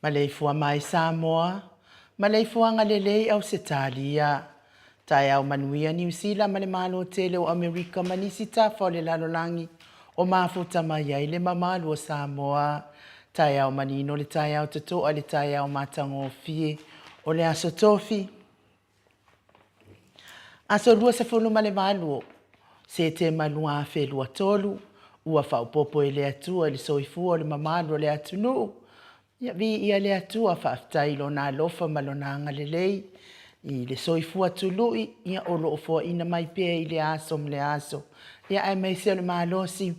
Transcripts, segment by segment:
Maleifua mai Samoa, maleifuaga lelei Ausetalia. Taeao manuia Niu Sila ma le Malo tele o Amerika ma nisi tafa o le lalolagi o mafuta mai ai le mamalu o Samoa. Taeao manino le taeao totoa le taeao matagofie o le Aso Tofi. Aso 28 o Setema 2023, ua faaopoopo e le Atua i le soifua o le mamalu o le atunuu. Ia viia le Atua, faafetai i Lona alofa ma Lona agalelei i le soifua tului, ia o lo o foaina mai pea i le aso ma le aso, ia aemaise o le malosi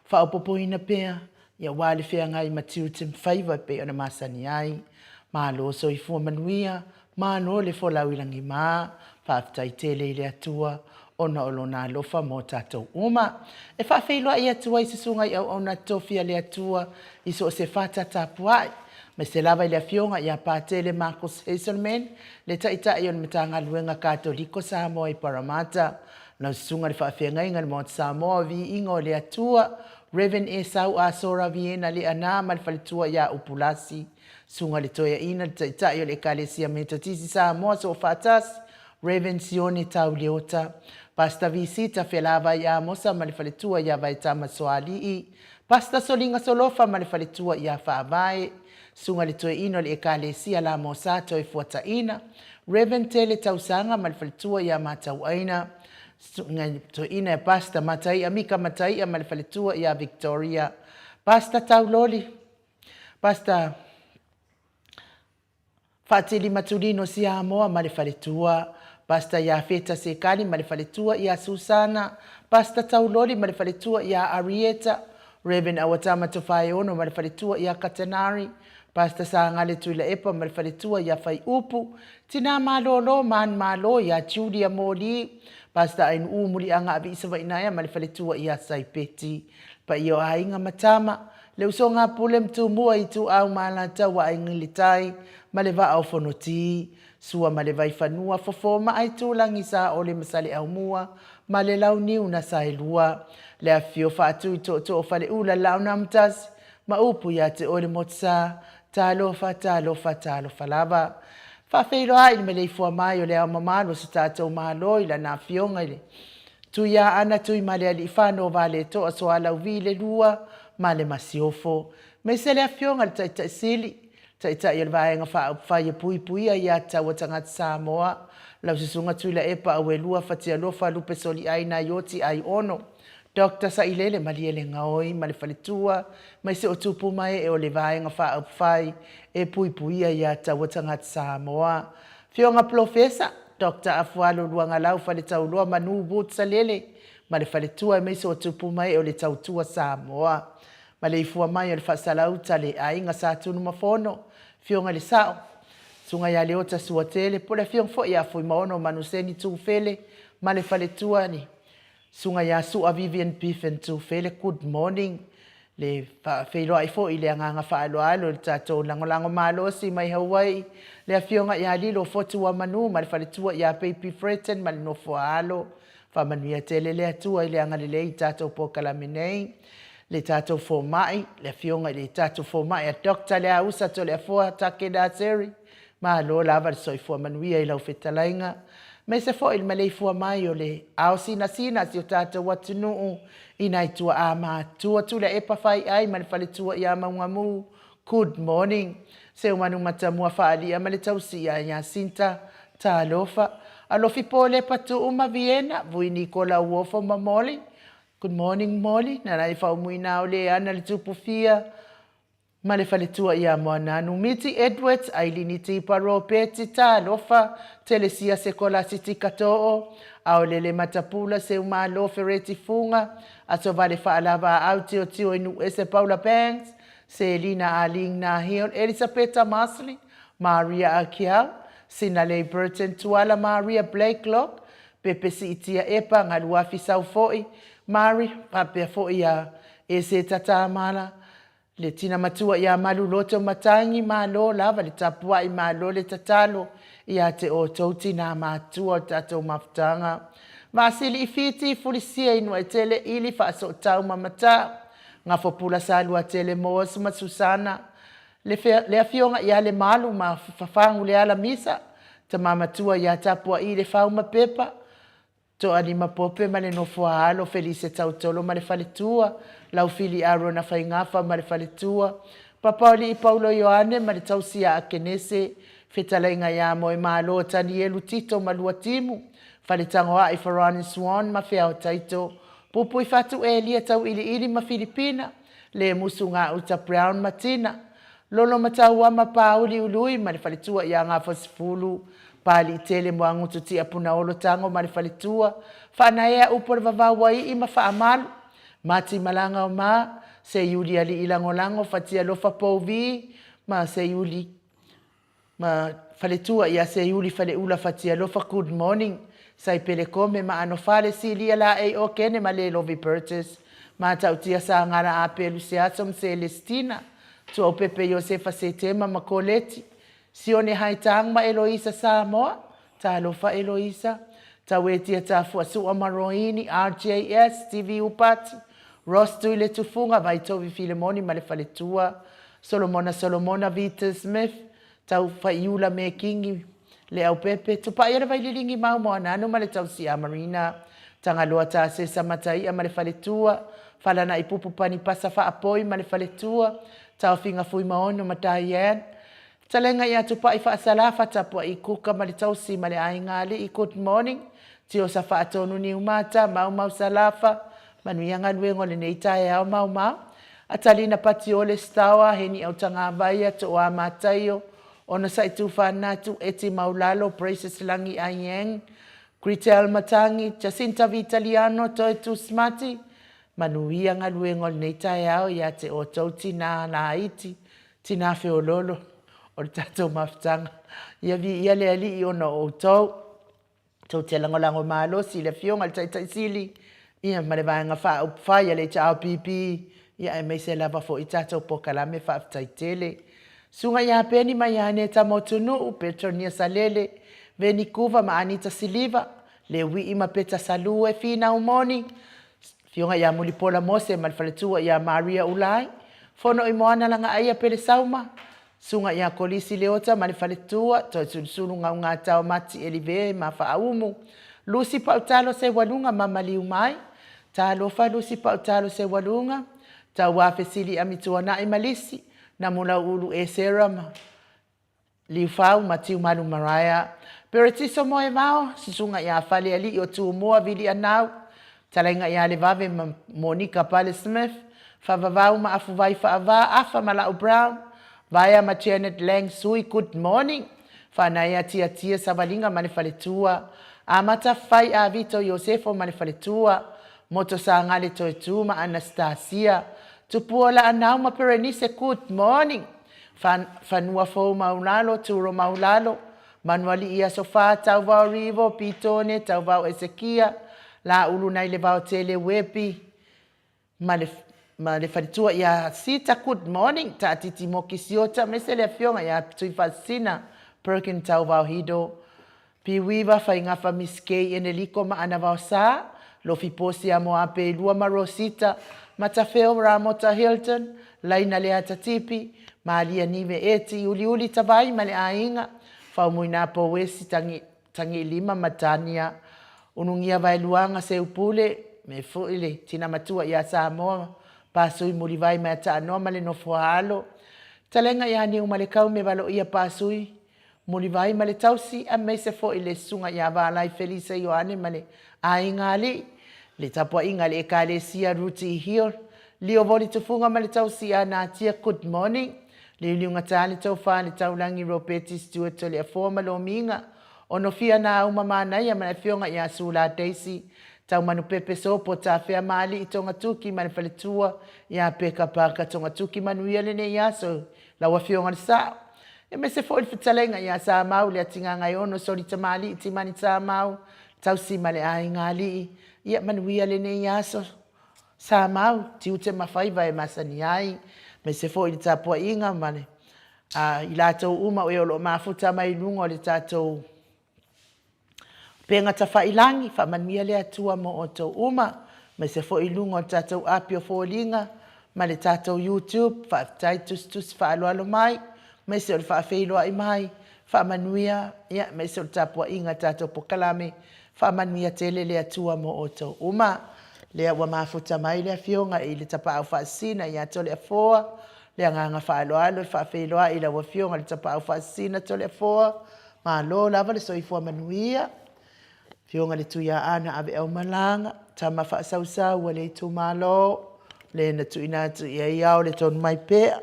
faaopoopoina pea, ia aua le feagai ma tiute ma faiva e pei ona masani ai. Malo soifua manuia, malo le folau i lagima, faafetai tele i le Atua ona o Lona alofa mo tatou uma. E faafeiloai atu ai susuga i auauna tofi a le Atua i so o se fata tapuai, aemaise lava i le Afioga ia Patele Marcus Hazelman, le Taitai o le Matagaluega Katoliko Samoa i Parramatta, lau Susuga i le Faafeagaiga i le Maota Samoa o Viiga o le Atua, Rev. Esau Asora Viena Leana ma le faletua ia Upulasi, Susuga i le Toeaina, le Taitai o le Ekalesia Metotisi Samoa Soofaatasi, Rev. Sione Tau Leota, Pastor Visita Felavai Amosa ma le faletua ia Vaetama Soalii, Pastor Soliga Solofa ma le faletua ia Faavae, Susuga i le Toeaina o le Ekalesia Lamosa Toefuataina, Rev. Tele Tausaga ma le faletua ia Matauaina, Susuga i le Toeaina ia Pastor Mataia Mika Mataia ma le faletua ia Victoria, Pastor Tauloli, Pastor Faatili Matulino Siamoa ma le faletua, Pastor Iafeta Sekali ma le faletua ia Susana, Pastor Tauloli ma le faletua ia Arieta, Rev. Awatama Tofaeono ma le faletua ia Katanari, Pastor Sagale Tuilaepa ma le faletua ia Faiupu, Tina Malolo Manmalo ia Julia Moli, Pastor Ainu'u Muliaga Aviisavainaea ma le faletua ia Saipeti. Le paia o aiga ma tama, le usoga a Pule ma Tumua, Ituau ma Alataua, Aiga i le Tai ma le Vaa o Fonoti, Sua ma le Vaifanua, Fofo ma Aitulagi, Saole ma Saleaaumua ma le Launiu na Saelua, le afifio Faatui Tootoo o Faleula, le Laau na Amotasi ma upu ia te oe le Motusa. Talofa, talofa, talofa lava. Faafeiloai le maleifua mai o le Ao Mamalu o si tatou Malo i lana Afioga i le Tuiaana Tuimalealiifano Vaaletoa Sualauvi le Lua ma le Masiofo, aemaise le Afioga i le Taitai Sili, Taitai o le Vaega Faaupufai e Puipuia Aia Tatau a Tagata Samoa, lau Susuga Tuilaepa Auelua Fatialofa Lupe Soliai Naioti Aiono, Doctor Sailele Malielegaoi ma le faletua, aemaise o tupu ma ee o le Vaega Faaupufai e Puipuia Aia Tatau a Tagata Samoa. Afioga Polofesa Doctor Afualo Luagalau Faletauloa Manu Wood Salele ma le faletua, aemaise o tupu ma ee o le Tautua Samoa. Maleifua mai o le Faasalauta le Aiga Sa Tunumafono, Afioga i le Sao, Susuga ia Leota Suatele, po o le Afioga foi ia Fuimaono Manuseni Tufele ma le faletua, le Susuga ia Sua Vivian Biffen Tufele, good morning. Le faafeiloai foi i le agaga faaaloalo i le tatou lagolago malosi mai Hawaii, le Afioga ia Lilo Fotuamanu ma le faletua ia Baby Freton ma le nofo a alo. Faamanuia tele le Atua i le agalelei i tatou polokalame nei. Le tatou fomai, le afioga i le tatou fomai a Doctor Leausa Toleafoa Takeda Seri, malo lava le soifua manuia i lau fetalaiga. Aemaise foi le maleifua mai o le ao sinasina a si o tatou atunuu i nai tuaa matutua Tuilaepa Faiai ma le faletua ia Maugamu, good morning. Seumanu Matamua Faalia ma le tausia ia Sinta, talofa. Alofi Polepa Tuu ma Viena, Vui Nikola Uofo ma Molly, Good morning Molly, Nana i faumuina o le ana le tupu fia ma le faletua ia Moananu Miti Edwards, Ailini Tipa Ropeti, Talofa, Telesia Sekolasi Tikatoo, Aolele Matapula Seumalo Fereti Fuga, Asovale Faalava Aau Tiotio i Nuuese Paula Banks, Selina Arlene Nahill, Elisapeta Masley, Maria Akiau, Sinalei Burton Tuala Maria Blakelock, Pepe Siitia Epa, Galuafi Saufo'i, Mari, faapea foi a Eseta Tamala, le tina matua ia Malu Loto Matangi, malo lava le tapuai, malo le tatalo ia te outou tina matua o le tatou mafutaga. Vaasili i Fiti, Fulisia i Nuaetele, Ili Faasootau ma Mata, Gafopula Saluatele Moos ma Susana, le, le afioga ia Lemalu ma Fafaguleala Misa, tama matua ia Tapua'i Lefau ma Pepa, Toalima Pope ma le nofo a alo, Felise Tautolo ma le faletua, Laufili Arona Faigafa ma le faletua, Papaoli'i Paulo Ioane ma le tausi ia Akenese, Fetalaiga ia Moemalo Tanielu Tito ma Luatimu, Faletagoa'i Farani Swan ma Feao Taito, Pupuifatu Elia Tauiliili ma Filipina, Le musu gauta Brown ma Tina, Lolo Matauama Pāuli Ului ma le faletua ia Gafasefulu, Pāliitele Moagutu Tiapunaolo Tago ma le faletua, Faanaea Upu o le Vavau Ai'i ma Faamalu, Mati Malaga o Ma, Seiuli Alii Lagolago Fatialofa Pouvi ma Seiuli Ma faletua ia Seiuli Faleula Fatialofa Good morning Saipele Kome ma Anofale Silia Laei Okene ma Lelovi Burgess Matautia Sagala Apelu Seaso ma Selestina Tuaupepe Iosefa Setema ma Koleti Sione Haitang ma Eloisa Samoa Talofa Eloisa Tauetia Tafua Sua ma Roini RJS TV Upati Ross Tuiletufuga Vaitovi Filemoni ma le faletua Solomona Solomona Vita Smith, Tau Faiula Mekingi, Leaupepe, Tupai o le Vaililigi Mau Moananu ma le Tausia Marina, Tagaloa Tasesa Mataia ma le Faletua, Falanaipupu Panipasa Faapoi ma le Faletua, Taofiga Fuimaono ma Diane, Fetalaiga ia Tupai Faasalafa Tapuai Kuka ma le Tausi ma le Aiga Alii Good morning Tiosa Faatonu Niumata Maumau Salafa Manuia galuega o lenei taeao maumau. Atalina Patiole Staoa Heni Autagavaia Tooa Mataio Onosai Tufanatu Eti Maulalo Precious Lagi Aieng Gretel Matangi Jacinta Vitaliano Toetu Smati Manuia galuega o lenei taeao ia te outou tinā laiti, tinā feoloolo o le tatou mafutaga. Ia viia le Alii ona o outou. Tou te lagolago malosi i le Afioga i le Taitai Sili ia ma le Vaega Faaupufai a le HRPP ia aemaise lava foi tatou polokalame faafetai tele. Susuga ia Peni ma ia Aneta Motunuu, Petronia Salele, Veni Kuva ma Anita Siliva, Leuii ma Peta Salue, Finau Moni, Afioga ia Mulipola Mose ma le faletua ia Maria Ulai, Fono i Moana Lagaaia Pelesauma, Susuga ia Kolisi Leota ma le faletua, Toesulusulu Gaugatao Mati Elive ma Faaumu, Lucy Pautalo Seualuga ma Maliu Mai, Talofa Lucy Pautalo Seualuga, Tauafesili Amituanai ma Lisi, Namulauulu Esera ma Liufau ma Tiumalu Maraea, Peretiso Moevao, Susuga ia Falealii o Tumua Vilianau, Talaiga ia Levave ma Monika Pale Smith, Faavavau ma Afuvai Faava, Afa ma Lau Brown, Vaea ma Janet Lang Sui, good morning. Faanaea Tiatia Savaliga ma le faletua, Amata Fai Avito Iosefo ma le faletua, Moto Sagale Toetu ma Anastasia, Tupua Laanau ma Perenise, good morning. Fanua Fou Maulalo, Turo Maulalo, Manualii Aso Fa, Tauvao Rivo, Pitone, Tauvao Esekia, Laulu nai le Vaotele Wepi, ma le ma le faletua ia Sita, good morning. Taatiti Moki Siota, aemaise le afioga ia Tuifaasisina Perkin Tauvao Hido, Piuiva Faigafa Miss Kay Eneliko ma Ana Vaosa, Lofi Posi Amoape Ilua ma Rosita, Matafeo Ramota Hilton, Laina Leata Tipi, Malia Nive Eti, Uliuli Tavai ma le aiga, Faumuina Pouesi Tangi, Tagilima ma Tania, Unugia Vaeluaga Seupule, me foi le tina matua ia Samoa, Pasui Mulivai Meataanoa ma le Nofoaalo, Talega ia Niumalekau me Valoia Pasui Mulivai ma le tausi, aemaise foi le susuga ia Valai Felisa Ioane ma le aiga alii, le tapuaiga a le Ekalesia Ruti Hill, Lio Voli Tufuga ma le tausi ia Natia Good morning, Liuliugata le tofa le Taulagi Ropeti Stewart Toleafoa ma Lomiga, Onofia Naauma Manaia ma le afioga ia Sula Daisy Taumanupepe Sopo Tafea Maalii Togatuki ma le faletua ia Peka Parker Togatuki Manuia lenei aso lau afioga i le Sao. Aemaise foi le fetalaiga ia Samau le Atigagaiono Soli Tamalii Timani Samau Tausi ma le aiga alii. Ia manuia lenei aso Samau, tiute ma faiva e masani ai, aemaise foi le tapuaiga ma le a i latou uma o e o lo o mafuta mai i luga o le tatou Upega Tafailagi, faamanuia le Atua mo outou uma, aemaise foi i luga o le tatou api o foliga ma le tatou YouTube. Faafetai tusitusi faaaloalo mai, aemaise o le faafeiloai mai, faamanuia, ia, aemaise o le tapuaiga i le tatou polokalame. Faamanuia tele le Atua mo outou uma. Lea ua mafuta mai le Afioga i le Tapaau Faasisina ia Toleafoa, le agaga faaaloalo e faafeiloai i lau Afioga i le Tapaau Faasisina Toleafoa, Malo lava le soifua manuia. Afioga i le Tuiaana Aveaumalaga, tama faasausau a le itumalo, le na tuuina atu i ai ao le tonu mai pea,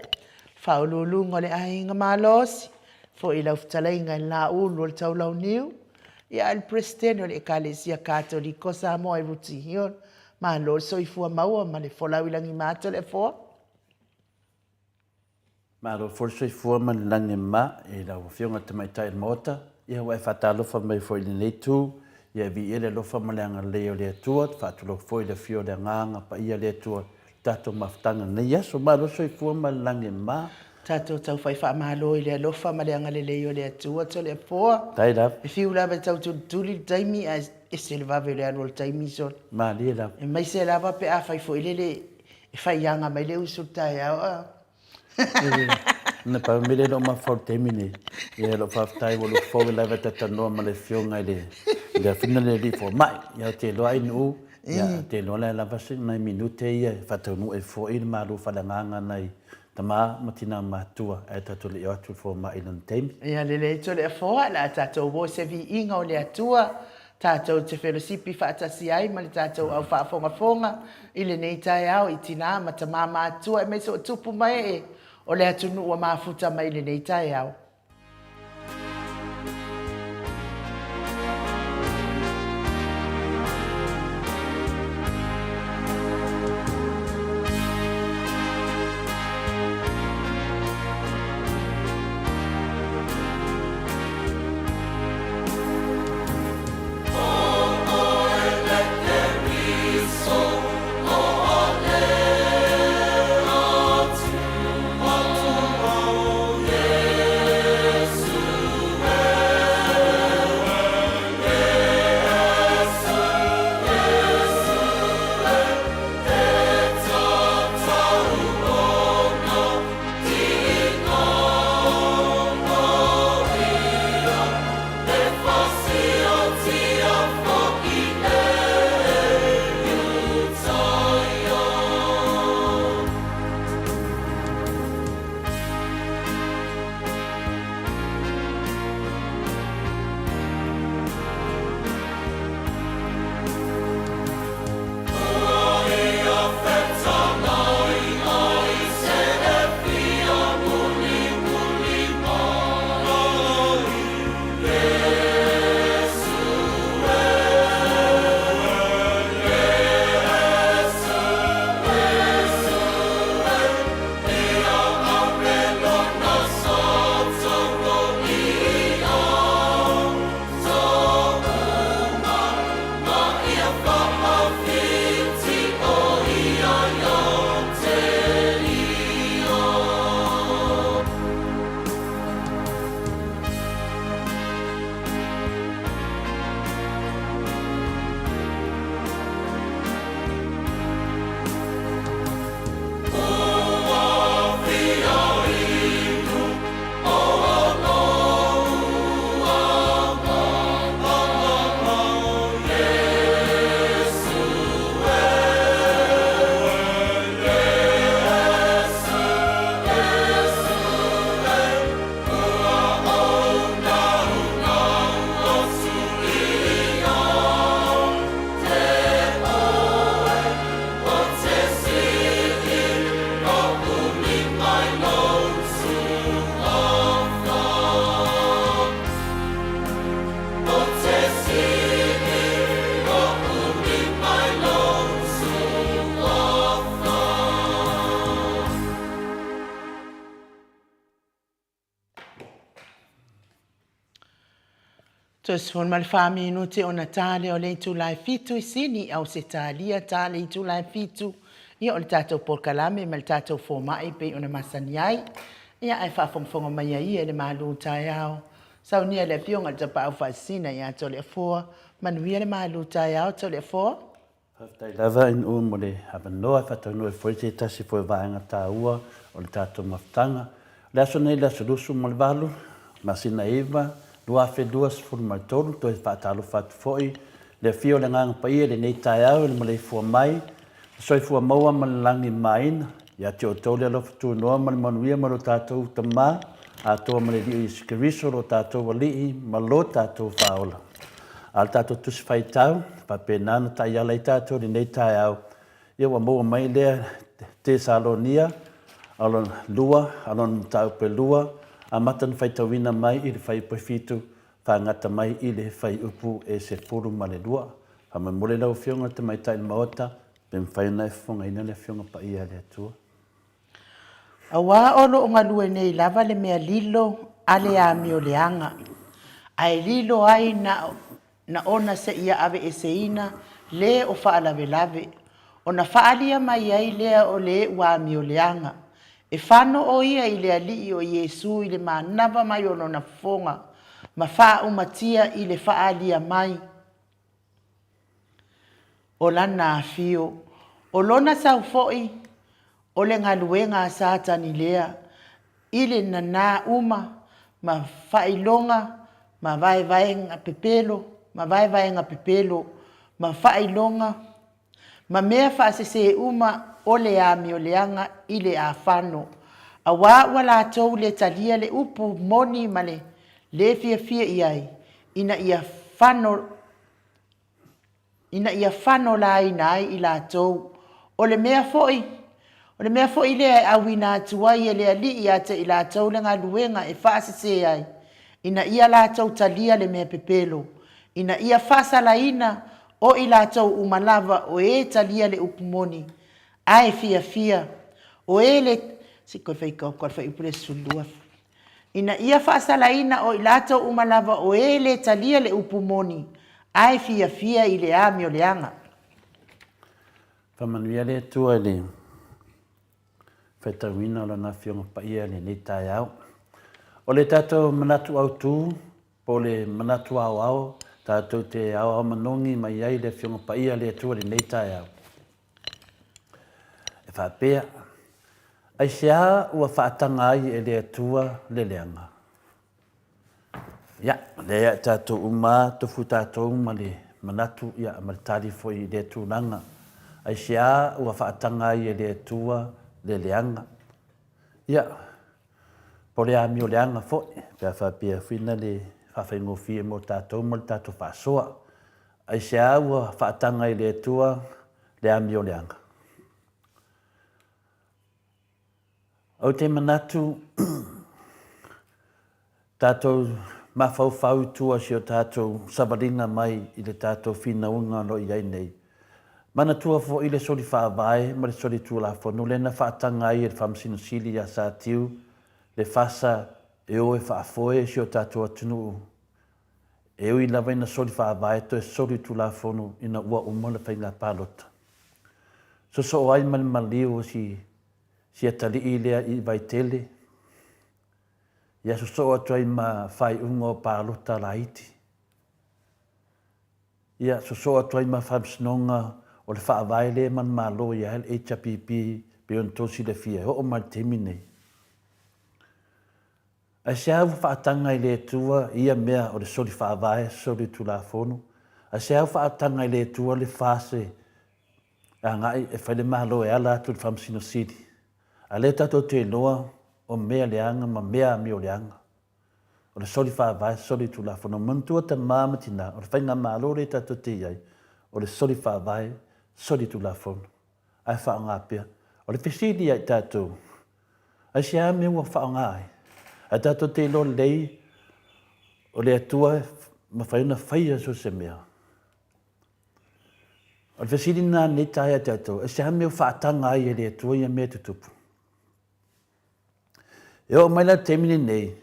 faauluuluga o le aiga malosi, foi i lau fetalaiga i le Laulu o le Taulauniu, ia a le Peresetene o le Ekalesia Katoliko Samoa i Rooty Hill, malo le soifua maua ma le folau i lagima Toleafoa. Malo foi le soifua ma le lagi e mama i lau Afioga i le Tamaitai o le Maota. Ia ua e faatalofa mai foi i lenei itu, ia e viia le alofa ma le agalelei o le Atua, e faatulou foi i le afio o le Agaga Paia o le Atua i le tatou mafutaga i lenei aso. Malo le soifua ma le lagi e mama. Tatou taufai faamalo i le alofa ma le agalelei o le Atua Toleafoa. Faafetai lava. E fiu lava e tau tulituli le taimi ae ese le vave o le alu o le taimi sole. Malie lava. Aemaise lava pe a fai foi lele e faiaga mai le uso i le taeao a. Na pau mele lou mafaufau i le taimi nei, ia lou faafetai ua look forward lava e talatalanoa ma le afioga i le le afioga i le alii fomai. Ia ou te iloa Ainuu, ia ou te iloa la e lava se nai minute ia e faataunuu ai foi le malu faaleagaga nai tama ma tina matutua ae tatou le i o atu i le fomai i lona taimi. Ia lelei Toleafoa, o le a tatou o i se viiga o le Atua. Tatou te felosipi faatasi ai ma le tatou au faafogafoga i lenei taeao i tinā ma tamā matutua aemaise o tupu ma ee o le atunuu ua mafuta mai i lenei taeao. 34 minute ona ta lea o le itula e fitu i Sini, Ausetalia, ta le itula e fitu, ia o le tatou polokalame ma le tatou fomai e pei ona masani ai. Ia ae faafogafoga mai ai ia i le malu taeao. Saunia le Afioga i le Tapaau Faasisina ia Toleafoa. Manuia le malu taeao Toleafoa. Faafetai lava NU mo le avanoa e faataunuu ai foi se tasi foi o vaega taua o le tatou mafutaga. O le aso nei le aso 28, masina 9, 2023, toe faatalofa atu foi i le afio o le Agaga Paia i lenei taeao i le maleifua mai, le soifua maua ma le lagi e mamaina. Ia te outou le alofa tunoa ma le manuia mai lo tatou Tama atoa ma le Alii o Iesu Keriso lo tatou Alii ma lo tatou Faaola. A o le tatou Tusi Faitau, e faapena ona taiala ai tatou i lenei taeao, ia ua maua mai lea Tesalonia lua, a lona mataupu e lua, amata ona faitauina mai i le fuaiupu e fitu, faagata mai i le fuaiupu e 12. Faamolemole lau Afioga i le Tamaitai o le Maota, pe mafai ona e fofogaina le Afioga Paia a le Atua. Aua o lo o galue nei lava le mea lilo a le amioleaga, ae lilo ai na, na ona seia aveeseina le o faalavelave, ona faaalia mai ai lea o le ua amioleaga. E fano o ia i le Alii o Iesu i le manava mai o lona fofoga, ma faaumatia i le faaalia mai o lana afio. O lona sau foi, o le galuega a Satani lea, i le nanā uma ma faailoga ma vaevaega pepelo, ma vaevaega pepelo, ma faailoga ma mea faasese uma o le amioleaga i le afano, auā ua latou le talia le upu moni ma le le fiafia i ai, ina ia fano ina ia fanolaina ai i latou. O le mea foi, o le mea foi lea e auina atu ai e le Alii ia te i latou le galuega e faasese ai, ina ia latou talia le mea pepelo, ina ia faasalaina o i latou uma lava o e talia le upu moni, ae fiafia, o e le, se i toe faitau atu lava le fuaiupu lea e 12. Ina ia faasalaina o i latou uma lava o e le talia le upu moni, ae fiafia i le amioleaga. Faamanuia le Atua i le faitauina o Lana Afioga Paia i lenei taeao. O le tatou manatu autu, po o le manatu aoao, tatou te aoao manogi mai ai le Afioga Paia a le Atua i lenei taeao. E faapea, Aisea ua faataga ai e le Atua le leaga? Ia, lea e tatou uma tofu tatou ma le manatu ia, ma le tali foi i lea tulaga. Aisea ua faataga ai e le Atua le leaga? Ia, po o le amio leaga foi, pe a faapea foi na le faafaigofie mo tatou ma le tatou faasoa. Aisea ua faataga ai e le Atua le amioleaga? Ou te manatu tatou mafaufau i tua o si o tatou savaliga mai i le tatou finauga o lo o i ai nei. Manatua foi le soli faavae ma le soli tulafono lea na faataga ai e le Faamasino Sili ia Satiu le fasa e o e faafoe si o tatou atunuu E ui lava ina soli faavae toe soli Tulafono ina ua uma le faiga palota. Sosoo ai ma le maliu o si si atalii lea i Vaitele, ia sosoo atu ai ma faaiuga o palota laiti. Ia sosoo atu ai ma faamasinoga o le faavae lea e manumalo i ai le HRPP pei ona outou silafia e oo mai i le taimi nei. Aisea ua faataga i le Atua ia mea o le soli faavae, soli tulafono? Aisea ua faataga i le Atua le fase agai e fai le Malo e ala atu i le Faamasino Sili? A lea tatou te iloa o mea leaga ma mea amio leaga. O le soli faavae, soli tulafono. Manatua tama ma tina, o le faigamalo lea tatou te i ai, o le soli faavae, soli tulafono. Ae faaaoga pea. O le fesili ia i tatou, Aisea mea ua faaaoga ai? Ae tatou te iloa lelei o le Atua e mafai ona faia so o se mea. O le fesili lena lenei taea ia tatou, aisea mea ua faataga ai e le Atua ia mea e tutupu? E oo mai la le taimi lenei,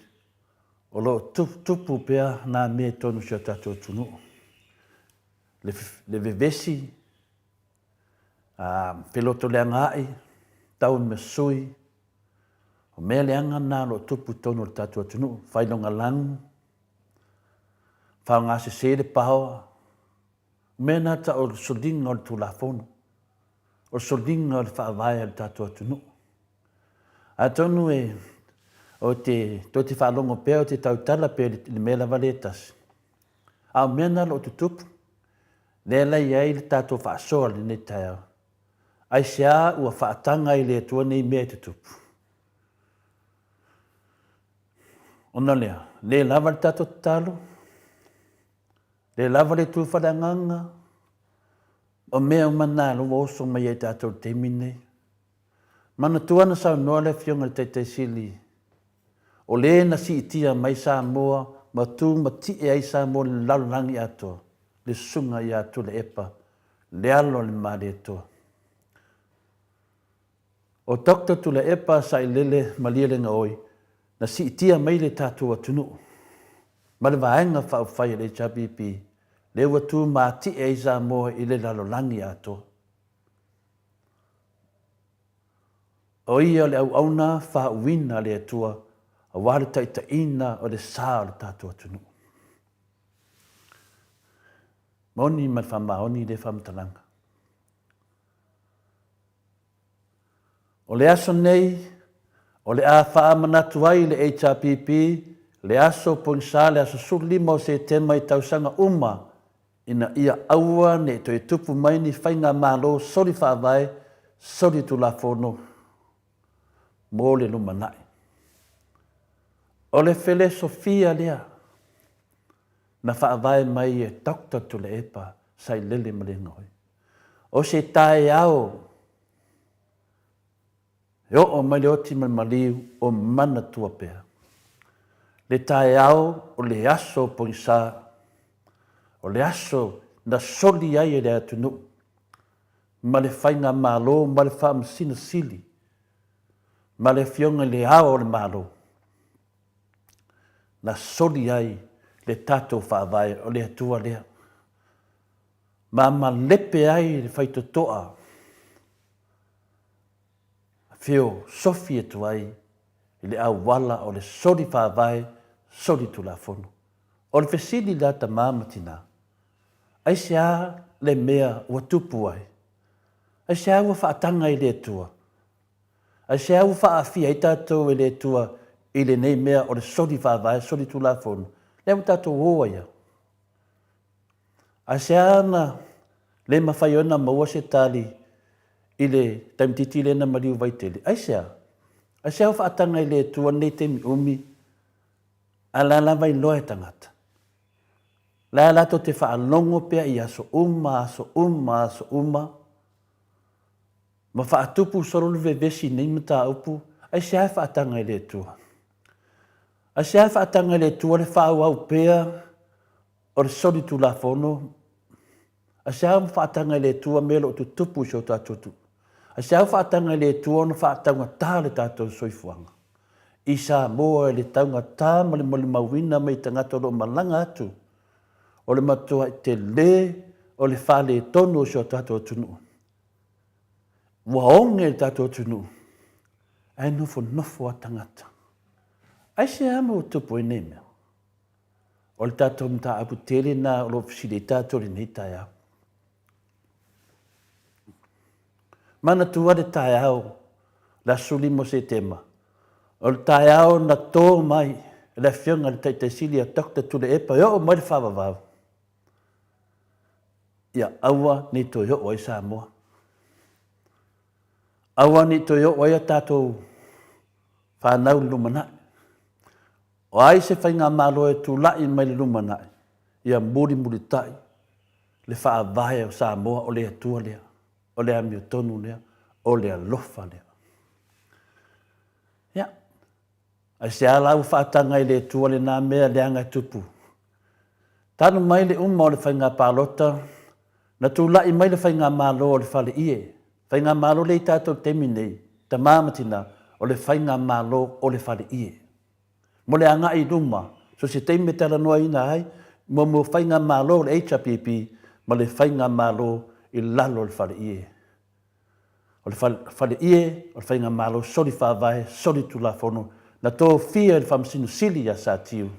O lo o tupu pea nā mea i totonu o si o tatou atunuu. Le, le vevesi, a, felotoleagaai, tauimasui, o mea leaga na o lo o tupu i totonu o le tatou atunuu, failogalagu, faaaogasese le paoa, o mea na tau o le soliga o le Tulafono, o le soliga o le Faavae a le tatou atunuu. Atonu e, o te, tou te faalogo pea, ou te tautala pea i le mea lava lea e tasi. A o mea na o lo o tutupu, lea la e i ai le tatou faasoa i lenei taeao. Aisea ua faataga ai le Atua nei mea e tutupu? Ona o le a? Le lava le tatou tatalo, le lava le tu faaleagaga, o mea uma na o lea ua oso mai ai tatou i le taimi lenei. Manatua na saunoa le Afioga i le Taitai Sili, o le na siitia mai Samoa ma tu ma tie ai Samoa i le lalolagi atoa, le Susuga ia Tuilaepa, le alo o le Malietoa. O Doctor Tuilaepa Sailele Malielegaoi na siitia mai le tatou atunuu ma le Vaega Faaupufai a le HRPP lea ua tu ma ati'e ai Samoa i le lalolagi atoa. O ia o le auauna faauuina a le Atua aua le taitaiina o le sa o le tatou atunuu. Moni ma le faamaoni lea faamatalaga. O le aso nei, o le a faamanatu ai le HRPP le aso pogisa le aso 15 o Setema i tausaga uma ina ia aua ne i toe tupu mai ni faigamalo soli faavae, soli tulafono mo le lumanai. O le felesofia lea na faavae mai e Doctor Tuilaepa Sailele Malielegaoi. O se taeao E oo mai le oti ma le maliu o manatua pea. Le taeao o le aso o pogisa, o le aso na soli ai e le atunuu ma le Faigamalo ma le Faamasino Sili ma le Afioga i le Ao o le Malo, na soli ai le tatou Faavae o le Atua lea, ma malepe ai le faitotoa feosofi atu ai i le auala o le soli faavae, soli tulafono. O le fesili la tama ma tina, aisea le mea ua tupu ai? Aisea ua faataga ai le Atua? Aisea ua faaafia ai tatou e le Atua i lenei mea o le soli faavae, soli tulafono, lea ua tatou o ai lava? Aisea na le mafai ai ona maua se tali i le taimi lea na maliu Vaitele? Aisea? Aisea ua faataga i le Atua lenei taimi umi, a la e lava iloa e tagata? La e latou te faalogo pea i aso uma, aso uma, aso uma, ma faatupu solo le vevesi i nei mataupu, aisea e faataga i le Atua? Aisea e faataga i le Atua le faaauau pea o le solitulafono? Aisea ua faataga i le Atua mea o lo o tutupu i si o tatou atunuu? Aisea ua faataga i le Atua ona faataugata le tatou soifuaga i Samoa i le taugata ma le molimauina mai tagata o lo o malaga atu o le matuai tele o le faaletonu o si o tatou atunuu? Ua oge le tatou atunuu ae nofonofo lava tagata. Aisea ma ua tupu ai nei mea? O le tatou mataupu tele lena o lo o fesili ai tatou i lenei taeao. Manatua le taeao le aso 15 o Setema, o le taeao na tō mai e le Afioga i le Taitai Sili a Doctor Tuilaepa e oo mai le faavavau, ia aua ne i toe oo ai Samoa. Aua ne i toe oo ai a tatou fanau i le lumanai. O ai se faigamalo e tulai mai le lumanai, ia mulimulitai le faavae o Samoa o le Atua lea, o le amiotonu lea, o le alofa lea. Ia, aisea la ua faataga i le Atua lena mea leaga e tupu? Talu mai le uma o le faiga palota, na tulai mai le faigamalo o le Fale Ie, faigamalo lea i tatou i le taimi nei, tama ma tina, o le faigamalo o le Fale Ie. Mo le agai i luma, So se taimi e talanoaina ai mo mo faigamalo o le HRPP ma le faigamalo i lalo o le fale ie. O le fale ie o le faigamalo soli faavae, soli tulafono na tofia e le Faamasino Sili ia Satiu.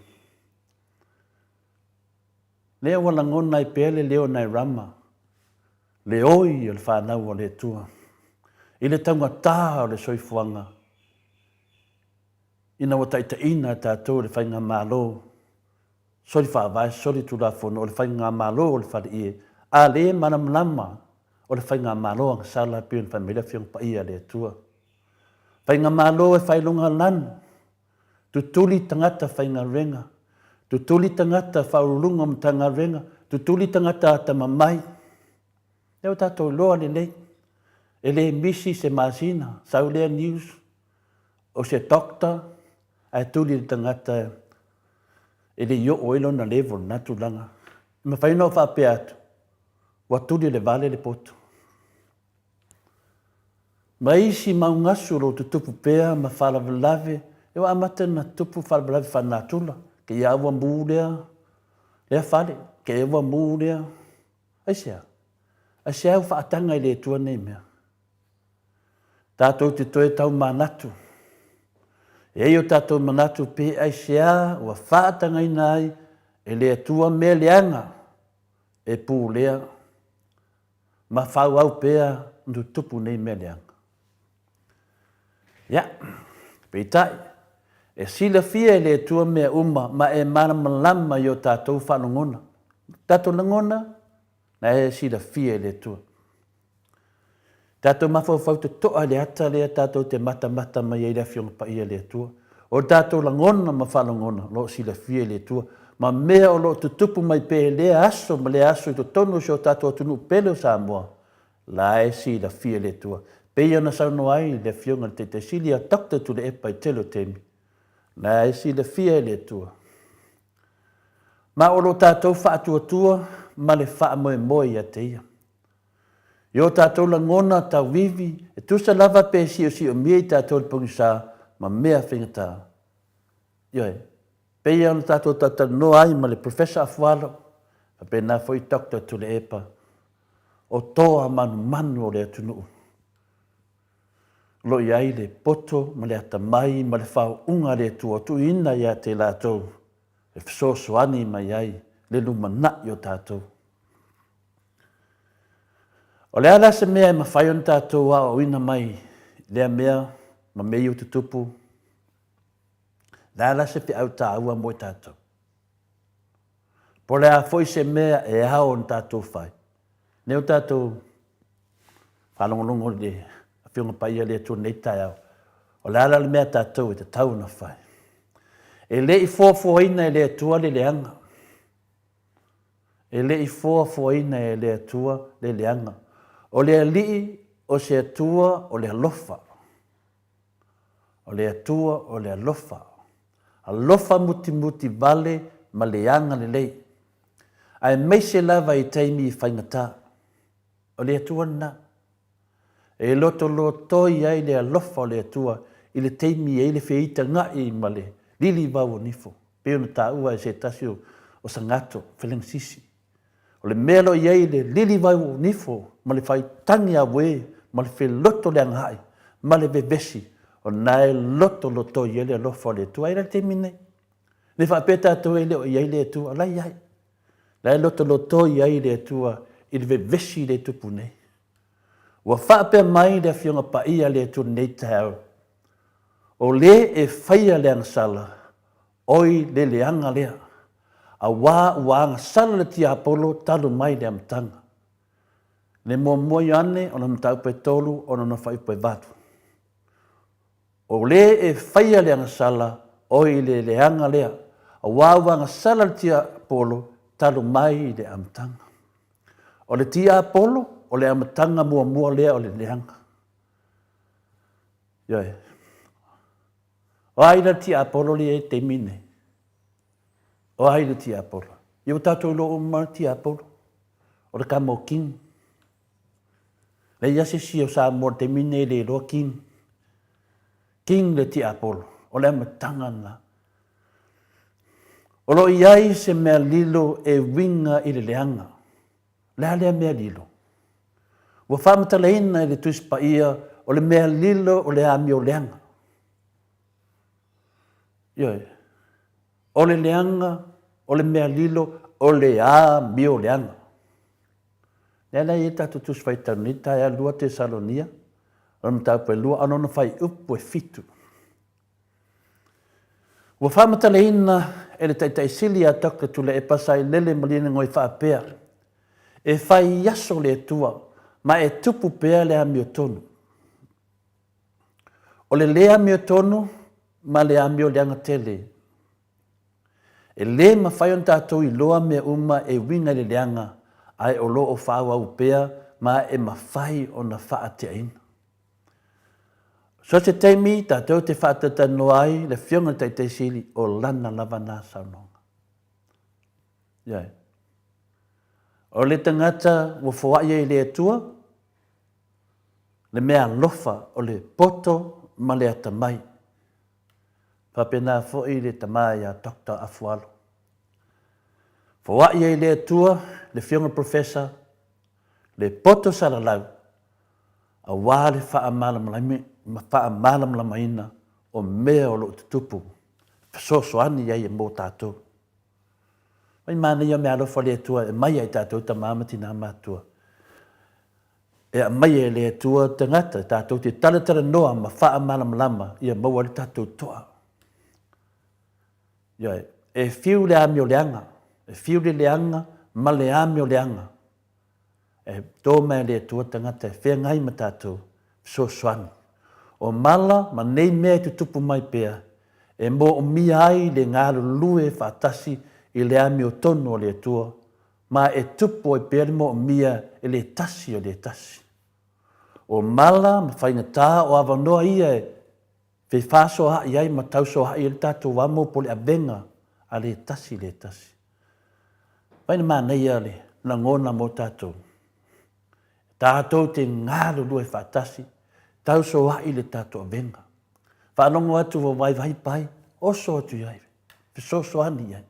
Lea ua lagona ai pea le leo nai Rama, le oi o le fanau a le Atua, i le taugata o le soifuaga, ina ua taitaiina tatou e le Faigamalo soli faavae, soli tulafono o le Faigamalo o le Faleie, a le malamalama o le Faigamalo agasala pei ona fai mai le Afioga Paia a le Atua. Faigamalo e failoga lanu, tutuli tagata faigaluega, tutuli tagata faauluuluga o Matagaluega, tutuli tagata atamamai. Lea ua tatou iloa lelei, e le misi se masina, sau lea news, o se doctor ae tuli i le tagata e le i oo ai lona level i lena tulaga. E mafai ona ou faapea atu, ua tuli e le vale le poto. Ma isi maugasu o lo o tutupu pea ma faalavelave, ua amata ona tutupu faalavelave faalenatura, te i lava ua mu lea, lea fale, te i ua mu lea. Aisea? Aisea ua faataga i le Atua nei mea? Tatou te toe tau manatu. E i ai o tatou manatu pe aisea ua faatagaina ai e le Atua mea leaga e pulea ma faaauau pea ona tutupu nei mea leaga. Ia, peitai, e silafia e le Atua mea uma ma e malamalama i o tatou faalogona. Tatou lagona, na e silafia e le Atua. Tatou mafaufau totoa i le ata lea tatou te matamata mai ai i le Afioga Paia a le Atua. O le tatou lagona ma faalogona o lo o silafia e le Atua, ma mea o lo o tutupu mai pea i lea aso ma lea aso i totonu o si o tatou atunuu pele o Samoa, la e silafia e le Atua. Pei ona saunoa ai le Afioga i le Taitai Sili ia Doctor Tuilaepa i le tele o taimi, la e silafia e le Atua. Ma o lo tatou faatuatua ma le faamoemoe ia te Ia. I o tatou lagona tauivi, e tusa lava pe siosiomia i tatou le pogisa ma mea faigata. Ioe, pei ona tatou talatalanoa ai ma le Professor Afualo, faapena foi Doctor Tuilaepa, o toa manumanu o le atunuu. O lo o i ai le poto ma le atamai ma le faauuga a le Atua o tuuina ia te latou e fesoasoani mai ai le lumanai o tatou. O le a la se mea e mafai ona tatou aoaoina mai lea mea ma mea ia ua tutupu? O le a la se feau taua mo i tatou? Po o le a foi se mea e ao ona tatou fai? Lea ua tatou faalogologo i le Afioga Paia a le Atua i lenei taeao, o le a la le mea a tatou e tatau ona fai? E le i fuafuaina e le Atua le leaga. E le i foafoaina e le Atua le leaga. O le Alii o se Atua o le alofa. O le Atua o le alofa. Alofa mutimuti vale ma leaga lelei. Aemaise lava i taimi faigata. O le Atua lena. E lotolotoi ai le alofa o le Atua i le taimi e i ai le feitaga'i ma le lilivau o nifo, pei ona taua e se tasi o Sagato, Felegisisi. O le mea o lo o i ai le lilivau o nifo ma le faitagi auē ma le feloto leagaai ma le vevesi, o lena e lotolotoi ai le alofa o le Atua. E i ai la le taimi lenei. Ne faapea tatou e le o i ai le Atua, o la e i ai. La e lotolotoi ai le Atua i le vevesi lea e tupu nei. Ua faapea mai le Afioga Paia a le Atua i lenei taeao, O le e faia le agasala, oi le leaga lea, auā ua agasala le tiapolo talu mai le amataga. Le muamua Ioane o lona mataupu e tolu o lona fuaiupu e valu. O le e faia le agasala, oi le leaga lea, auā ua agasala le tiapolo talu mai le amataga. O le tiapolo, o le amataga muamua lea o le leaga. Ioe. O ai la le tiapolo lea i le taimi lenei? O ai le tiapolo? Ia ua tatou iloa uma le tiapolo. O le Kamo King. Leai lava se isi o Samoa i le taimi lenei e le iloa King. King le tiapolo. O le amataga lena. O lo o i ai se mea lilo e uiga i le leaga. O le a lea mea lilo? Ua faamatalaina e le Tusi Paia o le mea lilo o le amio leaga. Ioe. O le leaga, o le mea lilo, o le amio leaga. Lea la e i ai le tatou Tusi Faitau nei, taeao 2 Tesalonia, o le mataupu e 2, a o lona fuaiupu e 7. Ua faamatalaina e le Taitai Sili ia Doctor Tuilaepa Sailele Malielegaoi faapea, E fai aso le Atua ma e tupu pea le amiotonu. O le le amiotonu ma le amio leaga tele. E le mafai ona tatou iloa mea uma e uiga i le leaga, ae o lo o faaauau pea ma e mafai ona faateaina. So se taimi tatou te faatautanoa ai le Afioga i le Taitai Sili, o lana lava na saunoaga. Ioe. O le tagata ua foai ai i le Atua, le mea alofa o le poto ma le atamai. Faapena foi le tama ia Doctor Afualo. Foai ai i le Atua le Afioga i le Professor, le poto salalau, aua le faamalamalamaina o mea o lo o tutupu, fesoasoani ai mo tatou. Mai manaia meaalofa a le Atua e aumai ai tatou tama ma tina matutua. E aumaia e le Atua tagata tatou te talatalanoa ma faamalamalama ia maua ai le tatou toa. Ioe, e fiu le amio leaga, e fiu le leaga ma le amio leaga. E tō mai le Atua tagata e feagai ma tatou, fesoasoani. O mala ma nei mea e tutupu mai pea, e moomia ai le galulue faatasi i le amiotonu o le Atua, ma e tupu ai pea le moomia e le tasi o le tasi. O mala ma faigata o avanoa ia e fefaasoaai ai ma tausoaai ai le tatou amo po o le avega a le tasi le tasi. Mai na manaia le lagona mo tatou. Tatou te galulue faatasi, tausoa'i le tatou avega. Faalogo atu ua vaivai pai, oso atu i ai, fesoasoani i ai.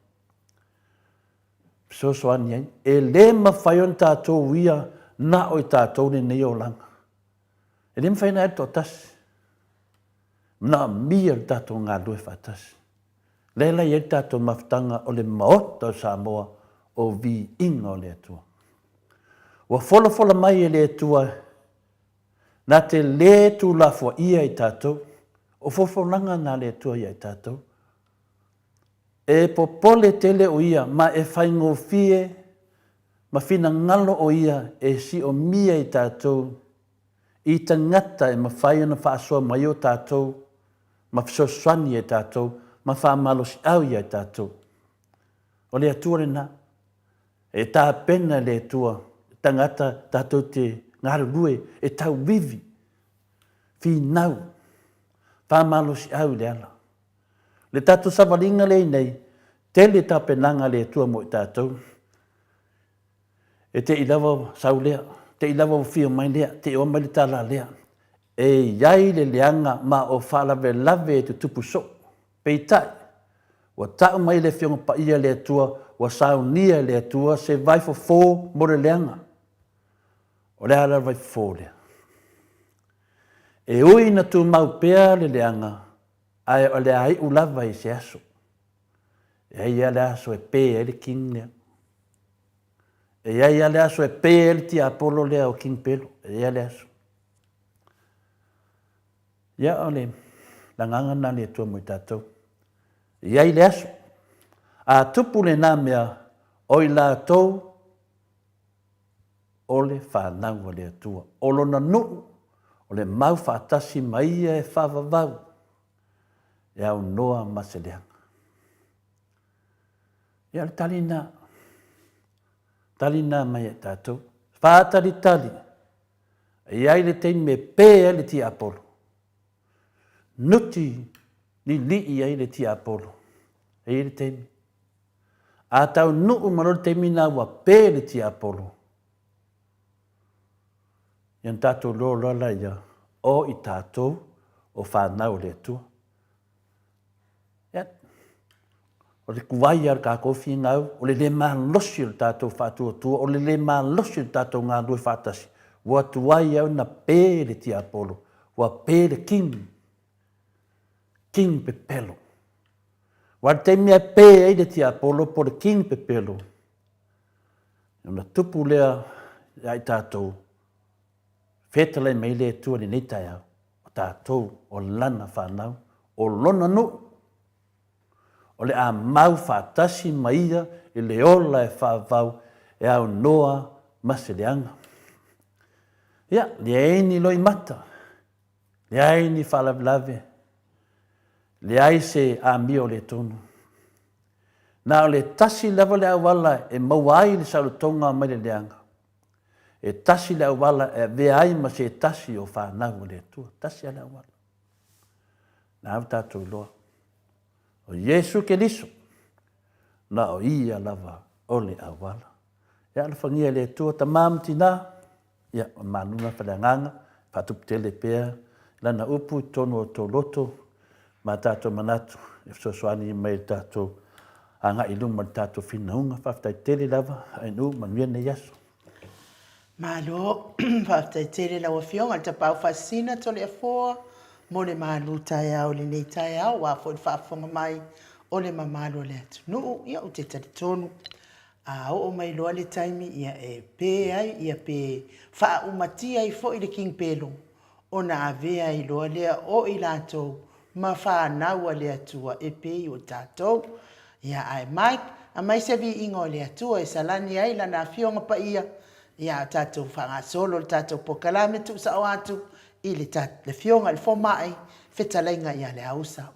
Fesoasoani i ai. E le mafai ona tatou uia na o i tatou lenei olaga. E le mafai ona e alu toatasi. Manaomia le tatou galulue faatasi. Lea la e i ai le tatou mafutaga o le Maota o Samoa o Viiga o le Atua. Ua folafola mai e le Atua na te lē tuulafoaia i tatou, o folafolaga na a le Atua ia i tatou. E popole tele o Ia ma e faigofie ma finagalo o Ia e siomia i tatou i tagata e mafai ona faasoa mai o tatou ma fesoasoani ia i tatou ma faamalosiau ia i tatou. O le Atua lena. E tapena e le Atua tagata tatou te galulue e tauivi, finau, faamalosiau i le ala. Le tatou savaliga lea i nei, tele tapenaga a le Atua mo i tatou. E te i lava sau lea, te i lava ua fia mai lea, te i ua mai le tala lea. E i ai le leaga ma o faalavelave e tutupu soo. Peitai, ua tau mai le Afioga Paia le Atua, ua saunia e le Atua se vai fofo mo le leaga. O le a la le vai fofo lea? E ui ina tumau pea le leaga, ae o le a iu lava i se aso. E ai lava le aso e pe ai le king lea. E i ai lava le aso e pe ai le tiapolo lea o King Pelo. E i ai lava le aso. Ia, o le agaga lena a le Atua mo i tatou. E i ai le aso. A tupu lena mea, o i latou o le fanau a le Atua. O lona nuu, o le mau faatasi ma ia e faavavau, e aunoa ma se leaga. Ia, o le tali lena. Tali lena mai ia i tatou. Faatalitali, e i ai le taimi e pē ai le tiapolo. Nuti lilii ai le tiapolo. E i ai le taimi. A taunuu ma loa le taimi lena ua pē le tiapolo, ia ona tatou iloa loa laia, o i tatou o fanau a le Atua. Ia, O le tuai lava o le tatou finau, o le le malosi o le tatou faatuatua, o le le malosi o le tatou galulue faatasi, ua tuai ai ona pe le tiapolo, ua pe le king, king pepelo. Aua o le taimi e pe ai le tiapolo po o le king pepelo, ona tupu lea ia i tatou, fetalai mai le Atua i lenei taeao, o tatou o Lana fanau, o Lona nuu, O le a mau faatasi ma ia i le ola e faavavau e aunoa ma se leaga. Ia, leai ni loimata, leai ni faalavelave, leai se amio o le tonu. Na o le tasi lava le auala e maua ai le saolotoga mai le leaga. E tasi le auala e avea ai ma se tasi o fanau a le Atua. Tasi lava le auala. Na ua tatou iloa, o Iesu Keriso, na o Ia lava o le auala. Ia alofagia e le Atua tama ma tina, ia o malu na faleagaga, faatupu tele pea lana upu i totonu o tou loto ma tatou manatu e fesoasoani mai i le tatou agai i luma i le tatou finauga. Faafetai tele lava, Ainuu, manuia lenei aso. Malo faafetai tele lau afioga i le Tapaau Faasisina Toleafoa mo le malu taeao i lenei taeao aua foi le faafofoga mai o le mamalu o le atunuu. Ia ou te talitonu a oo mai loa le taimi ia e pe ai ia pe faaumatia ai foi le King Pelo ona avea ai loa lea o i latou ma fanau a le Atua e pei o tatou. Ia, ae Mike, aumai se viiga o le Atua e salani ai Lana Afioga Paia, ia, a o tatou faagasolo le tatou polokalame tuusao atu i le Afioga i le Fomai, Fetalaiga ia Leausa.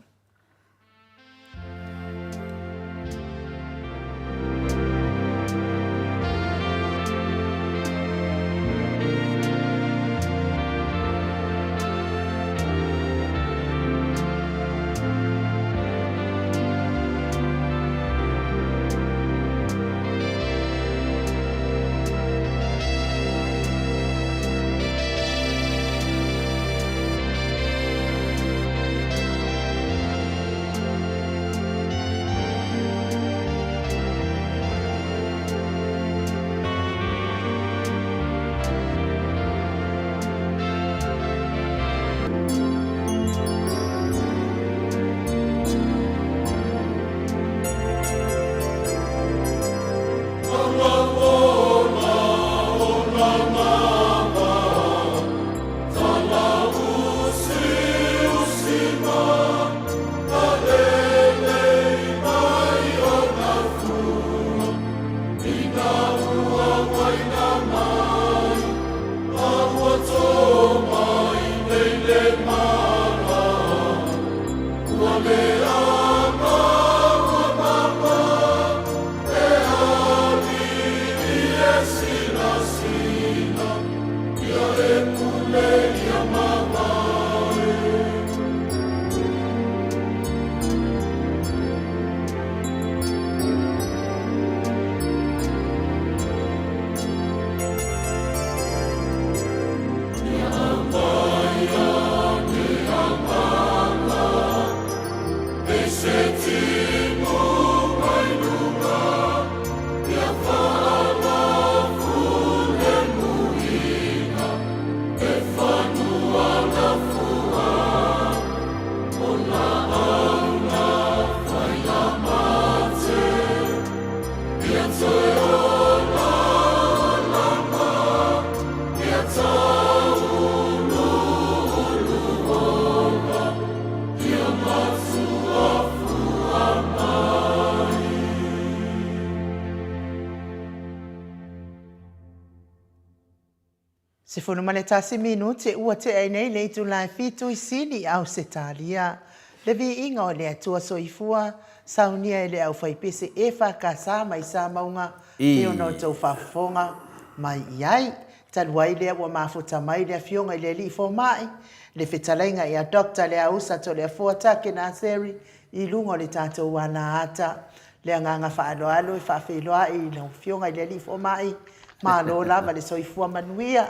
11 minute ua tea ai nei le itula e fitu i Sini, Ausetalia. Le viiga o le Atua Soifua, saunia e le aufaipese EFKS mai Samauga e ona outou faafofoga mai i ai. Talu ai lea ua mafuta mai le Afioga i le Alii Fomai, le Fetalaiga ia Doctor Leausa Toleafoa Take Naseri i luga o le tatou alaata. Le agaga faaaloalo e faafeiloai i lau Afioga i le Alii Fomai, malo lava le soifua manuia,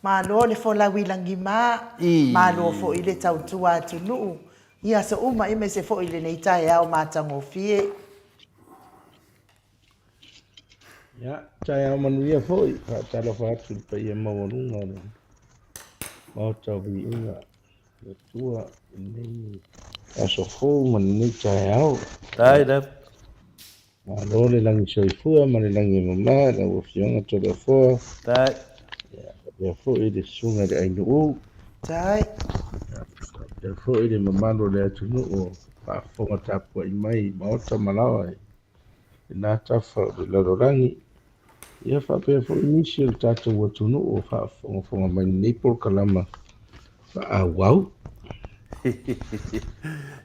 malo le folau i lagima, malo foi le tautua atunuu i aso uma aemaise foi lenei taeao matagofie. Ia, taeao manuia foi, faatalofa atu i le paia maualuga o le Maota o Viiga i le Atua i lenei aso fou ma lenei taeao. Tai lava. Malo le lagi soifua ma le lagi e mama i lau Afioga Toleafoa. Tai. Ia, faapea foi le Susuga i le Ainuu. Tai. Ia, faapea foi le mamalu o le atunuu o faafofoga tapuai mai i maota ma laoa i lena tafa o le lalolagi. Ia faapea foi nisi o le tatou atunuu o faafogafoga mai i lenei polokalama faaauau.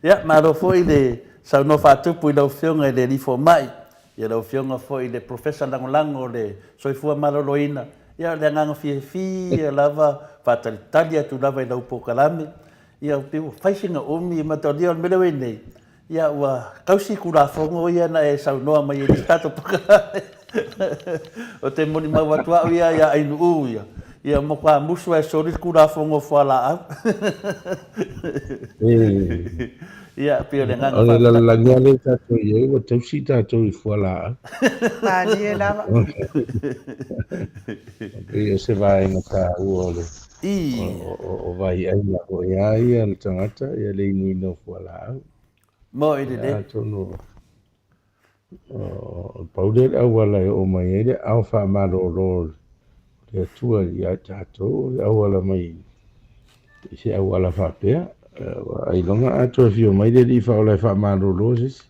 Ia, malo foi le saunoa faatupu i lau Afioga i le Alii Fomai, ia lau Afioga foi i le Professor Lagolago o le Soifua Maloloina. Ia, o le agaga fiafia lava, faatalitali atu lava i lau polokalame. Ia, pei ua fai sina umi mataulia o le mea lea ua i ai nei, Ia, ua tausi Tulafono ia na e saunoa mai ai i le tatou polokalame. Ou te molimau atu au ia ia Ainuu ia, ia matua musu lava e soli le Tulafono o fualaau. Ia, pei o le agaga O le faafetai. lalolagi lava lea tatou i ai ua tausi tatou i fualaau. Malie lava. Pei o se vaega taua o le o vaiaiga foi a ia le tagata ia le inuina o fualaau. Moi lelei. Atonu o pau lea le auala e oo mai ai le ao faamalolo o le Atua ia tatou, o le auala mai i se auala faapea. Ailoga a toe afio mai le Alii Faaola e faamalolo se isi.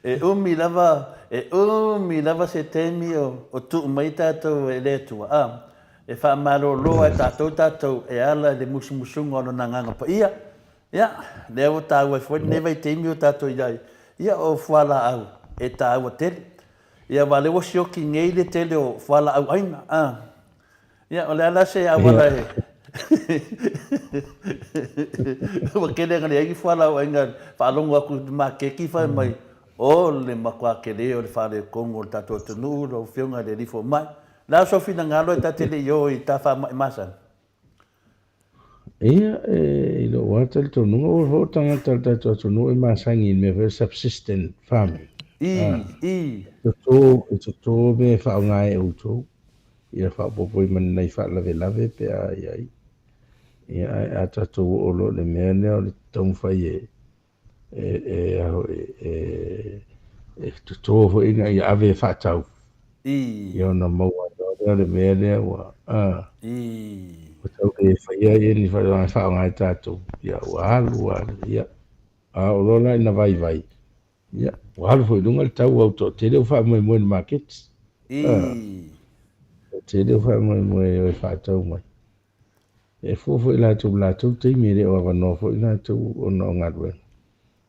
E umi lava, e umi lava se taimi o tuu mai tatou e le Atua, a. E faamalolo lava e tatou tatou e ala i le musumusuga o Lona Agaga Paia. Ia, lea ua taua ai foi lenei vaitaimi o tatou i ai, ia o fualaau e taua tele. Ia aua o lea ua sioki nei le tele o fualaau aina, a. Ia, o le a la se auala e Ua tele ina leai ni fualaau aina e faalogo atu i le maketi fai mai, o le matua tele o le faaletonu o le tatou atunuu lau Afioga i le Alii Fomai. O le a sou finagalo e ta te le i o i ta faamai masani? Ia, i lou lava talitonuga, ua foi o tagata o le tatou atunuu e masani i le mea foi lea subsistence farming. I, i. Toto, e toto mea e faaaoga e outou, ia faaopoopo ai ma ni nai faalavelave pe a i ai. Ia, ae a tatou oo loa i le mea lea o le taumafai e e, a foi, e, e toto foi ina ia ave e faatau. I. Ia ona maua ai loa lea o le mea lea ua, a, I. ua tau le faia ia ni faailoga e faaaoga e tatou. Ia ua alu lava, ia, a oo loa la ina vaivai, ia, ua alu foi i luga le tau aua ua toatele ua faamoemoe i le maketi. I. A, toatele ua faamoemoe e o e faatau mai. E fua foi latou i latou taimi e le o avanoa foi latou ona o galuega.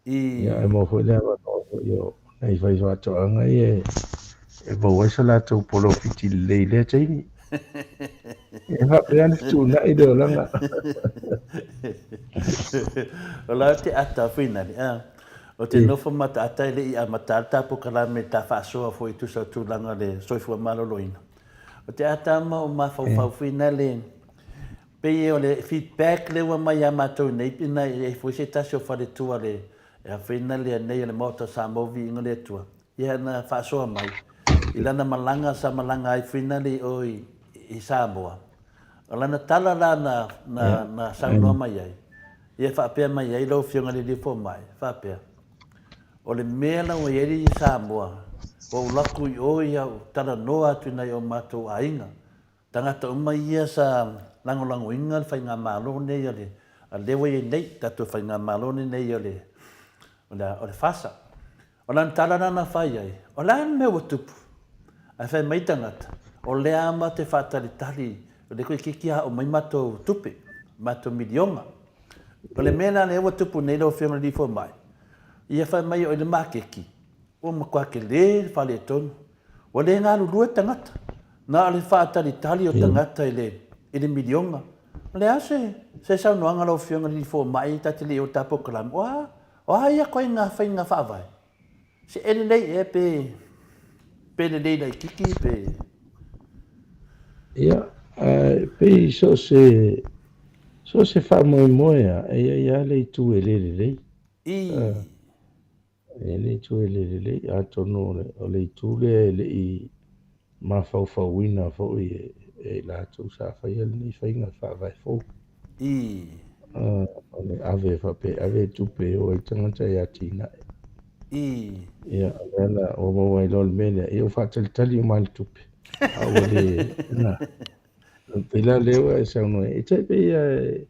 Ia, ae maua foi le avanoa foi o nai faifaatoaga ia e maua ai so latou polofiti lelei i lea taimi. E faapea le fetuunai le olaga. O la te ata finale, a. O te nofo mataata e le i amata le ta polokalame ta faasoa foi e tusa o tulaga o le soifua maloloina. O te ata ma o mafaufau finale pei o le feedback lea ua mai ia matou nei ina i ai foi se tasi o faletua le finale anei o le Maota o Samoa Viiga o le Atua ia na faasoa mai i lana malaga sa malaga ai finale i o i Samoa. O lana tala la na na na saunoa mai ai ia faapea mai ai lau Afioga i le Alii Fomai faapea, O le mea la ua i ai i Samoa, ua ou lako i o ia ou talanoa atu i nai o matou aiga, tagata uma ia sa lagolagoina le faigamalo nei a le a lea ua i ai nei, tatou faigamalo lenei o le o le o le FASA. O lana tala la na fai ai, o le a le mea ua tupu? Ae fai mai tagata, o lea lava matou te faatalitali, o lea toeitiiti a oo mai matou tupe, matou miliona. O le mea la lea ua tupu nei lau Afioga i le Alii Fomai, ia fai mai o i le maketi, ua matua tele le faaletonu. Ua le galulue tagata, na o le faatalitali o tagata i le, i le miliona. O le a se, se saunoaga lau Afioga i le Alii Fomai ta te le i o i le ta polokalame, o a, o a ia ituaiga faiga faavae? Se e lelei ea pe, pe lelei laitiiti pe. Ia, ae pei so o se, so o se faamoemoe lava, e i ai lava le itu e le lelei. E le itu e le lelei, atonu o le itu lea e le i mafaufauina foi e i latou sa faia lenei faiga faavae fou. O le ave faapea, ave tupe e o ai tagata e atinae. Ia, o lea la ua maua ai loa le mea lea, ia ua faatalitali uma lava le tupe. A ua le, na, pei la lea ua e saunoa ai, e tai pei e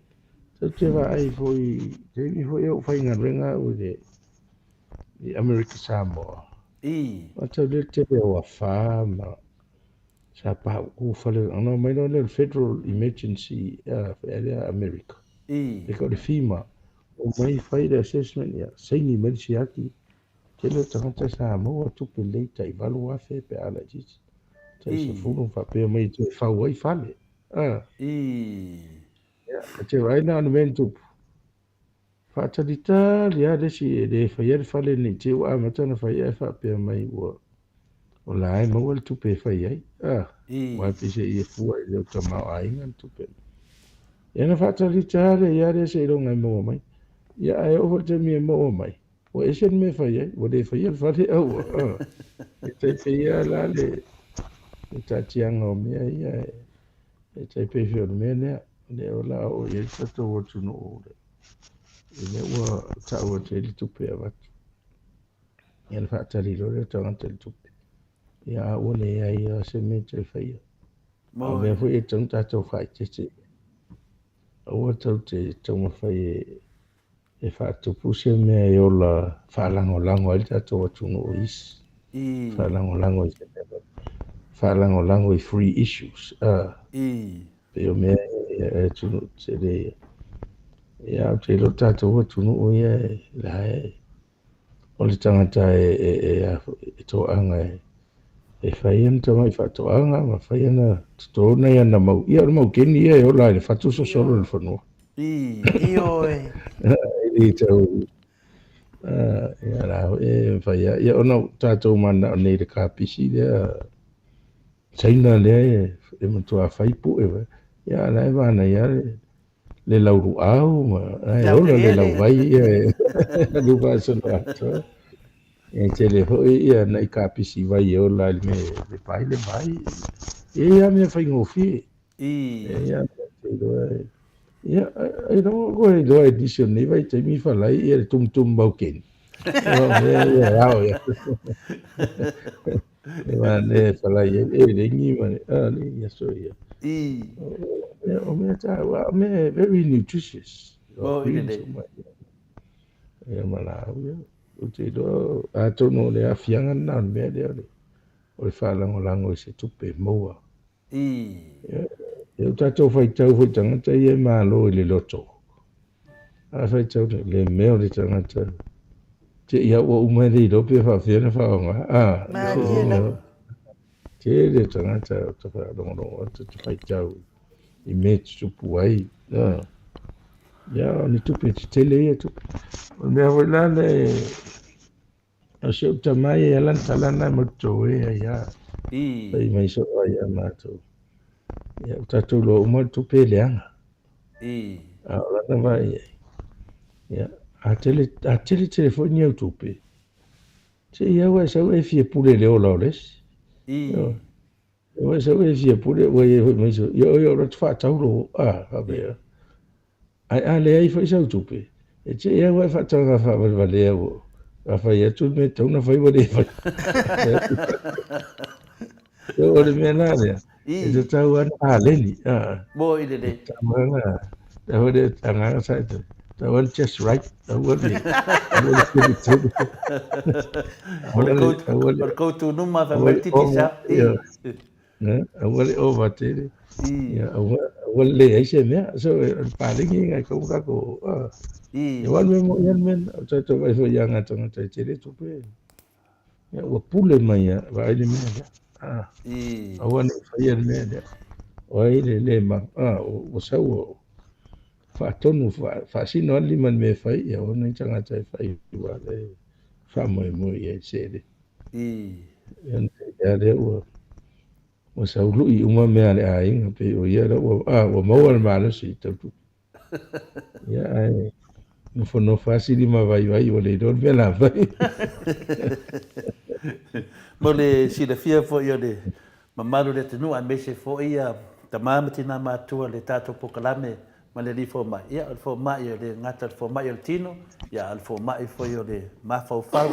tatou te vaai foi i taimi foi a o faigaluega au i le i Amerika Samoa. Matau lea le tele o afa ma sa pauu fale, ona omai loa lea o le Federal Emergency lea America. E ka o le FEMA, omai fai le assessment, ia, saini mai le siaki. Tele o tagata sa maua tupe lelei tai 8,000 pe a laitiiti. Tai 10 faapea mai e toe fau ai fale. Ia, e te vaai na o le mea na tupu. Faatalitali lava le isi e le faia le fale nei te ua amata ona fai ae faapea mai ua o la e maua le tupe e fai ai. Aua pei se i e fua i le tamaoaiga le tupe. Ia na faatalitali ai lava lea seiloga e maua mai. Ia ae oo foi i le taimi e maua mai, ua ese le mea e fai ai, ua le faia le fale au ua. E tai pei lava la le taatiaga o mea ia e tai pei foi o le mea lea. Lea o le a oo i ai le tatou atunuu i mea ua tau atu ai le tupe e avatu. Ia na faatali loa lea o tagata i le tupe. Ia a ua leai lava se mea e toe faia. A o mea foi e tatau ona tatou faaeteete. Aua tatou te taumafai e faatupu se mea e ola faalagolago ai le tatou atunuu i isi. Faalagolago i se mea. Faalagolago i free issues. Pei o mea e atunuu tele ia. Ia, ou te iloa tatou atunuu ia e la e o le tagata e toaga e fai ana tamai faatoaga ma fai ana toto nai ana mau. Ia, o le maukeni ia e ola ai le fatu sosolo i le fanua. Ioe. E le tau ia la e fai ia ona tatou mananao nei i le kapisi lea China lea e matua fai pue. Ia la e manaia le lauluau ma e ola le lauvai ia e alu faasolo atoa. E tele foi ia nai kapisi vai e ola i le mea e pai le vai. E ia mea faigofie. E ia mea te iloa e. Ia, ai loa koe iloa e nisi o nei vaitaimi falai ia le tumutumu maukeni. O mea ia ao ia. E manaia e falai ai e lengi ma le a le ia so ia. O mea taua, o mea very nutritious. O i lelei. Ia ma laau ia. Ou te iloa atonu o le aafiaga lena o le mea lea o le faalagolago i se tupe maua. Ia o tatou faitau foi tagata ia e malo i le loto. A faitau le mea o le tagata. Te ia ua uma e le iloa pe faafefea ona faaaoga. Malie lava. Tele tagata o te faalogologo atu te faitau i mea e tutupu ai. Ia, o ni tupe tetele ia tupe. O le mea foi la le o si ou tama ia e ala ona tala lena ma totoe ai lava. Fai mai soo ai ia matou. Ia, ua tatou iloa uma le tupe e leaga. A o lana vaai ai. Ia, a tele tele foi ni au tupe, se i au e sau e fia pule i le ola o le isi. Ua sau e fia pule, ua ia foi mai sau, ia oi o le faatau lo, faapea. Ai a leai foi sau tupe, e te i au e faataga faavalevalea ua a fai atu le mea tatau ona fai ua le fai. O le mea la lea, e tatau lava ona paleni. Mo i lelei. Tatau lava na, le agaga sa e tatau lava just right. Aua le, aua le tele tele. O le koutou numa fai mai titi sa. Aua le ova tele. Ia, aua le leai se mea. So, o le paleni ngai kau tatou. Ia wa le mea mo ia le mea, o tatou vaai foi ia ngā tagata e tele tupe. Ia, ua pule mai ia, vaai le mea lea. Aua ne i faia le mea lea. O ai le le ma, ua sau o faatonu, faasino lava le lima i le mea e fai, ia o nai tagata e fai ua le faamoemoe i ai se le. Ia, ia lea ua saului uma mea a le aiga, pei o ia la ua maua le malosi i tau tupe. Ia, ae Nofonofo lava sili ma vaivai ua le iloa le mea la fai. Mo le silafia foi o le mamalu o le atunuu aemaise foi tama ma tina matutua i le tatou polokalame ma le alii fomai, ia o le fomai e le gata o le fomai o le tino, ia a o le fomai foi o le mafaufau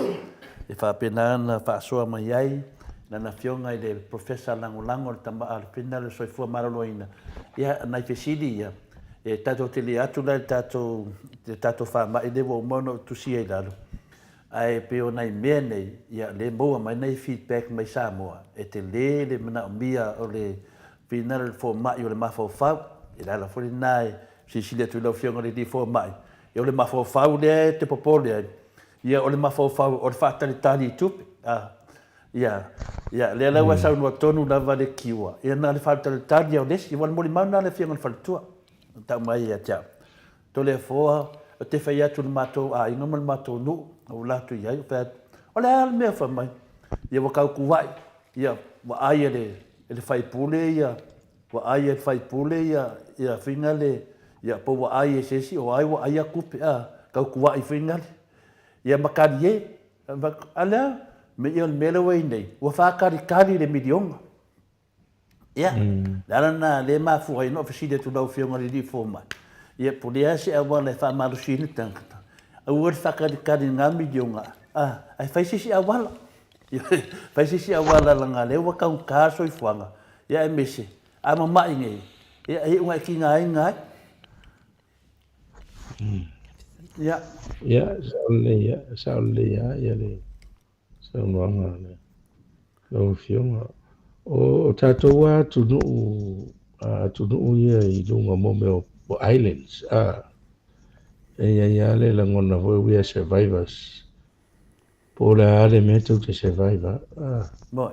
e faapena ona faasoa mai ai lana afioga i le Professor Lagolago le tama a le Fina le Soifua Maloloina. Ia nai fesili ia, e tatou te le atu la i le tatou le tatou faamai lea ua uma ona ou tusia i lalo, ae pei o nai mea nei, ia lea e maua mai nai feedback mai Samoa, e tele le manaomia o le finagalo i le fomai o le mafaufau. E le ala foi lena e silasila atu i lau Afioga i le Alii Fomai, ia o le mafaufau lea e te popole ai, ia o le mafaufau o le faatalitali i tupe, a, ia, ia, lea la ua saunoa tonu lava le cure, ia na o le faatalitali lava o le isi, aua o le molimau lena a le Afioga i le Faletua, na tau mai ia te au. Toleafoa, ou te fai atu i le matou aiga ma le matou nuu, na ou alu atu i ai, ou fai atu, o le a le mea fai mai? Ia ua tautuai, ia ua ai e le, e le faipule ia, ua ai e le faipule ia, ia finale, ia po ua ai e se isi, o ai ua ai a tupe, a, tautuai finale. Ia ma talie, a le a? Me ia o le mea lea ua i ai nei, ua faatalitali le miliona. Ia, le ala lena lea e mafua ai ona ou fesili atu i lau Afioga i le Alii Fomai, ia po o le a se auala e faamalosi ai le tagata, aua le faatalitali i lena miliona, a, ae fai se isi auala. Fai se isi auala leaga o lea ua taugata le soifuaga, ia aemaise a mamai nei, ia e iu ina e tigaina ai. Ia. Ia, sao lelei lava ia le saunoaga a lau Afioga. O tatou lava atunuu, atunuu ia i luga mo mea o islands, a, e i ai lava le lagona foi we are survivors. Po o le a le mea tou te survive a, a. Moi.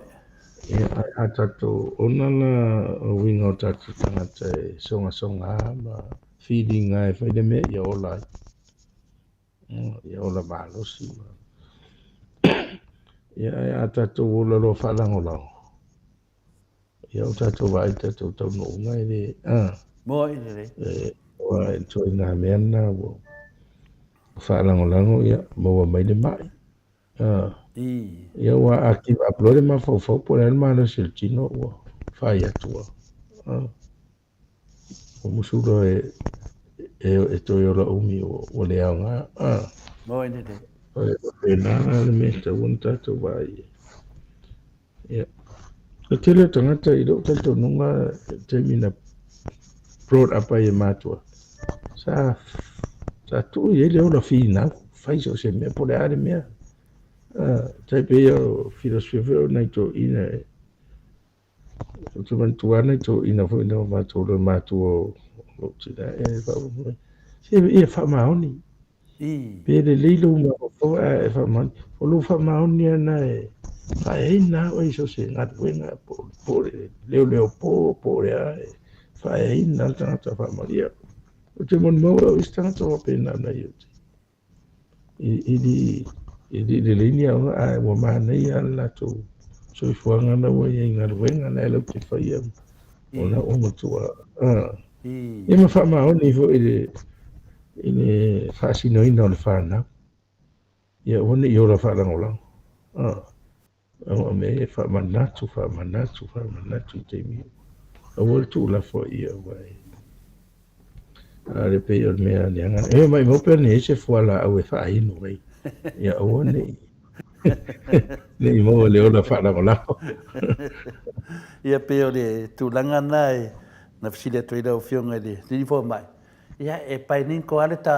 Ia, a tatou, ona la o uiga o tatou tagata e sogasoga ma feeling e fai le mea ia ola ai. Ia ola malosi. Ia ae a tatou ola loa faalagolago, ia o tatou vaai i tatou taunuuga e le, a. Moi lelei. E, ua ituaiga mea lena ua faalagolago, ia maua mai le mai. A. I. Ia ua a give up loa le mafaufau po o le a le malosi o le tino ua fai atu lava. A. Ua musu loa e, e, e toe ola umi ua le aoga. Ah. Moi lelei. E faapena la le mea e tatau ona tatou vaai i ai. Ia. O le tele o tagata i lou talitonuga i le taimi na brought up ai e matua, sa, sa tuu i ai le ola finau, fai so o se mea, po o le a le mea. Ah, tai pei o filosofia foi o nai toeaiina e, Ou te manatua ana i toeaiina foi na o matou le matua o lou tina e faamoemoe. Se ia faamaoni. Pe lelei lou mafaufau ae e faamaoni. O lou faamaoni lena e faaeaina lava oe i so o se galuega po o le leoleo po po o le a e faaeaina lava le tagata faamaoni. Ia, ou te molimau au i isi tagata faapena nai ou te i le lelei ni aoga ae ua manaia le latou soifuaga na ua i ai i galuega na e lau te faia ona ua matua ia ma faamaoni foi i le i le faasinoina o le fanau ia aua ne i ola faalagolago a mea ia faamanatu faamanatu faamanatu i taimi aua le tuulafoaia aua e A le pei o le mea leaga. E maumau pe ana i ai se fualaau e faainu ai. Ia aua ne i ne i maua le ola faalagolago. Ia pei o le tulaga lena e na fesili atu ai lau Afioga i le Alii Fomai, ia e paeniniko lava le ta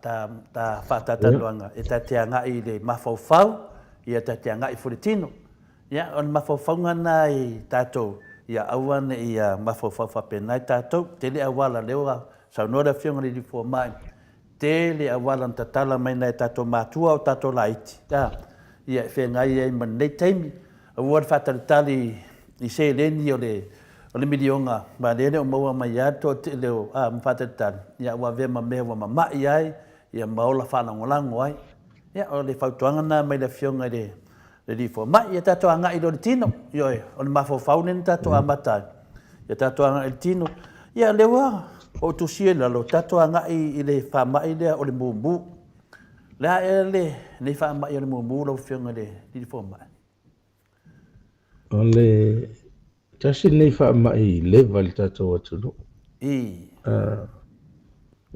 ta ta faatalatalanoaga e ta te agai i le mafaufau, ia ta te agai foi i le tino. Ia, o le mafaufauga lena i tatou, ia aua ne i mafaufau faapena i tatou. Tele auala, lea ua saunoa le Afioga i le Alii Fomai, tele auala na tatala mai nai tatou matua a o tatou laiti, a, ia e feagai ai ma lenei taimi. Aua le faatalitali i seleni o le, o le miliona, aua o lea e le o maua mai lava le toatele o, a, ma faatalitali, ia ua avea ma mea ua mamai ai, ia ma ola faalagolago ai. Ia, o le fautuaga lena mai le Afioga i le Le Alii Fomai, ia tatou agai loa i le tino, ioe, o le mafaufau lea na tatou amata ai. Ia tatou agai i le tino. Ia, lea ua O tusia i lalo, tatou agai i le faamai lea o le mumu. Le a ea lenei faamai o le mumu lau Afioga i le Alii Fomai? O le tasi lenei faamai leva i le tatou atunuu.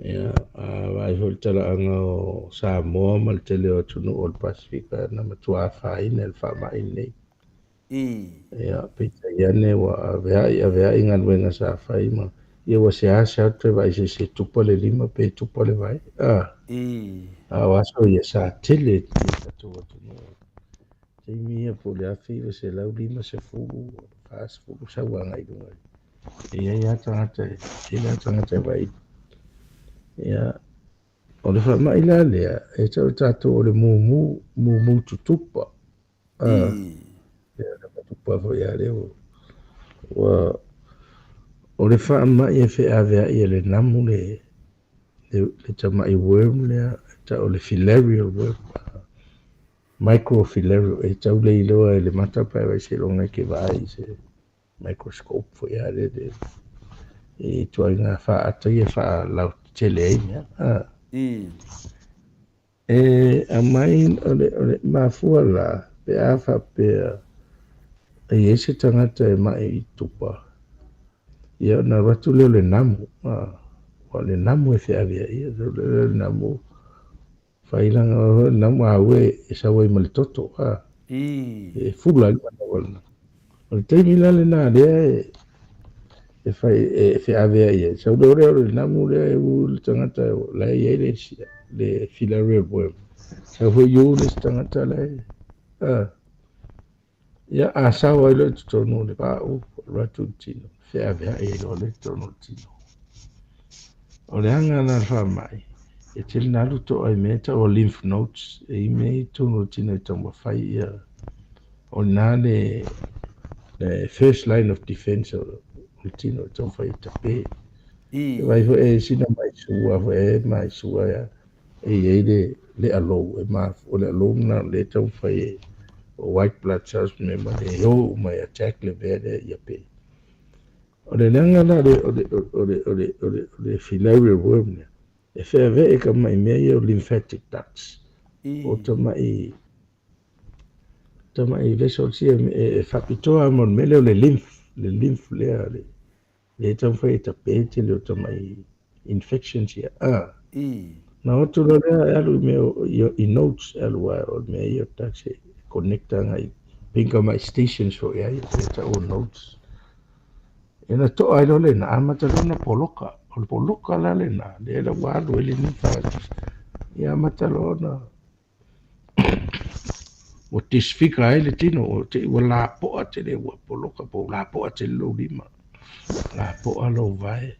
Ia, a vaai foi i le talaaga o Samoa ma le tele o atunuu o le Pasefika na matua afaina i le faamai lenei. Ia, peitai ane ua aveai aveai galuega sa fai ma ia ua seasea atu toe vaai se isi e tupa le lima pe tupa le vae. A o aso ia sa tele i le tatou atunuu. Taimi ia po o le 1950, 40 sau agai i luga. E i ai lava tagata, e tele lava tagata e vaai. Ia, o le faamai la lea, e tau e tatou o le mumu, mumu tutupa. Ia, tupa foi a lea ua o le faamai e feaveai e le namu le tamai worm lea, e tau o le filarial worm, microfilarial, e tau le iloa e le mata pe ai seiloga e ke vaai i se microscope foi a le e ituaiga faata ia faalautele ai mea. E aumai o le mafua la pe a faapea e i ai se tagata e mai i tupa, ia ona alu atu lea o le namu, ua le namu e feaveai, ia le namu failaga namu a ue e sau ai ma le toto, e fula ai le manawa lena. O le taimi la lena lea e fai e feaveai ai, sau lea o le namu lea e uu le tagata la e i ai le filarial worm. Sau foi iu le isi tagata la e ia a sao ai loa i totonu o le paau, alu atu i le tino, feaveai ai loa lea i totonu o le tino. O le aga la le faamai, e tele na alu to'a i mea e tau o lymph nodes, e i mea i totonu o le tino e taumafai ia o lena le first line of defense o le tino e taumafai e tape. E vai foi e sina mai sua foi e mai sua ia e i ai le alou e o le alou na le taumafai e o white blood cells me ma le o mai attack le mea lea ia pe. O le leaga la o le filarial worm lea, e feaveai ka mai mea ia o lymphatic ducts. O tamai vessels ia e faapitoa mo le mea lea o le lymph lea le taumafai e tape tele o tamai infections ia. Na o atu loa lea e alu i mea i nodes e alu ai o le mea ia o ducts e connect agai pinga mai stations foi ai e tau o nodes. E na to'a ai loa lena, amata loa ona poloka. O le poloka la lena, lea la ua alu ai le lymph. Ia amata loa ona ua disfigure ai le tino, o te ua lapoa tele, ua poloka po lapoa tele lou lima. Lapoa lou vae.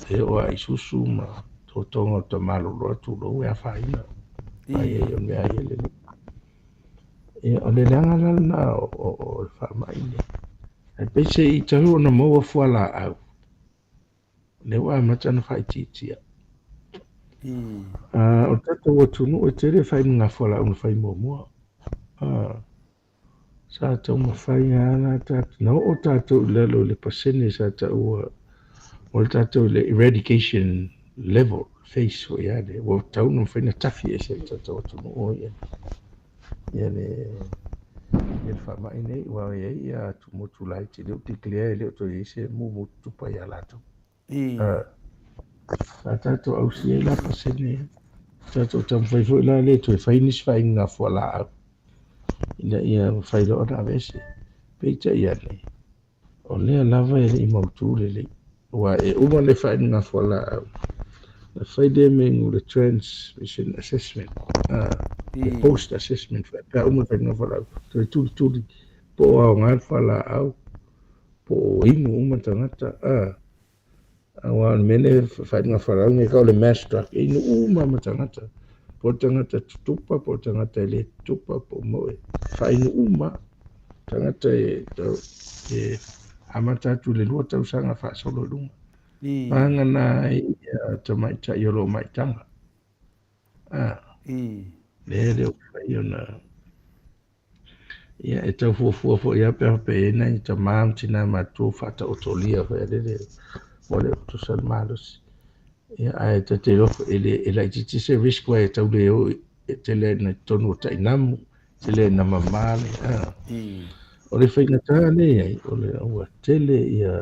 E oo ai susu ma totoga o tamalolo atu lou e afaina. Ai ai o mea ai le. Ia, o le leaga la lena o le faamai nei. Ae peiseai talu ona maua fualaau, lea ua amata ona faaitiitia. O le tatou atunuu e tele faainuga fualaau na fai muamua. Sa taumafai lava la tatou, na oo tatou i lalo i le pasene sa taua o le tatou le eradication level phase foi a le ua tatau ona mafai ona tafi ese le tatou atunuu ia ia le ia le faamai nei, ua i ai ia atumotu laiti le o declare e le o toe i ai se mumu tutupa ia latou. Sa tatou ausia ai la pasene, tatou taumafai foi la le toe fai nisi faainuga fualaau ina ia mafai loa ona aveese. Peitai ane, o lea lava e le i mautu lelei. Ua e uma le faainuga fualaau, na fai lea mea le transmission assessment, le post assessment, pe a uma le faainuga fualaau, toe tulituli po o aoga le fualaau, po o inu uma tagata. Aua o le mea lea faainuga fualaau nei o le mass drug, e inu uma ma tagata. Po o tagata tutupa, po o tagata e le tutupa, po o mo e faainu uma. Tagata e amata atu i le 2 tausaga faasolo i luga. Vaega na ai ia tamaitai o lo o maitaga. Lea le o fai ona ia e tau fuafua foi ia pe faapea e i ai nai tama ma tina matua faataotolia foi a lele. Ua le o tutusa le malosi. Ia, ae ta te iloa foi e le e laitiiti se risk aua e tau le o e tele ina i totonu o tainamu, tele ina mama le a. O le faigata lea e i ai, o le ua tele ia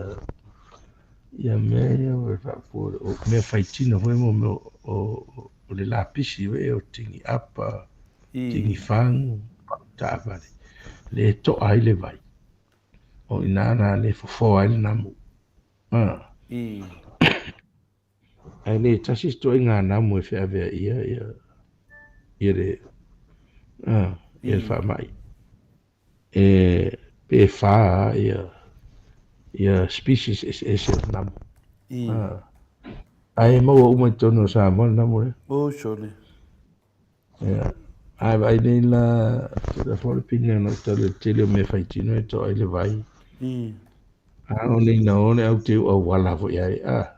ia mea ia ua faapua o mea faitino foi mo mea o o le lapisi foi o tini apa, tini fagu, pau taavale, le toa ai le vai. O i ina la le fofoa ai le namu. Ae le tasi se ituaiga namu e feaveaia ia ia le ia le faamai. E pe fa ia ia species eseese o namu. Ae maua uma i totonu o Samoa le namu lea. Oh sole. Ia, ae vaai nei la, tele foi le pine ona uta le tele o mea faitino e toa ai le vai. A o nei na o le au teu auala foi ai, a.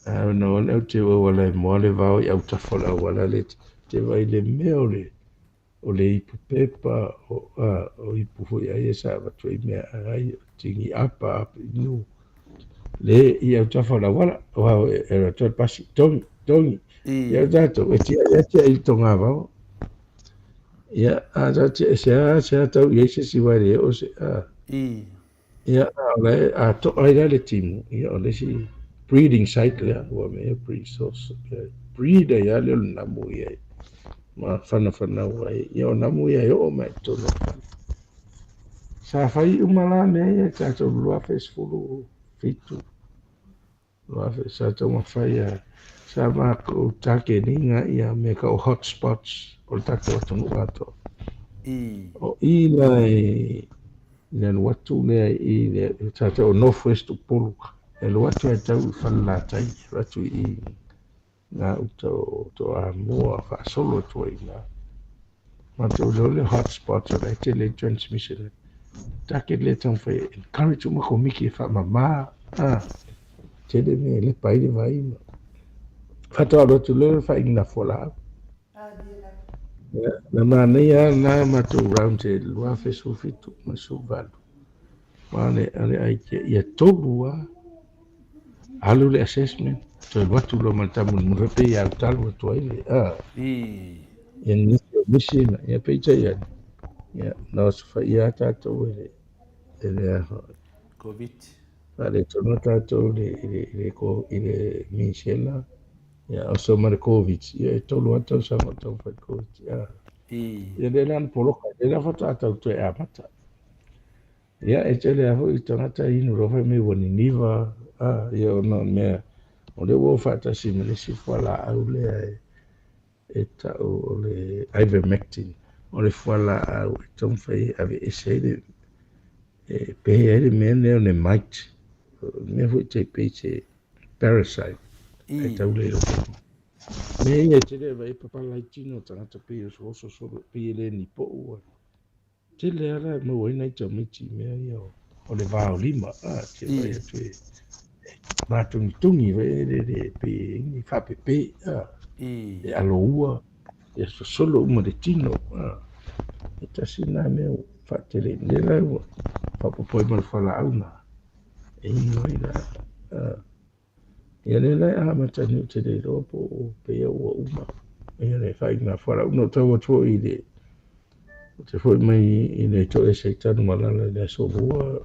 A o na o le au teu auala e moa le vao i autafa o le auala le te vaai le mea o le o le ipu pepa o a o ipu foi ai e sa avatu ai mea ai o tini apa apa inu le i autafa o le auala o au e e atu ai le pasi togi togi ia o tatou e tiai lava tiai i le togavao ia a ta tiai se a se a tau i ai se isi aua e le oo se a ia a o la e a to'a ai la le timu ia o le isi breeding site lea ua mea breed source breed ai lava lea o le namu ia ma fanafanau ai ia o namu ia e oo mai i totonu o le fale. Sa fai uma la mea ia i tatou 2017 Sa taumafai a sa matou target-ina ia mea tau o hot spots o le tatou atunuu atoa. O i la i le alu atu lea i le tatou o North West Upolu, e alu atu lava e tau i Falelatai, e alu atu i gauta o Toamua faasolo atu ai i ina. Matou iloa le hot spots o la e tele ai transmission. Target lea e taumafai e encourage uma komiti e faamama a tele mea e lepa ai le vai ma faatoa alu atu loa le faaiuga fualaau. Ia, na manaia lava lena matou round i le 2017 ma le 18. Ma o le, o le idea ia tolu lava alu le assessment, toe alu atu loa ma le tamulimuli foi pei e autalu atu ai le, a, ia nisi o misi na, ia peitai ane, ia, na osofaia lava tatou e le, e le a foi. Covid. Faaletonu tatou i le, i le, i le, i le misela, ia oso ma le Covid, ia e tolu lava tausaga o taumafai le Covid, a. Ia lea la na poloka, lea la faatoa tau toe amata. Ia, e tele lava foi tagata e inu loa fai mai ua niniva, a, ia ona o le mea, o lea ua o faatasi ma le isi fualaau lea e, e tau o le ivermectin, o le fualaau e taumafai e aveese ai le, e pehe ai le mea lea o le mite, o le mea foi tai pei se parasite, ae tau le iloa. Mea ia e tele e vaai papala ai tino o tagata pei e oso solo, pei e le ni po'u. Tele lava la e maua ai nai tamaiti i mea ia o le vaolima, a, te vaai atu e mātungitungi foi e le pei e ni faapepe, a, e aloua, e sosolo uma le tino, a. E tasi lena mea ua faatele, lea la ua faaopoopo ai ma le fualaau lena e inu ai la, a. Ia lea la e amata nei ou te le iloa po o pea ua uma. Ia le faaiuga fualaau. Na ou tau atu foi i le, ou te foi mai i le toese i Tanumalala i le aso lua,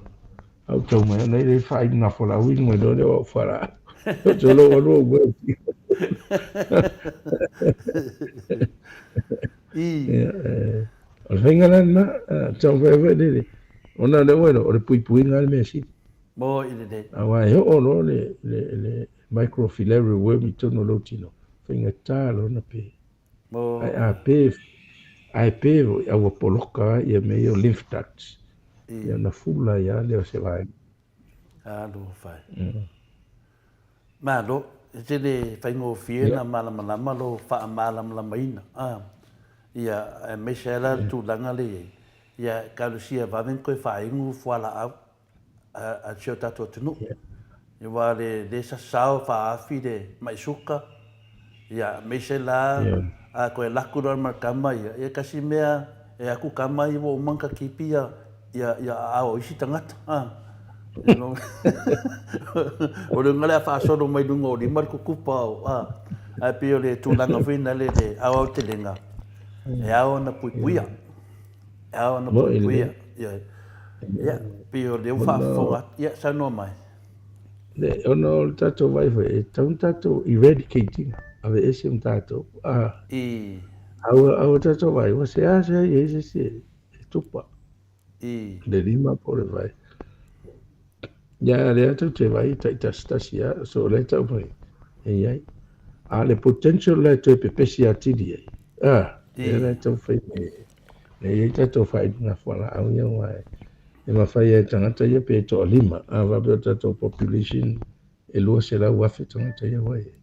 a ou tau mai ana i le faaiuga fualaau inu mai loa lea o au fualaau. Ou te lou alu ou moe. Ia, o le faiga la lena, taumafai foi lele, ona o lea ua iloa, o le puipuiga le mea sili. Mo i lelei. Aua e oo loa le, le, le microfilarial worm i totonu o lou tino, faigata loa ona pe. Mo. Ae a pe, a e pe foi, a ua poloka lava ia mea ia o lymph ducts, ia ona fula ai lava lea o se vaega. Alofa e. Malo, e tele faigofie na malamalama lo faamalamalamaina, a, ia, aemaise ai la le tulaga lea i ai, ia, kalosia vave ona toe faainu fualaau a si o tatou atunuu. Aua le le sasao faaafi le mai suka, ia aemaise la a toe laku loa ma le tama ia, ia tasi mea e aku tama ia ua uma ona tatipi ia ia aao o isi tagata a. O le uiga lea a faasolo mai luga o lima le kukupa o, a, ae pei o le tulaga foi lena le aoaotelega, e ao ona puipuia. E ao ona puipuia. Ioe. Ia, pei o lea ua faafofoga atu. Ia, saunoa mai. Le, ona o le tatou vaai foi, e tatau ona tatou eradicate ina, aveese ma tatou. A, I. a ua tatou vaai, ua seasea i ai se isi e tupa. I. Le lima po o le vae. Ia, lea tatou te vaai e taitasitasi lava, so o lea e tau mai e i ai. A o le potential la e toe pepesi atili ai, a, lea la e taumafai mai e i ai tatou faailuga fualaau ia aua e mafai lava e tagata ia pe toalima, a faapea o le tatou population e 200,000 tagata ia ua i ai.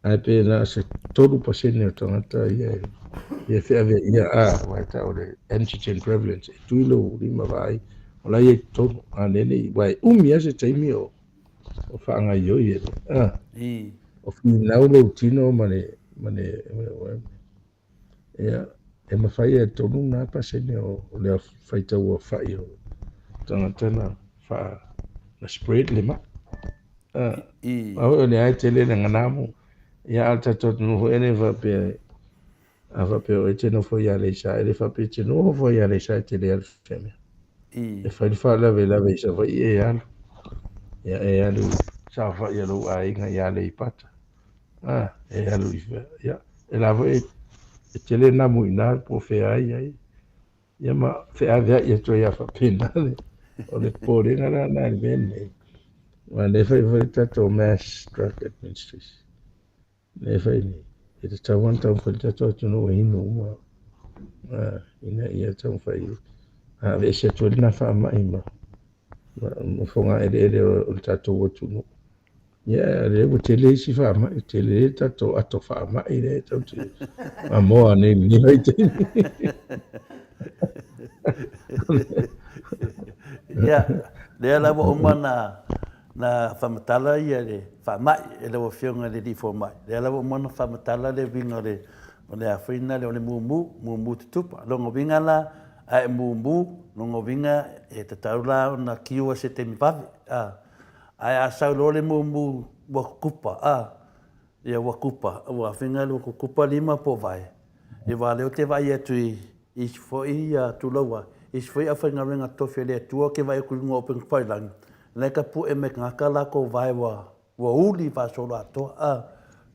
Ae pe na o se 3% o tagata ia e feaveaia, a, aua e tau o le antigen prevalence, e tui lou lima vaai, o la e i ai i totonu, a lea le i, aua e umi lava se taimi o faagaoioi e le, a, o finau lou tino ma le, ma le, ia, e mafai e tolu na pasene o le faitau aofai o tagata na faa na spread le mai. A o le ai tele le nganamu. Ia a le tatou atunuu foi e le faapea a faapea o e te nofo i Aleisa, e le faapea e te nofo i Aleisa e tele ai le feamea. E fai le faalavelave i Savaii e alu. Ia e alu i saofai a lou aiga i Aleipata. A, e alu i fea. Ia, e la foi e tele namu i ina po o fea ai ai. Ia ma feaveai atu ai lava faapena le, o le popolega la lena i le mea lenei. Aua o lea e fai foi le tatou Mass Drug Administration. Lea e fai nei, e tatau lava ona taumafai le tatou atunuu e inu uma, a, ina ia taumafai e aveese atu ai lena faamai ma fogaeleele o le tatou atunuu. Ia, lea ua tele isi faamai, tele le tatou ato faamai lea e tatou te mamoa nei i lenei vaitaimi. Ia, lea la ua uma na faamatala ia le faamai e lau Afioga i le Alii Fomai. Lea la ua uma ona faamatala le uiga o le o le a foi lena o le mumu, mumu tutupa. Lona uiga la, a e mumu, lona uiga e tatau la ona cure i se taimi vave. A. Ae a sau loa le mumu ua kukupa, a, ia ua kupa, ua finga ua kukupa lima po o vae. Ia aua o lea ou te vaai atu i isi foi ia tulou a, isi foi aufaigaluega totofi a le Atua ou te vaai atu i luga o upega tafailagi, la e tapue mai e tagata latou vae ua ua uli faasoloatoa, a,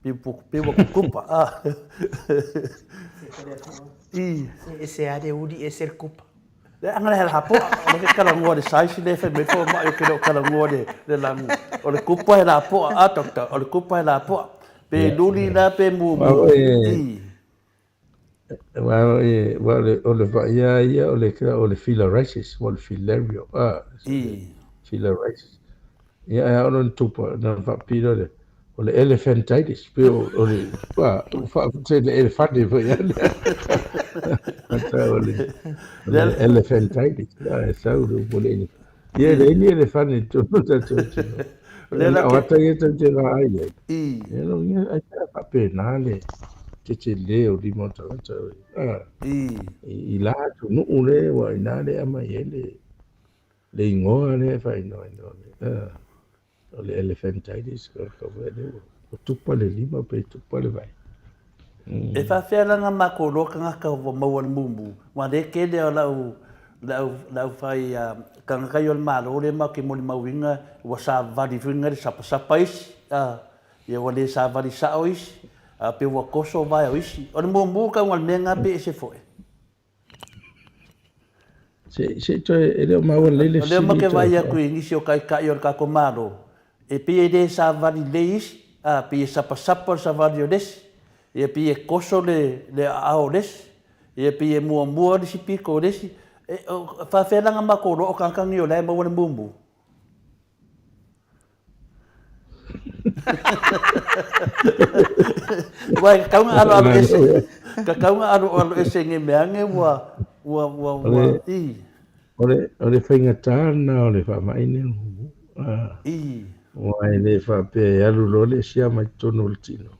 pei ua kukupa, a. I. Se ese lava le uli ese le kupa. Le aga le lapoa, o le ke talanoa le size le fai mai fomai o ke le talanoa le le lagu. O le kupa he lapoa, a doctor, o le kupa he lapoa. Pe luli la pe mumu. I. Aua o le vaaia ia o le o le filariasis, o le filaria, a, I. Filariasis. Ia, ae a oo loa ina tupa, ona faapipii loa lea, o le elephantitis, pei o le, a, ua faafuasei le elefane foi lea. O le elephantitis, a, e sau le upu o le elefane. Ia, e leai ni elefane i totonu o le tatou atunuu. O ata ia tatou te vaai ai. Ia, lona uiga, ai pe a faapena le tetele o lima o tagata, a, i la atunuu lea ua i ina lea e aumai ai le le igoa lea e faaigoaina o le elephantitis, ua tupa le lima pe tupa le vae. E faafefea la ona matou iloa tagata ua maua i le mumu? Aua o lea e tele o lau le aufai tagata ia o le Malo lea matou te molimauina ua savali foi le sapasapa isi, a, ia ua le savali sao isi, a pei ua toso vae o isi. O le mumu tauga o le mea lena pe ese foi? Se i toe, e le o maua lelei le fesili. O lea matou te vaai atu i nisi o taitai o le tatou Malo, e pei e le savali lelei isi, a, pei e sapasapa le savali o le isi, ia pei e toso le aao o le isi, ia pei e muamua le isi pito o le isi. E faapefea la ona matou iloa o tagata nei o la e maua le mumu? Aua e tatau ona aloalo ese, tatau ona aloalo ese ne i mea ane ua, ua, ua, ua, i. O le faigata lena o le faamai lenei o le mumu. I. Aua e le faapea e alu loa le siama i totonu o le tino,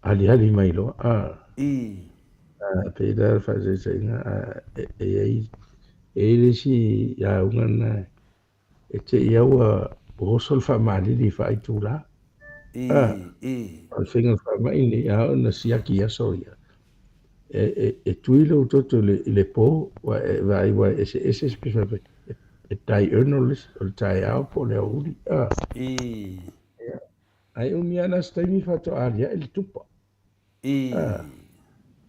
halihali mai loa. I. Pei la le faataitaiga, e i ai le isi auga lena. E te i a ua oso le faamalili i faaitulā. A o le faiga o le faamai lenei, a oo ina siaki i aso ia, e tui lou toto i le po, ua e vaai ua eseese se pisa e diurnal le isi, o le taeao po o le aoauli. A Ae umi lava la se taimi faatoa aliae le tupa.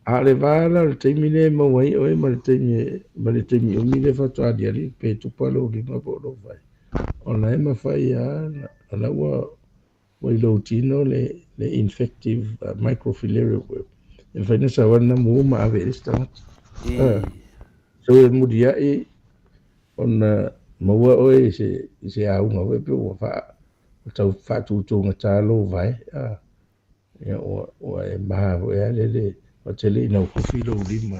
A o le va la o le taimi lea e maua ai oe ma le taimi ma le taimi umi lea faatoa aliali pe tupa lou lima po o lou vae, o la e mafai lava o la ua ua i lou tino le infective microfilaria worm. E mafai ona sau lava le namu ma ave i le isi tagata. So e muliai ona maua oe i se auga foi pe ua ua tau faatutugata lou vae. Ia ua e maha foi lava lele ua tele ina ufufi lou lima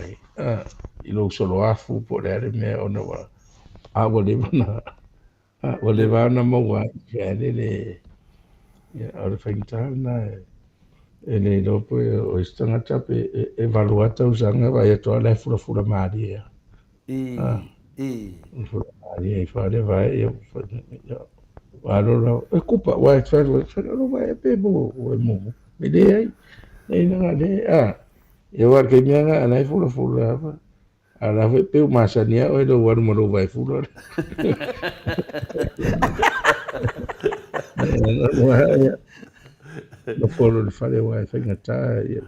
i lou soloafu po o le a le mea ona ua a ua leva ona ua leva ona maua ai ia lele. Ia o le faigata lena e le iloa po o isi tagata pe e 8 lava tausaga vaai atu lava o la e fulafula malie lava. Fulafula malie ifo lava le vae ia ua alu la e kupa ua e fai ua vae pe mo ua e mumu. E leai, e na le a ia ua ke mea na la e fulafula lava. A la foi pe ua masani lava oe i lou alu ma lou vae fula. Nofo loa i le fale aua e faigata ia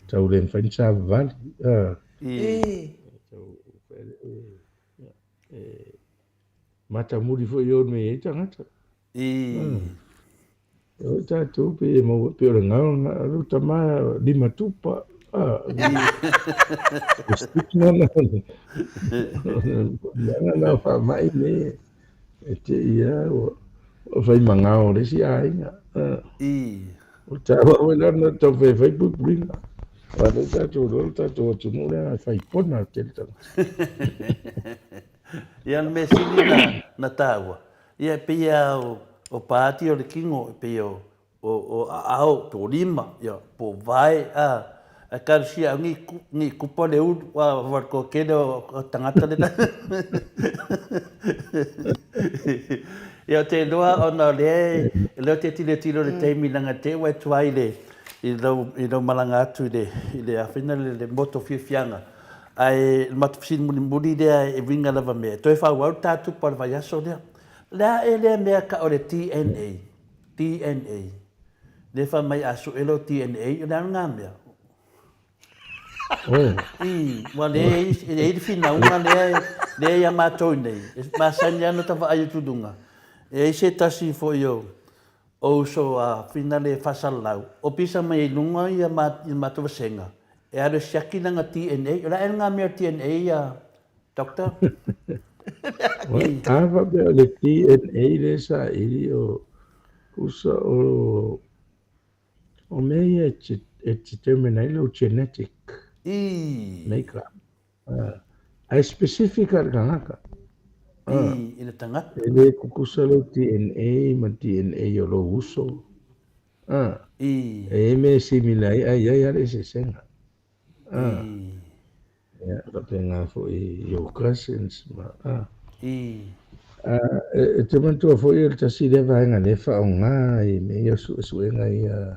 tau le mafai ona savavali. E matamuli foi i o mea i ai tagata. E oi tatou pe e maua pe o le gao na lou tama lima tupa. O stigma na na na faamai le e te ia ua fai magao le isi aiga. O taua foi la na tau fai fai puipuiga. Aua lea tatou iloa le tatou atunuu lea e fai pona tele tagata. Ia o le mea sili na taua, ia e pei lava o paati o le kino, e pei o aao, po o lima, ia, po o vae, a, ae kalosia au nei kupa le ulu, a ua le toatele o tagata le Ia, ou te iloa ona o lea ou te tilotilo i le taimi leaga te i ua e tuai i lou malaga atu i le afina le moto fiafiaga. Ae o le matou fesili mulimuli lea e uiga lava mea, e toe faaauau le ta tupa o le vaiaso lea. O le a ea lea mea tau o le DNA? DNA. Lea fai mai a sue lou DNA, o le a lena mea? I, ua leai e i ai le finauga lea lea ia matou nei, e masani lava ona ta vaai atu i luga, e i ai se tasi foi o O uso a Whina le faasalalau, o pisa mai ai luga ia matou vasega, e alu e siaki lana DNA. O le a ea lena mea o le DNA ia Doctor? A faapea o le DNA lea e saili o usa o mea ia e determine ai lou genetic makeup. Ae specific lava i le tagata. I le tagata. E le tutusa lou DNA ma le DNA o lou uso. E i ai mea e similar ai ae i ai lava le eseesega. Ia faapena foi i your cousins ma. E te manatua foi o le tasi lea vaega lea e faaaoga i mea ia o suesuega ia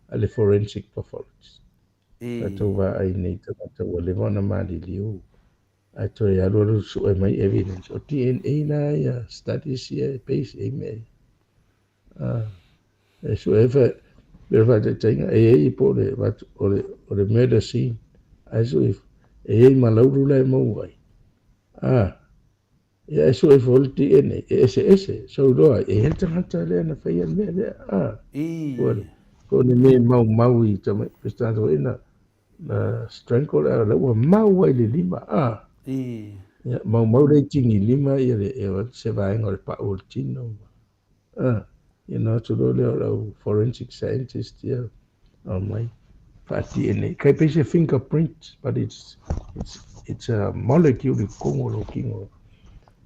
a le forensic pathologist. Tatou vaai nei tagata ua leva ona maliliu ae toe alu alu sue mai evidence o DNA la ia studies ia e base ai mea ia. E sue ai fa pe faataitaiga e i ai po o le o le murder scene ae sue ifo e i ai ma laulu la e maua ai. Ia e sue ifo le DNA e eseese so iloa ai e i ai le tagata lea na faia le mea lea a po o ni mea e maumau i tama pe se tagata foi na strangle a la ua mau ai le lima a ia maumau le tigi lima ia le se vaega o le pau o le tino a ia na atu loa lea o lau forensic scientist ia aumai faa-DNA kai pei se fingerprint but it's a molecule i totonu o lou kino.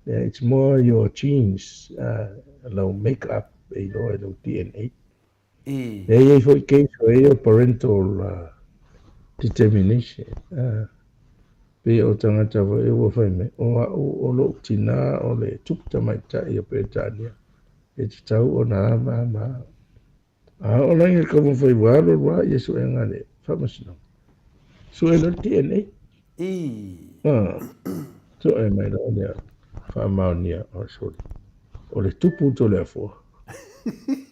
Yeah, it's more your genes, lau make-up e iloa e lou DNA. E i ai foi case o ia parental determination. Pei o tagata foi ua fai mai, o au o lou tinā o le tupu tamaitai o Peretania, e tatau ona a ma a ma a. A oo la ina taumafai ua alu alu lava ia suega a le faamasinoga, sue loa le DNA. Sue mai loa lea faamaonia o sole. O le tupu Toleafoa.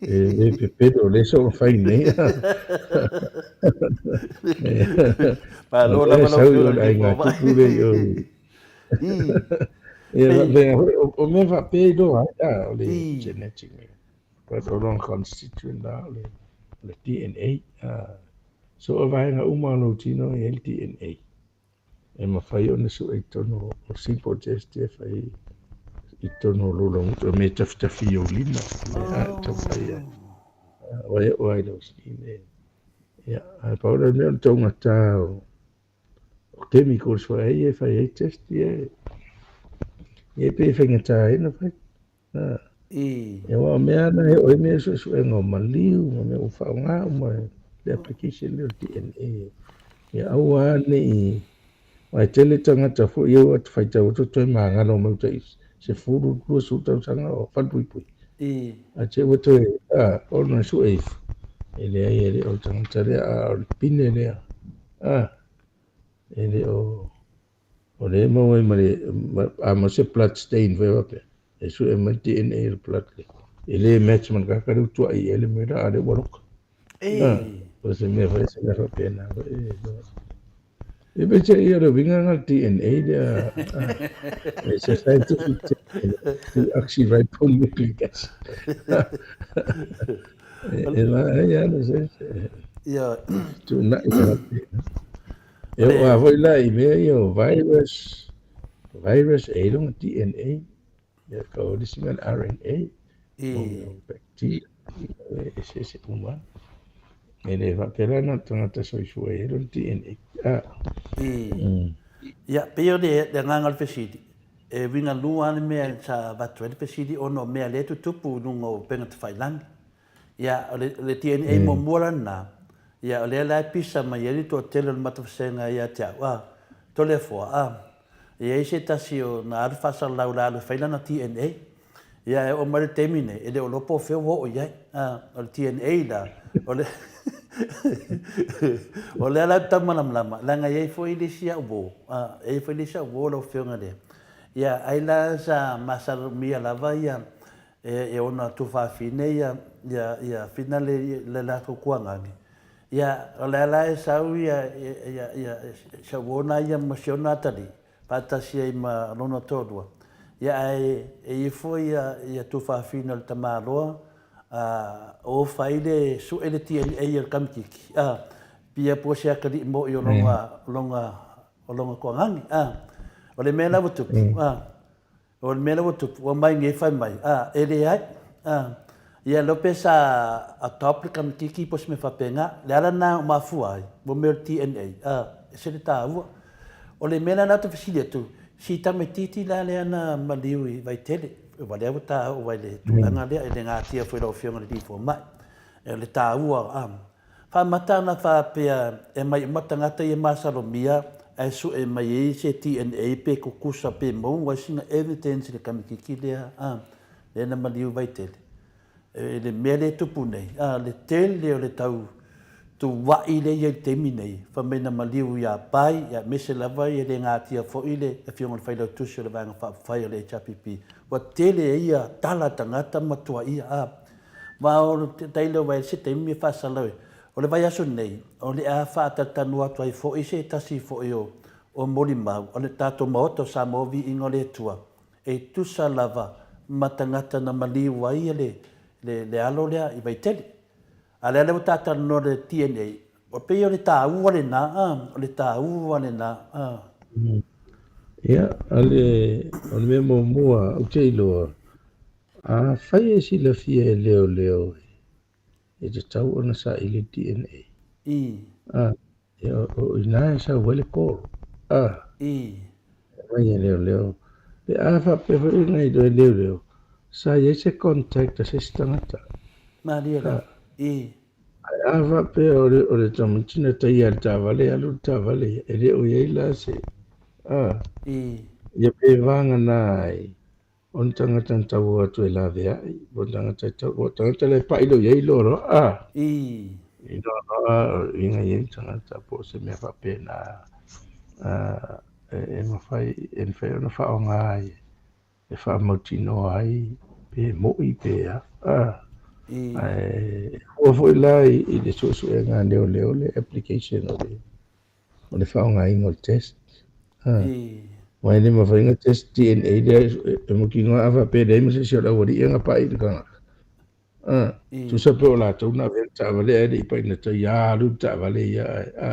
E le pepelo, o lea soona fai nei. Malo lava lau afioga i le aiga tupu le i o. Ia faapea foi, o mea faapea iloa ai, o le genetic. But o lona constituent la, o le DNA. So o vaega uma o lou tino e i ai le DNA. E mafai ona sue i totonu o simple test e fai i totonu o lou laugutu, o mea e tafitafi i ou lima, mea e taumafai ai. Ua e oo ai i lau skin e. Ia, ae pau le mea o le taugata o chemicals foi ai e fai ai test ia e pei e faigata ai ona fai. Ia aua o mea na e oo ai mea suesuega o maliu ma mea ua faaaoga uma le application lea o le DNA. Ia aua lava ne i aua e tele tagata foi ia ua faitau atu toe magalo mai uta i 10, 20 tausaga o falepuipui. Ae te i ua toe ona sue ifo, e leai e le o le tagata lea a o le pine lea. E le o O lea e maua ai ma le, a maua se blood stain foi faapea, e sue mai le DNA o le blood lea. E le match ma le tagata lea ua tuai i ai le mea lea, a o lea ua loka. O se mea foi, se mea faapena foi. E peiseai o le uiga lena o le DNA lea, it's a scientific term, deoxyribonucleic acid. E manaia lava se fetuunai faapena. E oo lava foi la i mea ia o virus, virus e i ai lona DNA, ia ka o le isi mea o le RNA, o mea o bacteria, e eseese uma lava. E le faapea la na o le tagata soifua e i ai lona DNA. Ia, pei o le agaga o le fesili, e uiga lua lava le mea sa avatu ai le fesili ona o mea lea e tutupu i luga o upega tafailagi. Ia, o le DNA muamua la lena, ia, o lea la e pisa mai ai le toatele o le matafasega ia te au, a, Toleafoa, a, e i ai se tasi o na alu faasalalau o le a alu e fai lana DNA. Ia, e oo mai le taimi nei, e le o iloa po o fea ua oo i ai. A, o le DNA la, o le o lea la ou te taumalamalama, leaga e i ai foi le isi au uo, a, e i ai foi le isi au uo lau Afioga lea. Ia, ai la sa masalomia lava ia e ona tufafine ia ia ia fina le le latou kuagagi ia o lea la e sau ia ia ia si au ona ia ma si ona atalii faatasi ai ma lona toalua ia ae e ifo ia ia tufafine o le tamaloa a o fai le sue le DNA o le kamitiki a pia po se atalii moi o lona lona o lona kuagagi a o le mea la ua tupu a O le mea lea ua tupu, ua mai nei fai mai, a, e leai, a, ia leo pe sa adopt le kamitiki po o se mea faapena. Le ala lena ua mafua ai, mo mea o le DNA, a, e ese le taua. O le mea la lena ou te fesili atu, si tamaititi la lea na maliu i Vaitele, aua lea ua ta oo ai i le tulaga lea, e le natia foi i lau Afioga i le Alii Fomai, o le taua, a, Faamata ana faapea e aumai uma tagata ia masalomia ae sue mai ai se DNA pe kukusa pe maua ai sina evidence i le kamititi lea a lea na maliu Vaitele i le mea lea e tupu nei a le tele o le tau tuuai lea i ai i le taimi nei fai mai na maliu ia Pai aemaise lava e le natia foi le afioga i le Failautusi o le Vaega Faaupufai o le HRPP ua tele ai ia tala a tagata ma tuuaia a Ma o le taimi o se taimi e faasalau ai. O le vaiaso nei, o le a faatalatalanoa atu ai foi se tasi foi o o molimau o le tatou Maota o Samoa Viiga o le Atua, e tusa lava ma tagata na maliu ai le le le alo lea i Vaitele. A lea lea ua ta talanoa i le DNA, e pei o le taua lena, a, o le taua lena, a. Ia, o le, o le mea muamua ou te iloa, Afai e silafia e leoleo e tatau ona saili le DNA, a, o i ina e sau ai le call, a, e aumai e leoleo. Pe a faapea foi ona iloa e leoleo, sa i ai se contact a se isi tagata. Malie lava. Ae a faapea o le tamaiti na taia e le taavale, alu le taavale ia, e le o i ai la se. A. Ia pe vagana ai, o ni tagata na tau o atu e laveai, po o ni tagata e tau, o tagata la e paʻi loa i ai loa loa, a. I loa loa o le uiga i ai ni tagata po o se mea faapena, a, e mafai, e mafai ona faaaoga ai e faamautinoa ai pe moʻi pe a, a. Ae fua foi la i le suesuega a leoleo le application o le o le faaaogaina o le test. A. Aua e le mafai ona test DNA lea e mautinoa a faapea e leai ma se isi o le aualii e gapaai i le tagata. A. Tusa pe o latou na avea le taavale ae le i paina tai a alu le taavale ia ae a.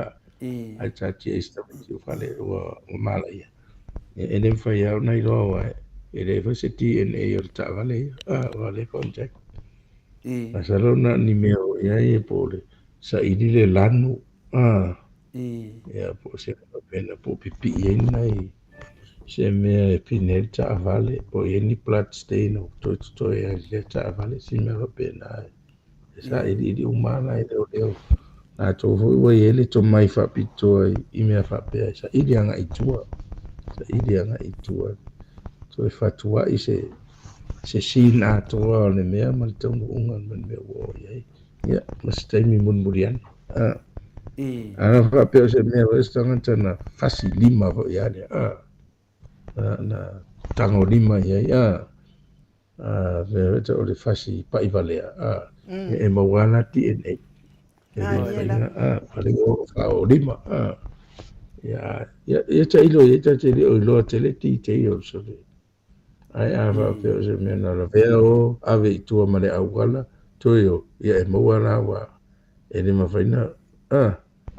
Ae taatia i si tamaiti o fale ua malaia. E le mafai lava ona iloa aua e leai foi se DNA o le taavale ia. A, ua le contact. Masalo na o ni mea o i ai po o le saili le lanu. A. Ia po o se mea faapena po o pipii ai nai se mea e pine ai le taavale po o i ai ni blood stain o toe totoe ai i lea taavale, si mea faapena e sailiili uma lava la e leoleo. Latou foi ua i ai le tomai faapitoa i mea faapea e saili agai i tua, saili agai i tua, toe fatuai se se scene atoa o le mea ma le taunuuga ma le mea ua oo i ai. Ia, ma se taimi mulimuli ane. A. Ana faapea o se mea foi se tagata na fasi lima foi ia lea. A. Na, na tango lima i ai. A. A, mea foi o le fasi paʻi valea. A. E maua la DNA. E le mafai ona, a, pale ua faaoo lima. A. Ia, ia, ia tailo i ai ta te le o iloa tele details o le Ae a faapea o se mea na lavea o ave i tua ma le auala, toe o, ia e maua la ua e le mafai na, a,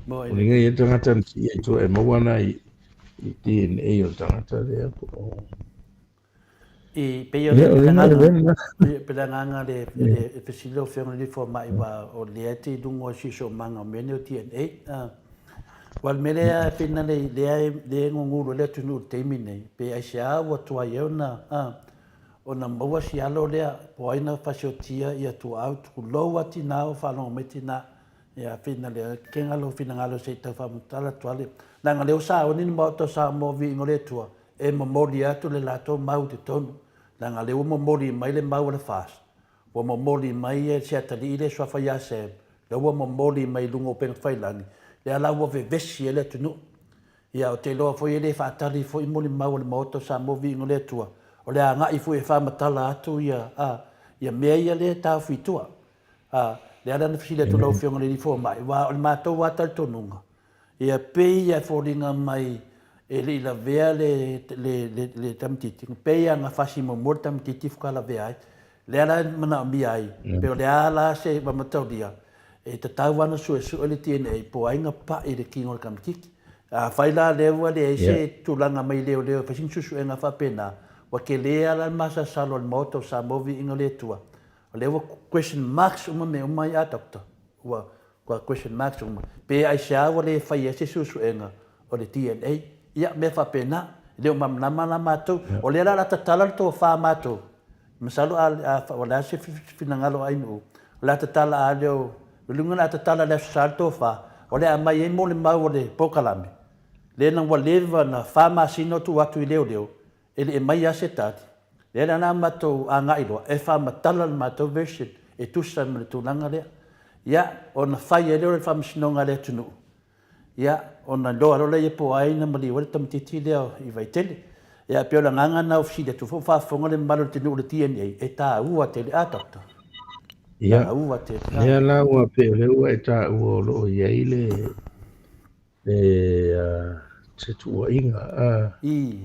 o le ngai e tagata na siia i tua e maua na i DNA o le tagata lea po o. I pei o le agaga, pei le agaga le le fesili lau Afioga i le Fomai aua o lea e te i luga o le siosiomaga o mea nei o DNA. Aua o le mea lea e pei na lea lea e gugulu ai le atunuu i le taimi lenei, pe aisea ua tuai ai ona ona maua si alo lea po o ai na fasiotia ia tuaau tulou lava tina o faalogo mai tina. Ia pei na lea kega lou finagalo se i tau faamatala atu lava le leaga o lea ua sauni le Maota o Samoa viiga o le Atua e momoli atu le latou mau i totonu leaga o lea ua momoli mai le mau a le FAST Ua momoli mai e si atalii le suafa ia Sam, lea ua momoli mai i luga o upega tafailagi, lea la ua vevesi ai le atunuu. Ia, ou te iloa foi e le faatali foi molimau a le Maota o Samoa Viiga o le Atua, o le agai foi e faamatala atu ia, a, ia mea ia lea e taofi i tua. A, lea la na fesili atu lau Afioga i le Alii Fomai, aua o le matou lava talitonuga, Ia pei a e foliga mai e le i lavea le, le, le, le tamaitiiti, pei a na fasi muamua le tamaitiiti faatoa lavea ai. Lea la e manaomia ai, pe o le a la se vamataulia, e tatau lava ona suesue le DNA po o ai na paʻi i le kino o le tamaitiiti. Afai la lea ua leai se tulaga mai leoleo e fai sina suesuega faapena, ua tele lava la le masalosalo o le Maota o Samoa Viiga o le Atua. O lea ua question marks uma mea uma ia Doctor. Ua Ua question marks uma. Pe aisea ua le fai ai se suesuega o le DNA? Ia, mea faapena. E le o malamalama la matou. O lea la o le a tatala le tofa matou. Masalo a, a, o le a se finagalo o Ainuu, o le a tatala a leo, o le uiga o le a tatala i le Aso Sa le tofa, o le a aumai ai molimau o le polokalame, lea na ua leva na fa masina o tuu atu i leoleo, E le i mai lava se tali. Lea la na matou agai loa e faamatala le matou version e tusa ma le tulaga lea. Ia, ona fai ai lea o le faamasinoga a le atunuu. Ia, ona iloa loa lea po o ai na maliu ai le tamaitiiti lea i Vaitele. Ia, e pei o le agaga lena ua fesili atu foi, ua faafofoga le mamalu o le atunuu i le DNA, e taua tele. A, Doctor? Ia, Taua tele. lea la ua pei o lea ua e taua o lo o i ai le le se tuuaiga a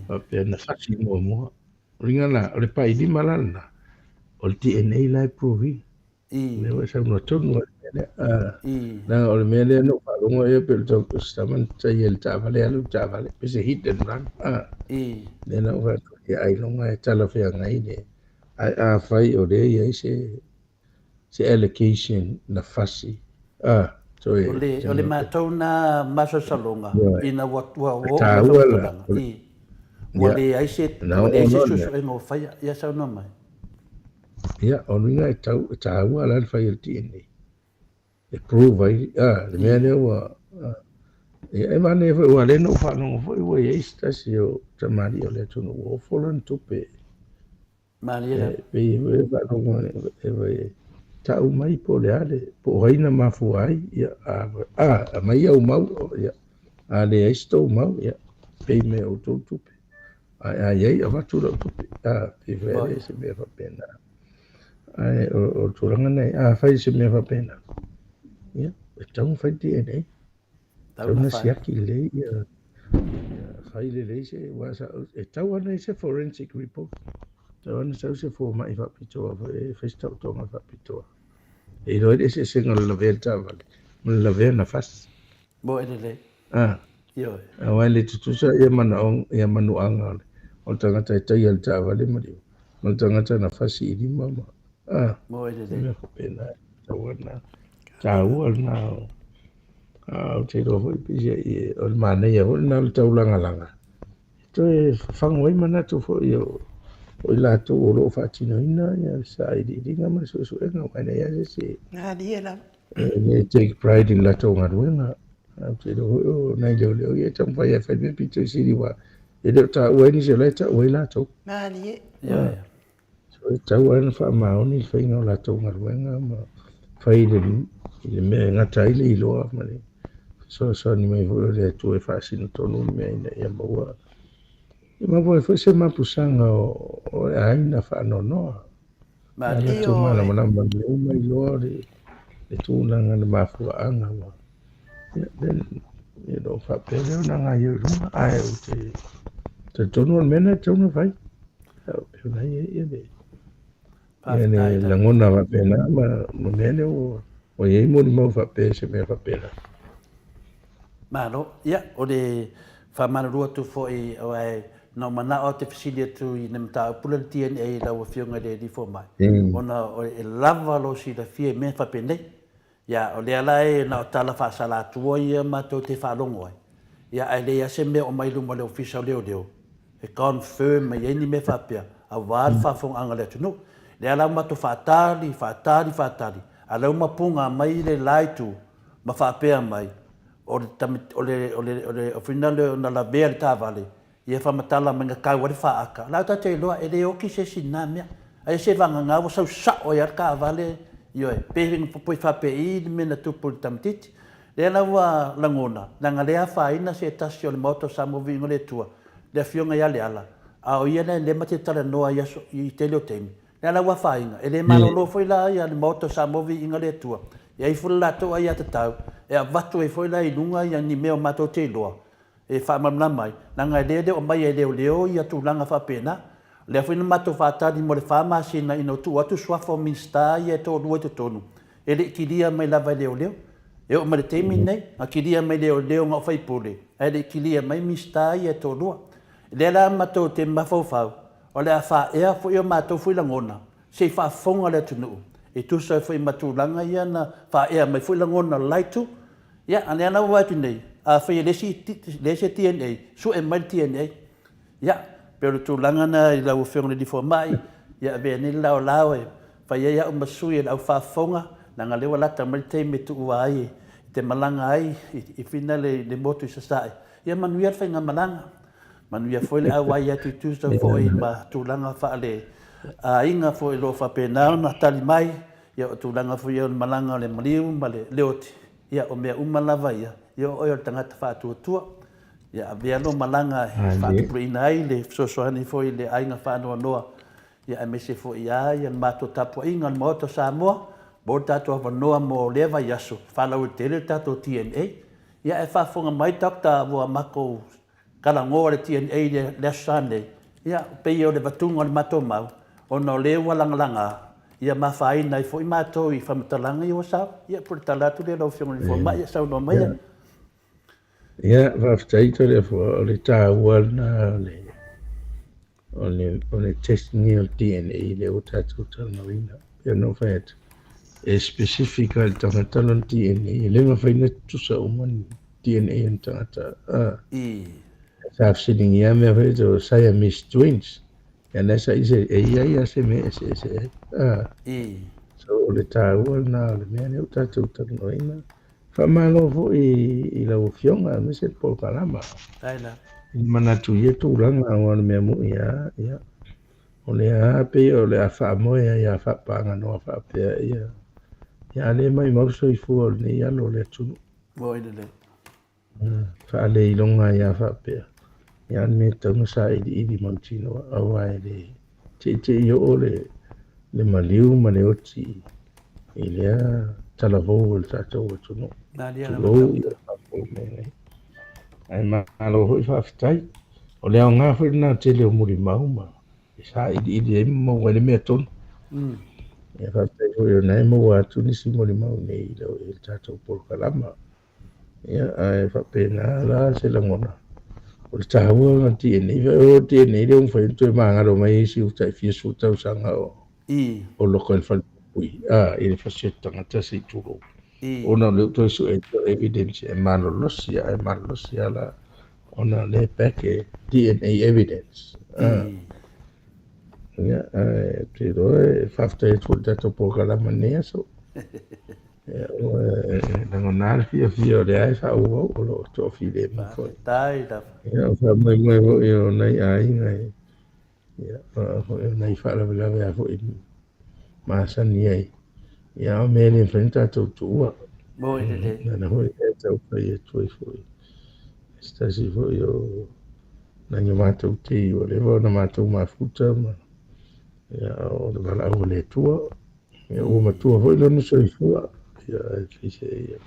faapea na fasi muamua. O le uiga la, o le pailima la lena, o le DNA la e prove ina. O lea ua e saunoa tonu lava i le mea lea. Leaga o le mea lea na ou faalogo ai pei o se tama na taia i le taavale alu i le taavale, pei se hit and run. Lea na ou fai atu ai, ailoga e talafeagai le, ae afai o lea e i ai se se allegation na fasi a toe O le, o le matou na masalosaloga ina ua, ua oo mai faamatalaga, i, ua leai se, ua leai se suesuega ua faia. Ia saunoa mai. Ia, o luiga e tau, e taua la le fai o le DNA. E prove ai, a, le mea lea ua, Ia, e manaia foi, aua o lea na ou faalogo foi ua i ai se tasi o tamalii o le atunuu ua ofo lana tupe. Malie lava. E pei foi e faalogo e tau mai po o le a le, po o ai na mafua ai, ia, a, a, aumai au mau, ia, a leai se tou mau, ia, pei mai e outou tupe. Ae a i ai, avatu lau tupe. A, pei foi e leai se mea faapena. Ae o, o le tulaga nei, afai se mea faapena, ia, e tatau ona fai le DNA. Tatau ona siaki lelei ia, ia fai lelei se, aua sa, e tatau lava ona i ai se forensic report. E tatau lava ona sau se fomai faapitoa foi e fai se taotoga faapitoa. E iloa ai le eseesega o le lavea i le taavale ma le lavea na fasi. Moe lelei. Ah. Ioe. Aua e le tutusa ia manaoga, ia manuaga o le, o le tagata e taia i le taavale ma le, ma le tagata na fasi i lima ma, ah. Moe lelei. Mea faapena, e taua lena, taua lena o, a ou te iloa foi pei o le manaia foi lena o le taulagalaga, e toe fafago ai manatu foi o, o i latou o lo o faatinoina ia le sailiiliga ma le suesuega, aua e leai lava se isi Malie lava. e le take pride i le latou galuega. Ae ou te iloa foi o nai leoleo ia e taumafai lava e fai mea pito i sili aua e le o taua ai nisi o la e tau ai latou. Malie. Ioe. So e tatau lava ona faamaoni le faiga o latou galuega ma fai i le, i le mea e gata ai le iloa ma le fesoasoani mai foi o le Atua e faasino tonu le mea ina ia maua ia maua ai foi se mapusaga o, o le aiga faanoanoa. A latou malamalama lelei ma iloa le, le tulaga le mafuaaga ua ia, then, you know, faapea lea ona gaoioi i luga, ae ou te talitonu o le mea lena e tatau ona fai. Pei ona i ai ia le, ia le lagona faapena ma, ma mea lea ua, ua i ai molimau faapea i se mea faapena. Malo. Ia, o le faamalulu atu foi, aua na ou manao ou te fesili atu i le mataupu lea o le DNA i lau Afioga i le Alii Fomai, ona e lava lou silafia i mea faapenei. Ia, o lea la e na o tala faasalatua ia matou te faalogo ai, ia ae leai lava se mea o aumai i luma o le Ofisa o Leoleo e confirm mai ai ni mea faapea aua le faafofogaaga a le atunuu. Lea la ua matou faatali, faatali, faatali, a o lea ua mapuga mai le la itu ma faapea mai, o le o le, o le, o le finale na lavea le taavale, ia faamatala mai na tau ai le faata. O la e tatou te iloa e le oti se isi i lena mea. Ae se vagana ua sau sao ai lava le taavale, ioe, pe faapei le mea na tupu i le tamaitiiti. Lea la ua lagona, leaga lea e afaina se tasi o le Maota o Samoa Viiga o le Atua, le Afioga ia Leala, a o ia lea lea ma te talanoa i aso, i tele o taimi. Lea la ua afaina, e le malolo foi la ia le Maota o Samoa Viiga le Atua, e i ai foi le latou aiatatau e avatu ai foi la i luga ia ni mea o matou te iloa e faamalamalama ai, leaga e le le aumai e leoleo ia tulaga faapena. O lea foi na matou faatali mo le fa masina ina ua tuu atu suafa o Minisita ia e toalua i totonu, e le i kilia mai lava e leoleo. E oo mai le taimi lenei, na kilia mai e leoleo na o faipule, ae le i kilia mai Minisita ia e toalua. O lea la matou te mafaufau, o le a faaea foi o matou foi lagona, se i faafofoga le atunuu, e tusa ai foi ma tulaga ia na faaea mai foi lagona o le la itu. Ia, a o lea la ua vaai atu nei, afai e leai se DNA, sue mai le DNA. Ia, pei o le tulaga lena i lau Afioga i le Alii Fomai, ia avea nei le laolao e fai ai au ma sui o le au faafofoga, leaga o lea ua lata mai le taimi e tuua ai e te malaga ai i Fina le motu i Sasae. Ia manuia le faigamalaga, manuia foi le auai atu i Tucson foi ma tulaga faale-aiga foi o lo o faapena ona tali mai, ia o tulaga foi ia o le malaga o le maliu ma le leoti, ia o mea uma lava ia, ia o oe o le tagata faatuatua. Ia avea lou malaga e faatupulaina ai le fesoasoani foi i le aiga faanoanoa, ia aemaise foi lava le matou tapuaiga o le Maota o Samoa, maua le tatou avanoa mo lea vaiaso, faalauaitele le tatou DNA. Ia ae faafofoga mai Doctor ua matou talanoa le DNA i le Aso Sa nei, ia pei o le vatuga o le matou mau, ona o lea ua lagalaga, ia ma afaina ai foi matou i faamatalaga ia ua sau. Ia pei o le tala atu lea lau Afioga i le Fomai, ia saunoa maia. Ia, faafetai Toleafoa, o le taua lena o le, o le, o le test lenei o le DNA lea ua tatou talanoaina. Pei ona ou fai atu, e specific lava i le tagata lona DNA, e le mafai ona tutusa uma ni DNA o ni tagata. Ah. Sa fesiligia mea foi o Siamese twins. Ia lea sa i se, e i ai lava se mea e eseese ai. Ah. So o le taua lena o le mea lea ua tatou talanoaina. Faamalo foi i lau Afioga aemaise le polokalama. Faafetai lava. I le manatu i ia tulaga aua o le mea moni lava, ia, o lea lava pei o le a faamoe ai lava faapaganoa faapea, ia, ia a le maumau le soifua o lenei alo o le atunuu. Moni lelei. Faaleiloga ai lava faapea, ia a o le mea e tatau ona sailiili mautinoa, aua e le teitei oo le maliu ma le oti i lea talavou o le tatou atunuu. Tulou ia tatou mea nei. Ae malo foi faafetai. O le aoga foi lena o le tele o mulimau ma e sailiili ai ma maua ai le mea tonu. Ia faafetai foi o lena e maua atu nisi mulimau nei i le tatou polokalama. Ia, ae faapena la se lagona. O le taua o le DNA, o le DNA lea ua mafai ona toe magalo mai isi ua tai fia sefulu tausaga o, o loka i le falepuipui, a, i le fasioti tagata se i tulou. Ona o lea ua toe sue atu evidence e malolosi, ae malolosi lava la ona o lea e back e DNA evidence. A, ia, ae ou te iloa e faafetai atu foi i le tatou polokalama i lenei aso. Ia, ua lagona le fiafia o lea e faaauau o lo o toafilemu foi. Faafetai lava. Ia, o faamoemoe foi o nai aiga, ia, o nai faalavelave a foi masani ai. Ia, o mea e le mafai ona tatou tuua. Moni lelei. Lana foi e tau fai atu ai foi. Se tasi foi o nai o matou tei ua leva ona matou mafuta ma, ia, o le valaau a le Atua. Ia, ua matua foi lona soifua. Ia, ae fai se ia.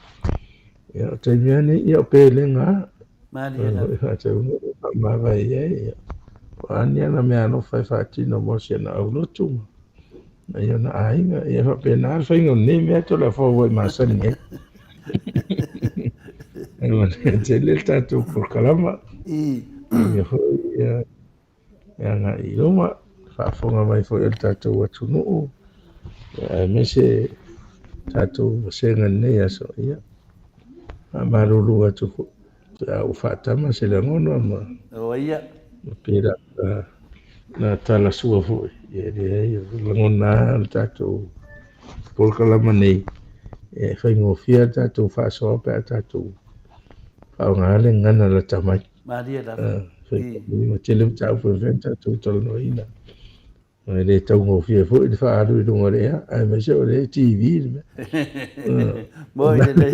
Ia, o taimi lava nei, ia, o pelega lava. Malie lava. E faataunuu, e faamavae i ai. Ia. O a ni ana meaalofa e faatino mo si ana aulotu ma nai ona aiga. Ia, faapena le faiga o lenei mea Tolafoa ua e masani ai. Ae manuia tele le tatou polokalama. Ia foi, ia, e agai i luma, faafofoga mai foi o le tatou atunuu, aemaise tatou vasega i lenei aso, ia, faamalulu atu foi, pe a ua faatama se lagona ma, O ia. ma pela na talasua foi, ia leai, o le lagona lava o le tatou polokalama nei, e faigofie le tatou faasoa pe a tatou faaaoga le gagana lata mai. Malie lava. Ua tele mataupu e mafai ona tatou talanoaina. E le taugofie foi le faaalu i luga o le ea, aemaise o le TV le mea. Moni lelei.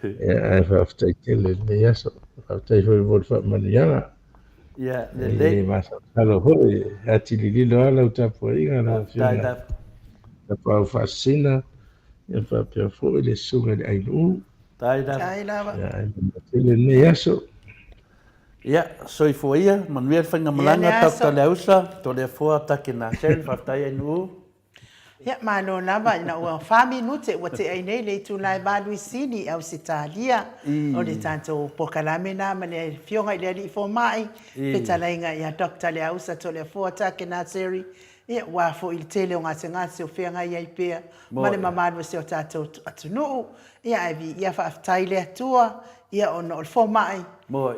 Ia, ae faafetai tele i lenei aso. Faafetai foi mo le faamanuiaga. Ia, lelei. E le masalosalo foi, e atilililo lava lau tapuaiga lau Faafetai Afioga. lava. Tapaau Faasisina, ia faapea foi le susuga i le Ainuu. Tai lava. Tai lava. Ia, ae manuia tele lenei aso. Ia, soifua ia, manuia le Ia le faigamalaga, aso. Doctor Leausa, Toleafoa Takena Sherry, faafetai Ainuu. Ia, malo lava ina ua fa minute ua tea ai nei le itula e valu i Sini i Ausetalia. O le tatou polokalame lena ma le Afioga i le Alii Fomai, fetalaiga ia Doctor Leausa Toleafoa Takena Sherry, Ia, ua foi i le tele o gasegase o feagai ai pea ma le mamalu o si o tatou atunuu, ia ae viia faafetai i le Atua, ia ona o le fomai,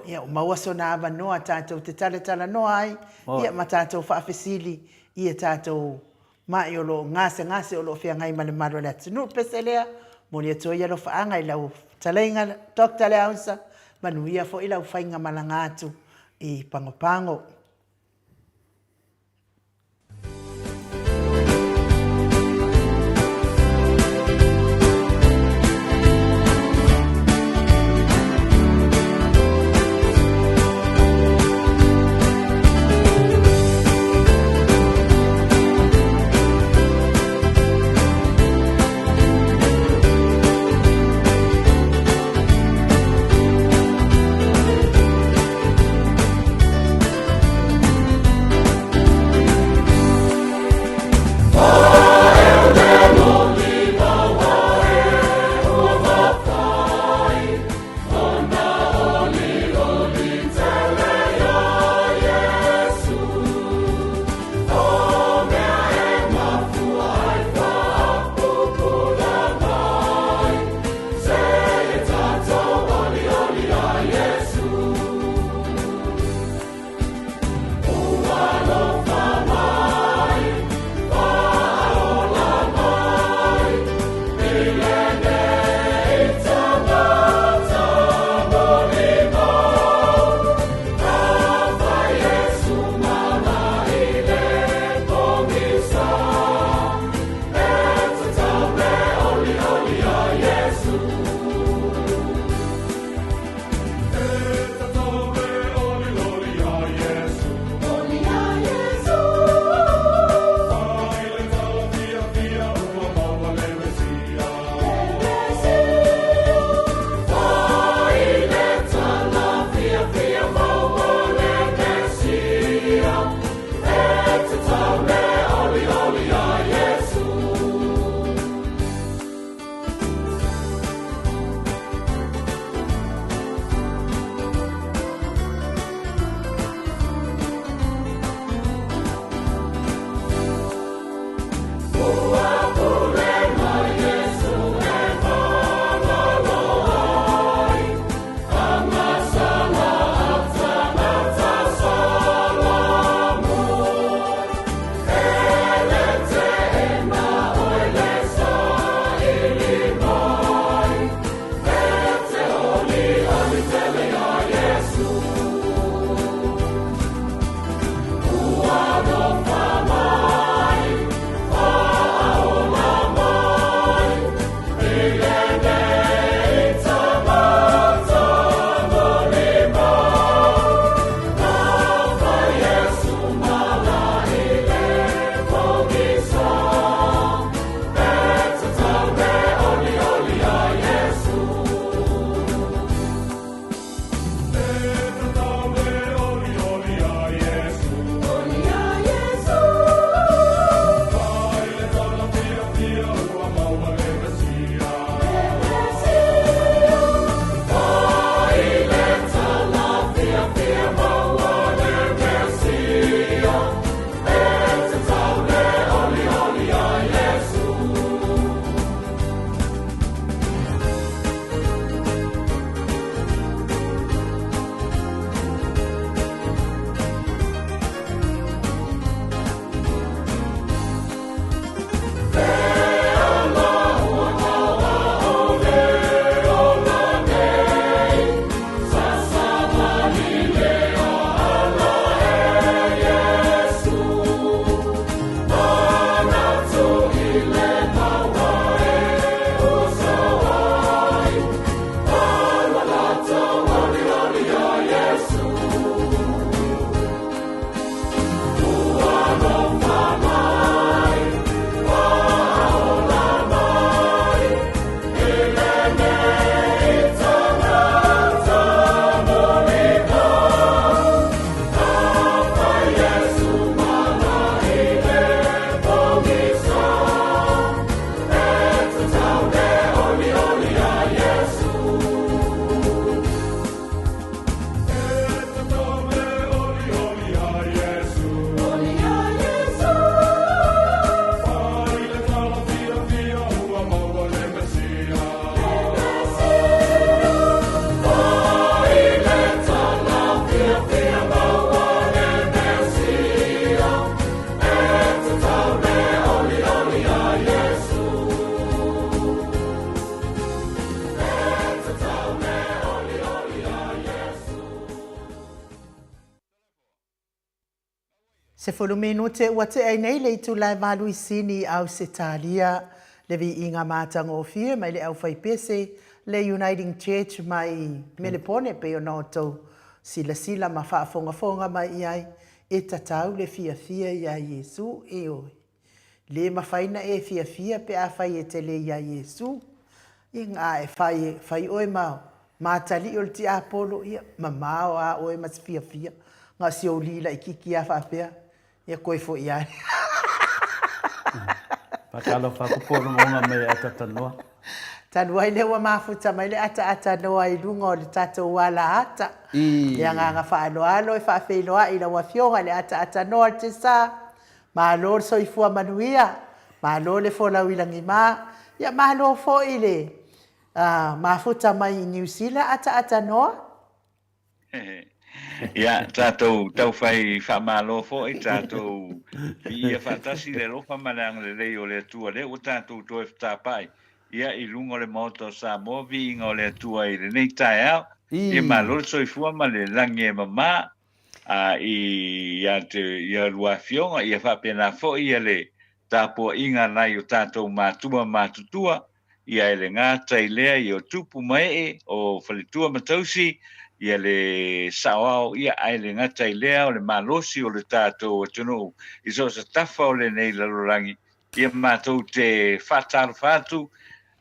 ia ua maua sona avanoa tatou te talatalanoa ai, ia ma tatou faafesili i a tatou mai o lo o gasegase o lo o feagai ma le mamalu o le atunuu. Pese lea, momoli atu ai alofaaga i lau fetalaiga Doctor Leausa, manuia foi lau faigamalaga atu i Pagopago. 10 minute ua tea ai nei le itula e valu i Sini i Ausetalia, le viiga matagofie mai le aufaipese le Uniting Church mai Melepone pei ona outou silasila ma faafogafoga mai i ai, e tatau le fiafia iā Iesu, ioe. Le mafai na e fiafia pe afai e te le iā Iesu. Ia, a e fai, fai oe ma matali'i o le tiapolo, ia, mamao a oe ma se fiafia. Na o si ou li laitiiti a faapea, ia koe foi a. Faatalofa atu po o logologa mai e atatanoa. Talu ai lea ua mafuta mai le ataatanoa i luga o le tatou alaata. Le agaga faaaloalo e faafeiloai i lau Afioga i le ataatanoa o le Tesa. Malo le soifua manuia, malo le folau i lagima, ia malo foi le mafuta mai i Niu Sila ataatanoa. Ia, tatou taufai faamalo foi, tatou viia faatasi le alofa ma le agalelei o le Atua lea ua tatou toe fetapai ia i luga o le Maota o Samoa, viiga o le Atua i lenei taeao. Ia malo le soifua ma le lagi e mama i ia te ia lua afioga, ia faapena foi ia le tapuaiga a nai o tatou matua matutua, ia e le gata i lea ia o tupu ma ee, o faletua ma tausi, ia le saoao, ia ae le gata i lea o le malosi o le tatou atunuu i so o se tafa o lenei lalolagi, ia matou te faatalofa atu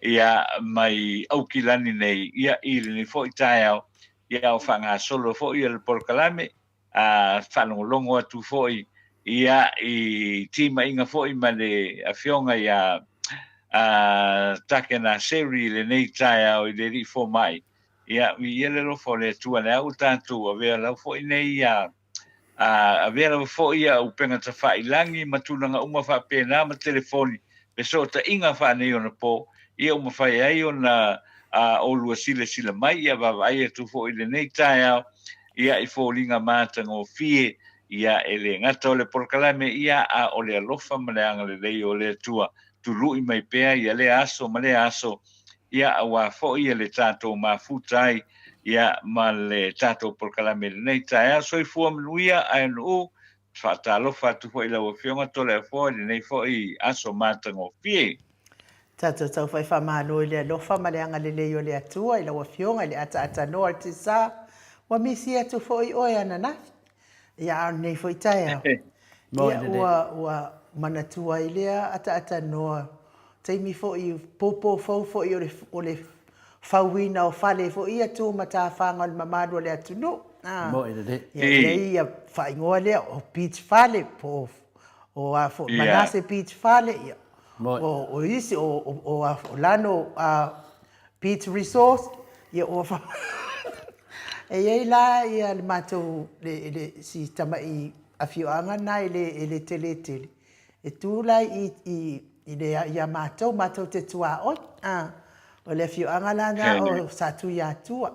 ia mai Aukilani nei ia i lenei foi taeao, ia o faagasolo foi ia le polokalame, a faalogologo atu foi ia i timaiga foi ma le afioga ia a Takena Seri i lenei taeao i le Alii Fomai, ia viia le alofa o le Atua lea ua tatou avea lau foi nei ia a avea lava foi ia upega tafailagi ma tulaga uma faapena ma telefoni fesootaiga faaneionapo ia ua mafai ai ona a oulua silasila mai ia vaavaai atu foi i lenei taeao ia i foliga matagofie ia e le gata o le polokalame ia a o le alofa ma le agalelei o le Atua tului mai pea ia lea aso ma lea aso ia auā foi ia le tatou mafuta ai ia ma le tatou polokalame i lenei taeao. Soifua manuia ae nuu Faatalofa atu foi i lau Afioga Toleafoa i lenei foi aso matagofie. Tatou taufai faamalo i le alofa ma le agalelei o le Atua i lau Afioga i le ataatanoa o le Tisa, ua misi atu foi oe ananafi, ia a o lenei foi taeao. Ia ua ua manatua ai lea ataatanoa taimi foi popo fou foi o le o le fauina o fale foi ia tu matafaga o le mamalu o le atunuu. Moe lelei. Ia e i ai ia faaigoa lea o Beach Fale po o a foi Manase Beach Fale ia. O o isi o o a foi Lano Beach Resource ia ua fa E i ai la ia le matou le le si tamai afioaga lena e le e le tele tele E tu la i i i le ia matou, matou te tuaoi. A, o le afioaga la na o Satuiatua.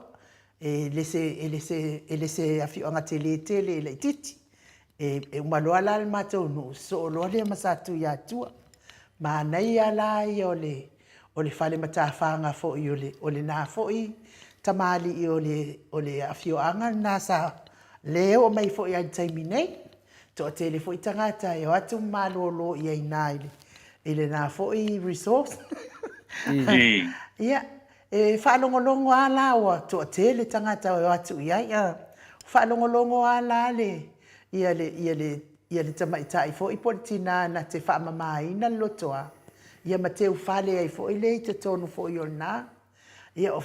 E le se, e le se, e le se afioaga tele tele e laitiiti. E, e uma loa la le matou nuu, sosoo loa lea ma Satuiatua. Manaia la ia o le, o le fale matafaga foi o le, o lena foi tamalii o le, o le afioaga lena sa, lea e oo mai foi lava i le taimi nei. Toatele foi tagata e o atu ma malolo i ai ina i le, i lena foi resource. Ia, e faalogologo lava la ua toatele tagata e o atu i ai. A faalogologo lava la le, ia le, ia le, ia le tamaitai foi po o le tinā na te faamamaina le lotoa, ia ma teufale ai foi lea i totonu foi o lena. Ia, o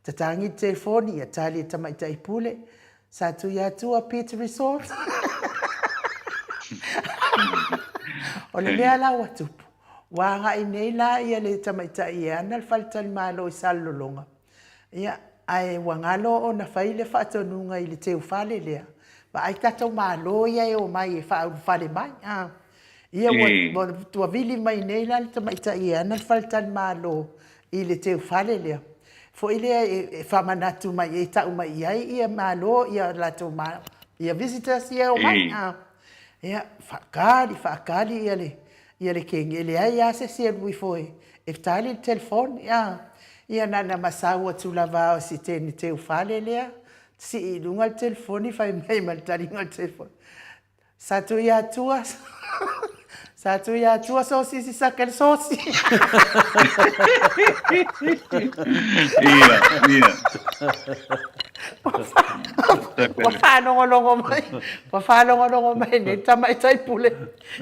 tatagi le telefoni, ia tali e le tamaitai pule, Sa Tuiatua Beach Resort. O le mea la ua tupu, ua agai nei la ia le tamaitai e ana le faletalimalo i Salelologa, ia, ae ua galo ona fai le faatonuga i le teufale lea, vaai tatou Malo ia e omai e faaulufale mai. Ia ua, ua vili mai nei la le tamaitai e ana le faletalimalo i le teufale lea, foi lea e faamanatu mai e tau mai i ai ia Malo ia latou ia visitors ia e omai. Ia faakali faakali ia le ia le kegi e leai lava se isi e alu ifo e tali le telefoni. Ia na ona masau atu lava o si teine teufale lea, sii i luga le telefoni fai mai ma le taliga o le telefoni. Sa Tuiatua Sa Tuiatua sosi si saka le sosi. Ia, ia. Ua faalogologo mai, ua faalogologo mai nei tamaitai pule.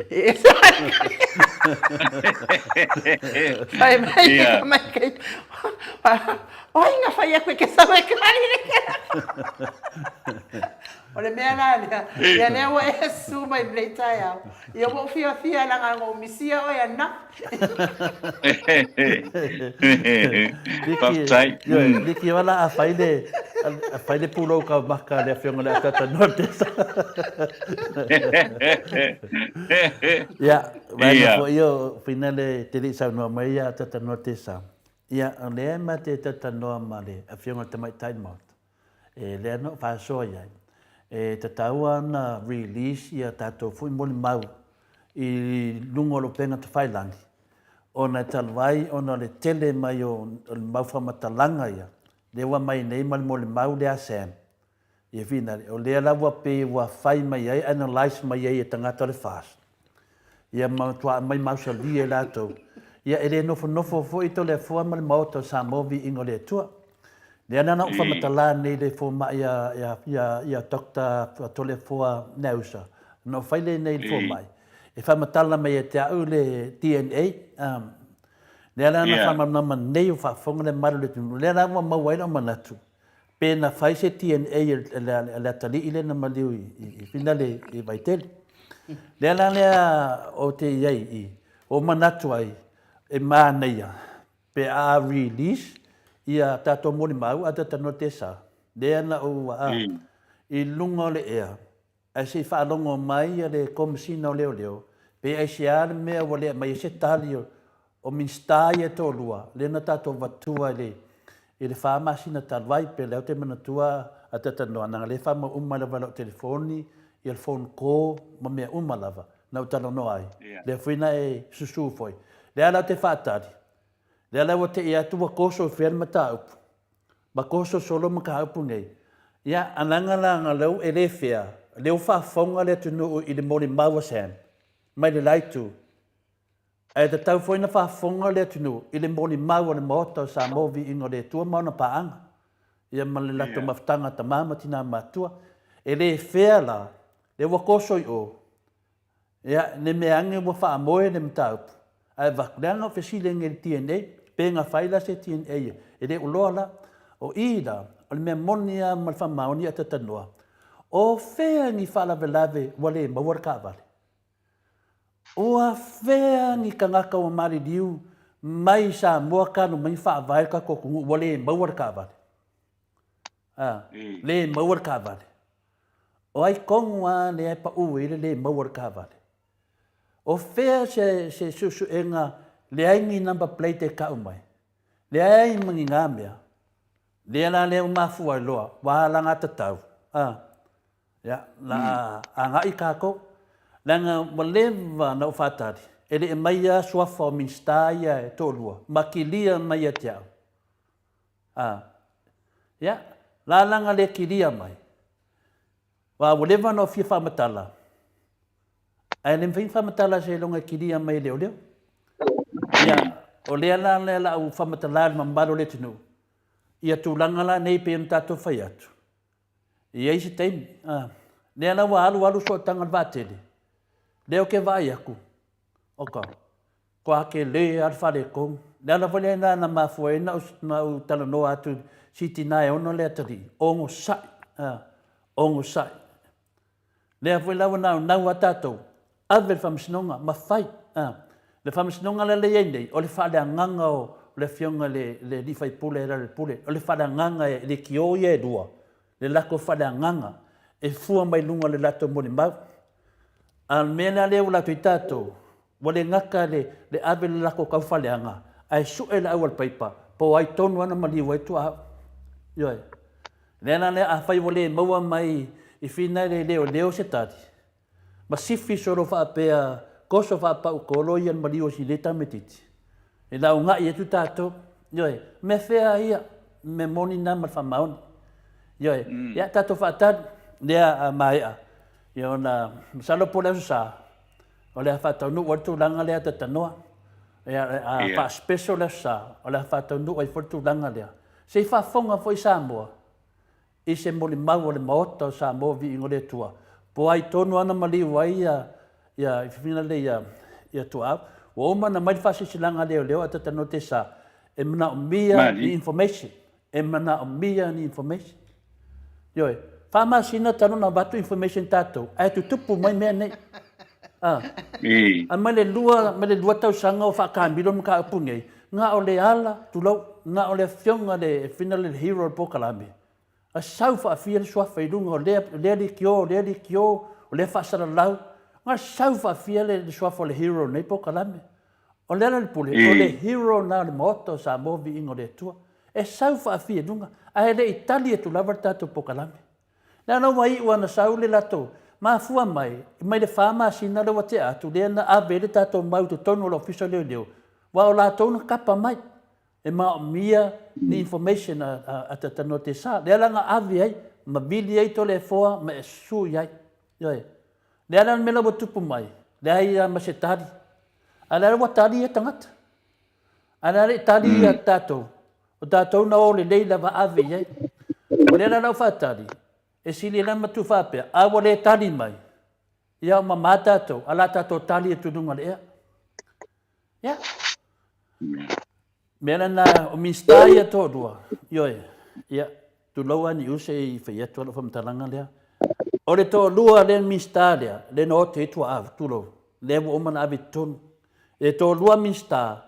E ese mai. Fai mai le tamaitai. O ai na fai atu e ke sau e kali le kela. O le mea la lea, ia lea ua e susu mai i lenei taeao, ia ua ou fiafia leaga na ou misia oe ananafi. Faafetai. Liki ola a fai le a fai le pulou kaumaka a le afioga i le Atata Nortes. Ia, vaega foi o fina le te le i saunoa mai ia Atata Nortes. Ia, o lea ma te talanoa ma le afioga i le Tamaitai Maota. E lea na ou faasoa i ai, e tatau lava ona release ia tatou foi molimau i luga o le upega tafailagi, ona e talu ai ona o le tele mai o le mau faamatalaga ia, lea ua aumai nei ma le molimau lea a Sam, ia finale, o lea la ua pei ua fai mai ai, analyse mai ai e tagata o le FAST, ia ma matua aumai mausali e latou. Ia e le nofonofo foi Toleafoa ma le Maota o Samoa viiga o le Atua. Lea la na ou faamatala nei i le fomai ia Doctor Toleafoa Nausa, na ou fai lea nei i le fomai, e faamatala mai ia te au le DNA, lea la na faamalamalama nei o faafofoga le mamalu o le atunuu, lea la ua maua ai lou manatu, Pe na fai se DNA a le atalii lea na maliu i Finale i Vaitele. Lea la lea ou te i ai i, ua manatu ai e manaia pe a release ia tatou molimau a talanoa tesa. Lea na ou i luga o le ea Ae se i faalogo mai le Komesina o Leoleo, pe aisea le mea ua le aumai ai se tali o Minisita ia e toalua, lea na tatou avatua i le fa masina talu ai, pe lea ou te manatua a talanoa, leaga lea e faamau uma lava i lau telefoni, ia le phone call ma mea uma lava na ou talanoa ai, lea foi na e susu foi. Lea la ou te faatali, lea la ua tei atu ua toso i fea le mataupu, Ma toso solo mataupu nei. Ia, alaga la na leu e le fea, lea ua faafofoga le atunuu i le molimau a Sam, mai le la itu. Ae tatau foi na faafofoga le atunuu i le molimau a le Maota o Samoa Viiga o le Atua ma ona paaga, ia ma le latou mafutaga a tama ma tina matua. E le fea la, lea ua toso i o, Ia, ne mea ane ua faamoe le mataupu, ae avatu, leaga o fesili nei i le DNA, pe na fai la se DNA e le uloa la. O i la, o le mea moni lava ma le faamaoni a talanoa, o fea ni faalavelave ua le maua le taavale? Ua fea ni tagata ua maliliu mai Samoa talu mai faavae le tatou atunuu ua le maua le taavale? A, le maua le taavale. O ai tonu lava lea e pau ai le le maua o le taavale? O fea se, se suesuega leai ni number plate e tau mai, leai ma ni na mea, lea la lea ua mafua ai loa, ua alagatatau, a, ia, la agai tatou. Leaga ua leva ona ou faatali, e le i aumaia suafa o Minisita ia e toalua, ma kilia mai ia te au. A, ia, lalaga le kilia mai. Aua ua leva ona ou fia faamatala, ae le mafai ona faamatala seiloga e kilia mai e leoleo. Ia, o lea la lea la ou faamatala i le mamalu o le atunuu, ia tulaga la nei pei ona tatou fai atu, e i ai se taimi, a, lea la ua alu alu sootaga o le vaatele, lea ou te vaai atu, oka, Kua tele lava le faaletonu. O le ala foi lena na mafua ai ona ou talanoa atu i si tina e ono le atalii, onosai, a, onosai. Lea foi la ua naunau lava tatou, ave i le Faamasinoga ma fai, a. Le Faamasinoga la lea e i ai nei, o le faaleagaga o le Afioga i le alii faipule e Lealailepule, o le faaleagaga e leitio ia e lua, le latou faaleagaga e fua mai luga o le latou molimau. A o le mea la lea ua latou i tatou, Ua le gata le le ave le latou taufaleaga, ae sue le aualepaipa po o ai tonu lava na maliu ai tuaau. Ioe. Lea la lea afai ua le maua mai i fina le leoleo se tali, ma sifi solo faapea toso faapau tolo ia le maliu o si nei tamaititi, e lauga'i atu tatou. Ioe. Mea fea ia, mea moni na ma le faamaoni. Ioe. Ia tatou faatali, lea a maea. Ia ona, masalo po o le Aso Sa, o le a faataunuu ai le tulaga lea tatanoa. Ia, a faa-special le Aso Sa, o le a faataunuu ai foi le tulaga lea. Se i faafofoga foi Samoa i se molimau a le Maota o Samoa Viiga o le Atua, po o ai tonu lava na maliu ai ia, ia, fina lea ia, ia Tuaau. Ua uma ona aumai le faasilasilaga a leoleo ae tatanoa te sa, e manaomia ni information, e manaomia ni information. Ioe, faamasina talu ona avatu information tatou, ae tutupu mai mea nei. Ah. A mai le lua, mai le lua tausaga o faakamilo le mataupu nei, na o le ala, tulou, na o le afioga le fina le hero o le polokalame, a sau faafia le suafa i luga o lea, lea leitio, lea leitio, o lea faasalalau, na sau faafia le suafa o le hero o lenei polokalame. O Lealailepule, o le hero na o le Maota o Samoa Viiga o le Atua. E sau faafia i luga, ae le i tali atu lava le tatou polokalame. Leaga ua iu lava na sau le latou mafua mai, mai le fa masina lea ua tea atu, lea na ave ai le tatou mau i totonu o le Ofisa o Leoleo, aua o latou na kapa mai, e maomia ni information a Tatanoa Tesa. Lea la na ave ai, ma vili ai Toleafoa ma e sui ai. Ioe. Lea la le mea la ua tupu mai, leai lava ma se tali. A lea ua tali ia tagata. A lea le tali ia tatou. O tatou na o lelei lava ave i ai. O lea la lau faatali, e sili la matu faapea, a ua le tali mai, ia o mamā tatou, a la tatou tali atu i luga o le ea. Ia. Mea lena, o Minista ia toalua, ioe, ia, tulou lava Niu se i fai atu lau faamatalaga lea. O le toalua lea Minista lea, lea na ote ai tuaau, tulou, lea ua uma ona ave i totonu. E toalua Minista,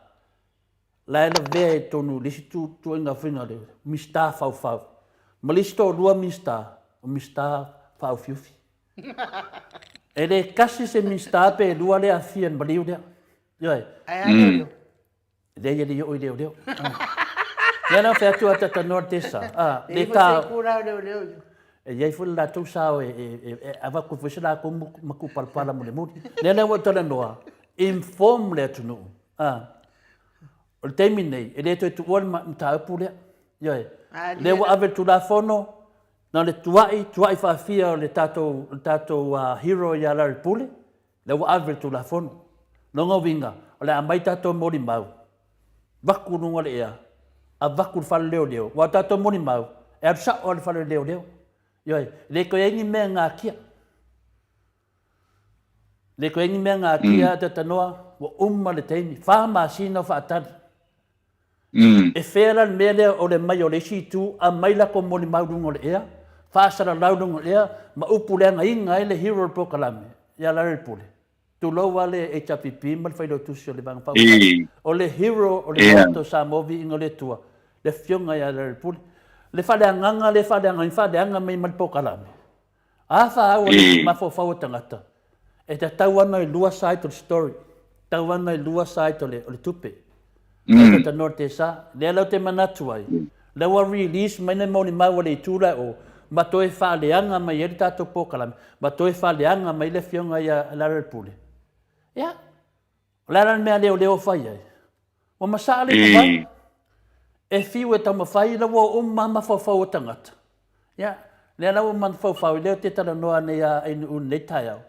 la e lavea i totonu i le isi tuuaiga faiga lea, Minista faufau. Ma le isi toalua Minista, o Minista faaufiufi. E le tasi se Minista pe lua lea afia i le maliu lea. Ioe. Ae a leoleo? Leai e le i oo i leoleo. Lea la fai atu a tatanoa le tesa. Ah, le ta. E i leoleo ia. E i ai foi le latou sao e, e, e avatu foi se latou matupalapala mulimuli. Lea la ua talanoa, inform le atunuu. Ah, o le taimi nei, e le toe tuua le mataupu lea. Ioe. Lea ua ave le Tulafono, na o le tuai, tuai faafia o le tatou, le tatou uh, hero ia Larry Pule, Lea ua ave le Tulafono. Lona uiga, o le a aumai tatou molimau, vaku luga o le ea, avatu i le fale leoleo, aua o tatou molimau, e alu sao lava i le fale leoleo. Ioe, e le toe i ai ni mea e natia. E le toe i ai ni mea e natia, mm. Tatanoa, ua uma le taimi, fa masina o faatali. E fea la le mea lea o le mai o le isi itu, aumai latou molimau i luga o le ea, faasalalau i luga o le ea, ma upu leagaina ai le hero o le polokalame ia Larry Pule. Tulou lava le HRPP ma le Failautusi o le Vaega Faaupufai. O le hero o le Maota o Samoa Viiga o le Atua, le Afioga ia Larry Pule. Le faaleagaga lea e faaleagaina, faaleaga mai ma le polokalame. A fa au le mafaufau o tagata, e tatau ana i lua side o le story, tatau ana i lua side o le, o le tupe. Mm. Tata no te sa, lea lau te manatu ai, lea ua release mai nei molimau a le itu la o, ma toe faaleaga mai ai le tatou polokalame, ma toe faaleaga mai le afioga ia Larry Pule. Ia, O le a la le mea leoleo fai ai? Ua masaa le tumau. E fiu e taumafai ina ua uma mafaufau o tagata. Ia, lea la ua mafaufau, lea ou te talanoa nei a Ainuu i lenei taeao.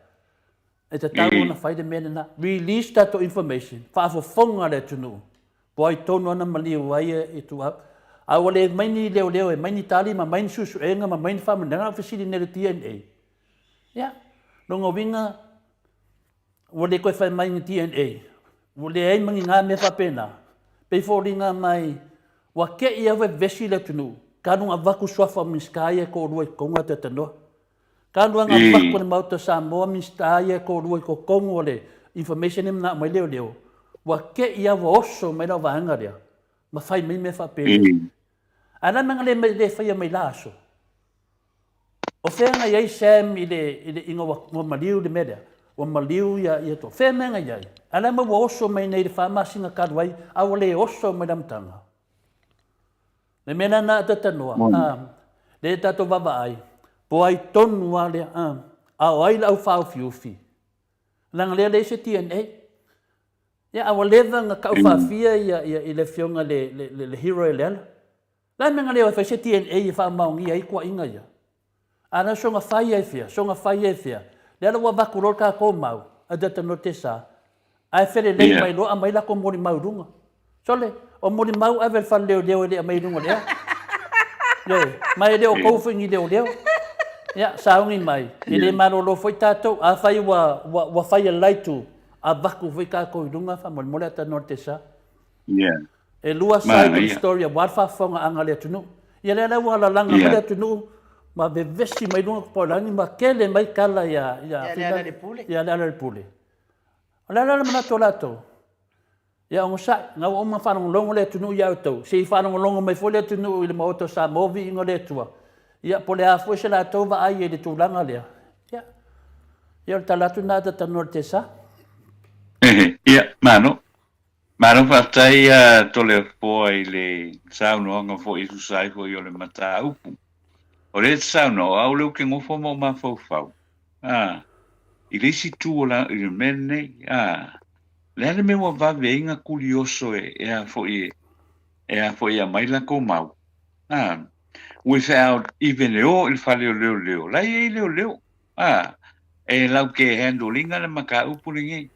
E tatau ona fai le mea lena. Release tatou information, faafofoga le atunuu, po ai tonu ana maliu ai e tuu au. A ua le mai ni leoleo e mai ni tali ma mai ni suesuega ma mai ni faamaninoga, a o fesili nei le DNA. Ia, lona uiga, Ua le toe fai mai ni DNA, ua leai ma ni na mea faapena. Pei foliga mai ua te i au vevesi le atunuu, talu na avatu suafa o Minisita ia e toalua i totonu ae toe tanoa. Talu lava na avatu e le Maota o Samoa Minisita ia e toalua i totonu o le information lea na aumai leoleo, ua te i lava ua oso mai lau vaega lea ma fai mai mea faapenei. Ae o le a le mea na le faia mai la aso? O fea na i ai Sam i le, i le, ina ua, ua maliu le mea lea? Ua maliu ia, ia to. Fea mea na i ai? A la ma ua oso mai nei i le fa masina talu ai, a ua le oso mai le amataga. Le mea lea na tatanoa, a, le tatou vaavaai, po ai tonu a lea, a, a o ai le au fāufiufi? Leaga lea leai se DNA. Ia, a ua leva na tau faafia ia, ia, i le afioga le, le, le, le hero e Leala. Le a le mea na le o e fai se DNA e faamaonia ai tuuaiga ia? A na soona fai ai fea, soona fai ai fea. Lea la ua avatu loa le tatou mau, ae talanoa te sa, ae felelei mai loa aumai latou molimau i luga. Sole, o molimau ave i le fale leoleo e le aumai i luga o le ea. Ioe, ma e le o tou foi ni leoleo. Ia, sauni mai, e le malolo foi tatou. Afai ua, ua, ua fai e le la itu, avatu foi tatou i luga faamolemole a talanoa le tesa. E lua side o le story aua le faafofogaaga a le atunuu. Ia lea la ua lalaga mai le atunuu ma vevesi mai luga o Paulani ma tele mai tala ia ia ia Lealailepule. O le a la le manatu o latou? Ia onosai, na ua uma faalogologo le atunuu ia outou, se i faalogologo mai foi le atunuu i le Maota o Samoa, viiga o le Atua. Ia po o le a foi se latou vaai i le tulaga lea. Ia, ia o le tala atu lena a talanoa i le Tesa. Ia, malo. Malo faafetai a Toleafoa i le saunoaga foi e tusa ai foi o le mataupu. O lea e te saunoa, o au lea ou te nofo ma ou mafaufau, a, i le isi itu o la, i le mea lenei, a, le a le mea ua vave ai na kulioso e, e a foi e, e a foi e aumai latou mau, a, without even e o i le fale o leoleo, la e i ai leoleo. A, e lau ke handle ina le mataupu lenei.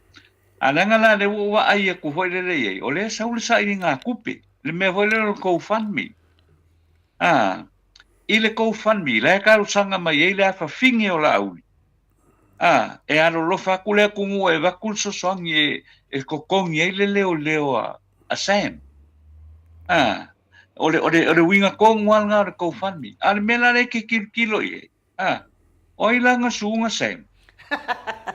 A leaga la lea ua ou vaai atu foi lele i ai, o lea e sau le sailiga tupe, le mea foi lea o le GoFundMe. A, i le GoFundMe, la e talosaga mai ai le afafine o Laauli. A, e alolofa atu le atunuu e avatu le fesoasoani e, e totogi ai le leoleo a, a Sam. A, o le, o le, o le uiga tonu lava lena o le GoFundMe. A o le mea la lea e te tilotilo i ai, A, o ai la nga suuga Sam?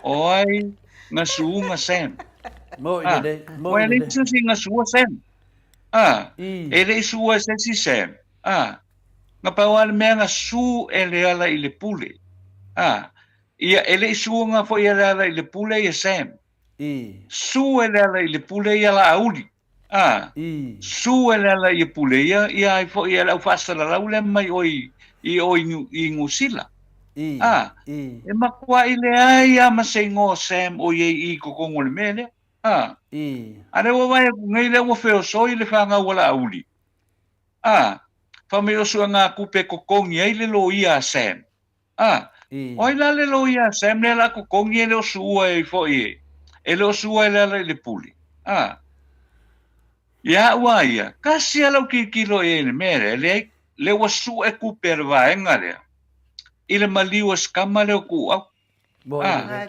O ai nga suuga Sam? Mo i lelei, mo i lelei. Se si nga sua Sam. A, e le i sua se si Sam. A, nga pau a le mea nga su e le ala i le pule. A, ia e le i sua nga foi e le ala i le pule ia Sam. Su e le ala i le pule ia Laauli. A, su e le ala i pule ia, ia ai foi e le au faasalalau lea mai oi i o i Niu Sila. A, e makuaʻi leai a ma se igoa o Sam o iai i totonu o le mea lea. A, a lea ua vaai atu nei lea ua feosoi le fanau a Laauli. A, fai mai o suega tupe e totogi ai le loia a Sam. A, o ai la le loia a Sam lea la totogi e le o sua e foi e, e le o sua e le ala i le pule. A, ia au a ia, kasi a lau tilotilo i ai i le mea lea, leai, lea ua sue tupe a le vaega lea i le maliu a si tama lea o Tuuau. A,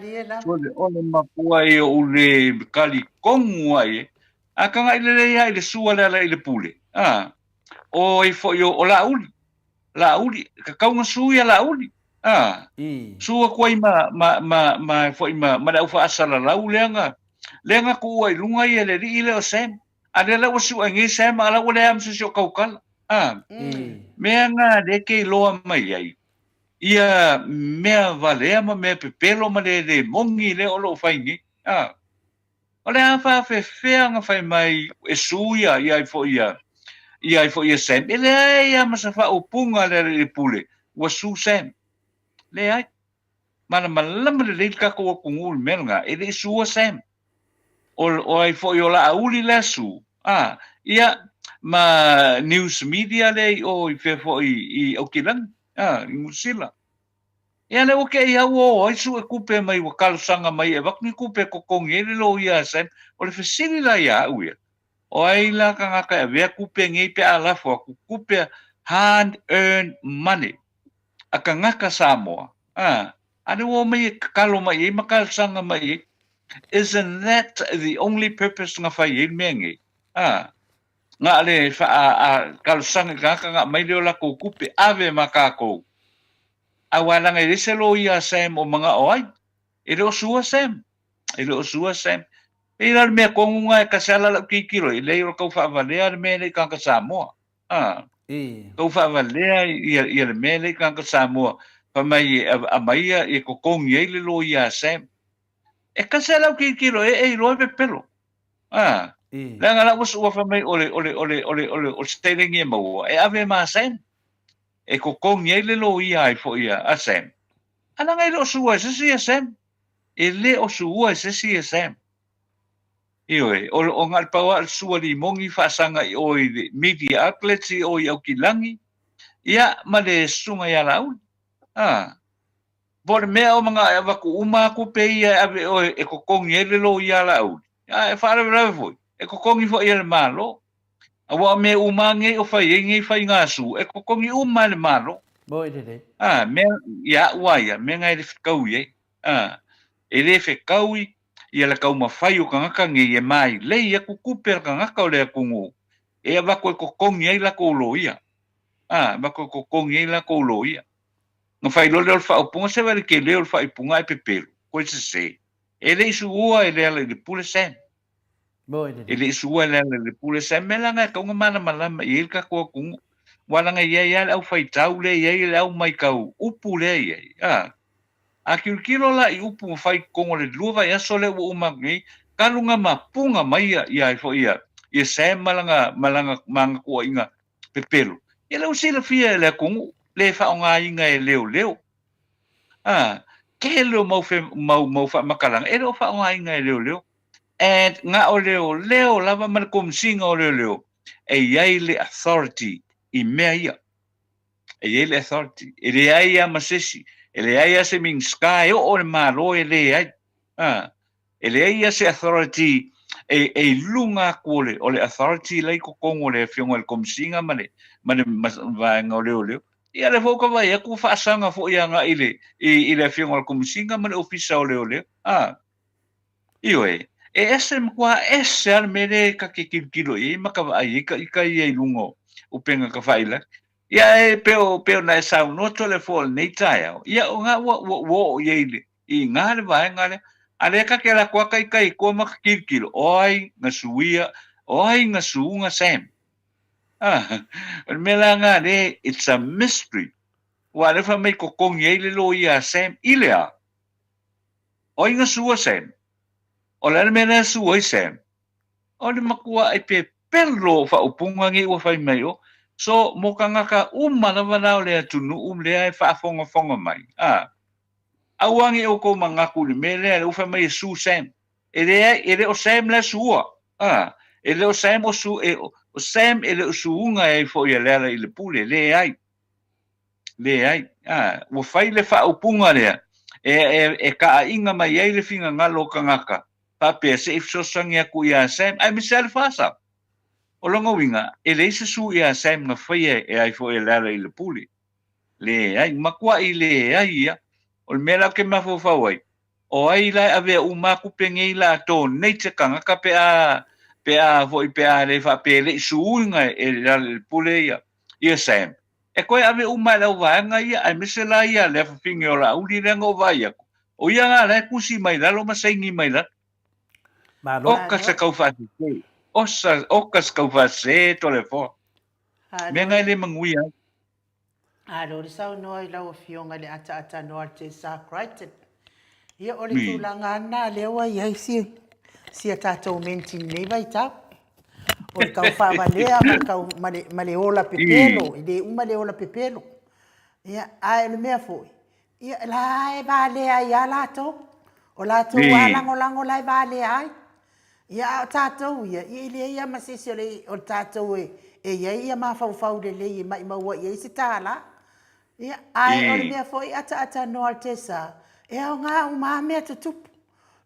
o le makua ia o le talitonu ai e, a taga'i lelei lava i le sua le ala i le pule. A, o ai foi o Laauli, Laauli, tatau na su ia Laauli. A, su atu ai ma, ma, ma, ma, foi ma, ma le au faasalalau lea na, lea na tuua i luga ia le alii lea o Sam. A lea la ua sue nei Sam, a la ua leai lava ma se isi o tautala. A, mea na lea ke iloa mai ai, ia mea valea ma mea pepelo ma le le moni lea o lo o fai nei. A, O le a faafefea na fai mai e su ia ia ai foi ia ia ai foi ia Sam? E leai lava ma se faaupuga a le alii pule ua su Sam. Leai. Malamalama lelei le tatou atunuu i le mea lena, e le i sua Sam. O, o ai foi o Laauli lea su, a, ia, ma news media lea i o i fea foi i Aukilani, a, i Niu Sila. Ia lea ua kei au o ai sue kupe mai ua talosaga mai e avatu ni kupe e totogi ai le loia a Sam. O le fesili la ia au ia, o ai la tagata e avea kupe nei pe a lafo atu kupe hard earned money a tagata Samoa, a, a lea ua omai e tatalo mai ai ma talosaga mai ai. Isn't that the only purpose na fai ai le mea nei? A, na le faa talosaga i tagata na aumai lea o latou kupe ave ma tatou. Aua leaga e leai se loia a Sam o manao ai. E le o sua Sam. E le o sua Sam. Pei la o le mea tonu lena e tasi lava lau tilotilo i ai, leai o le tau faavalea le mea lea i tagata Samoa. A. Tau faavalea ia le mea lea i tagata Samoa fai mai e aumai ia totogi ai le loia a Sam. E tasi lava lau tilotilo i ai e iloa e pepelo. A. Leaga la ua sua fai mai o le o le o le o le o le seleni e maua e ave ma Sam. E totogi ai le loia ai foi a Sam. A leaga e le o sua e se isi ia Sam. E le o sua e se isi ia Sam. Ioe, o, o na o le pau lava o le sua limoni faasaga i o i le media outlets i o i Aukilani, ia, ma le susuga ia Laauli. A. Po o le mea o maga e avatu uma a tupe ia e ave oe e totogi ai le loia a Laauli, a e faalavelave foi, e totogi foi e le Malo. Aua o mea uma a nei o fai ai nei faiga su, e totogi uma e le Malo. Moi lelei. A, mea, ia au a ia, mea na e le fetaui ai. A, e le fetaui ia le taumafai o tagata nei e mailei atu tupe a le tagata o le atunuu e avatu e totogi ai latou loia. A, avatu e totogi ai latou loia. Na fai loa lea o le faaupuga, se vaai i le tele o le faaipuga ae pepelo, koe sese. E le i suua e Lealailepule Sam. E le i suua e Lealailepule Sam. Mea la na e tatau ona malamalama i ai le tatou atunuu. Aua leaga e i ai lava le aufaitau lea e i ai le au maitau upu lea e i ai. A, a tilotilo la i upu na fai i totonu o le 2 vaiaso lea ua uma atu nei, talu ona mapuga mai ia ai foi ia Sam ma lana, ma lana, ma ana tuuaiga pepelo, ia lea ua silafia e le atunuu le faaaogaina e leoleo. A, tele o mau, fe, mau, mau faamatalaga e le o faaaogaina e leoleo. And na o leoleo lava ma le Komisiga o Leoleo e i ai le authority i mea ia. E i ai le authority. E leai lava ma se isi, e leai lava se Minisita e oo i le Malo e leai. A, E leai ia se authority e, e i luga atu o le, o le authority la i totonu o le Afioga i le Komesina ma le, ma le ma, vaega o leoleo. Ia lea foi ua ka vaai atu ua faasaga foi agai i le, i, i le Afioga i le Komesina ma le Ofisa o Leoleo. A, ioe, e ese, matua ese lava le mea lea ta te tilotilo i ai ma ka vaai ai ka ita ia i luga o upega tafailagi. Ia e pei o, pei ona e saunoa Toleafoa i lenei taeao, ia o na ua, ua, ua oo i ai i le, i ina le vaega lea. A lea ka ke alu atu a kai i tua ma ka tilotilo, o ai na suia, o ai na suga Sam. Ah, o le mea la na le, it's a mystery. Ua lea fai mai totogi ai le loia a Sam i le a? O ai na sua Sam? O le a le mea lea sua ai Sam? O le matua e pepelo o faaupuga nei ua fai mai o. So, mo tagata uma lava la o le atunuu lea e faafogafoga mai, ah, Aua ne i outou manatu i le mea lea, lea ua fai mai e sue Sam. E leai, e le o Sam la e sua. A, e le o Sam o su, e, o Sam e le o suuga ai foi a Lealailepule. Leai. Leai. A, ua fai le faaupuga lea, e, e, e taaiga mai ai le finagalo o tagata, faapea se i fesoasoani atu ia Sam, aemaise lava le FASA. O lona uiga, e leai se sue ia Sam na faia e ai foi a Lealailepule. Leai, matuai leai ia. O le mea la ou te mafaufau ai, o ai la e avea uma atu penei la donate se tagata pe a pe a foi pe a le faapea e le i suiga e le pule ia ia Sam. E toe ave uma e le auvaega ia aemaise la ia le afafine o Laauli lea na ou vaai atu. O ia la la e tusi mai lalo ma saini mai lalo. Malo. Oka se kaufaasese. Osa, oka se kaufaasese Toleafoa. Mea na e le manuia ai. Alo le saunoa i lau Afioga i le ataatanoa a le Tesa Crichton. Ia, o le tulaga lava lena lea ua i ai si, si a tatou menti i lenei vaitau. O le tau faavalea ma le, tau, ma le, ma le ola pepelo, e le uma le ola pepelo. Ia, ae o le mea foi, ia, la e valea ai lava latou. O latou lava lagolago la e valea ai. Ia, a o tatou ia, ia e leai lava ma se isi o le, o le tatou e, e i ai ia mafaufau lelei e maimau ai i ai se tālā. Ia, ae o le mea foi ataatanoa le Tesa, e aoga uma lava mea tutupu.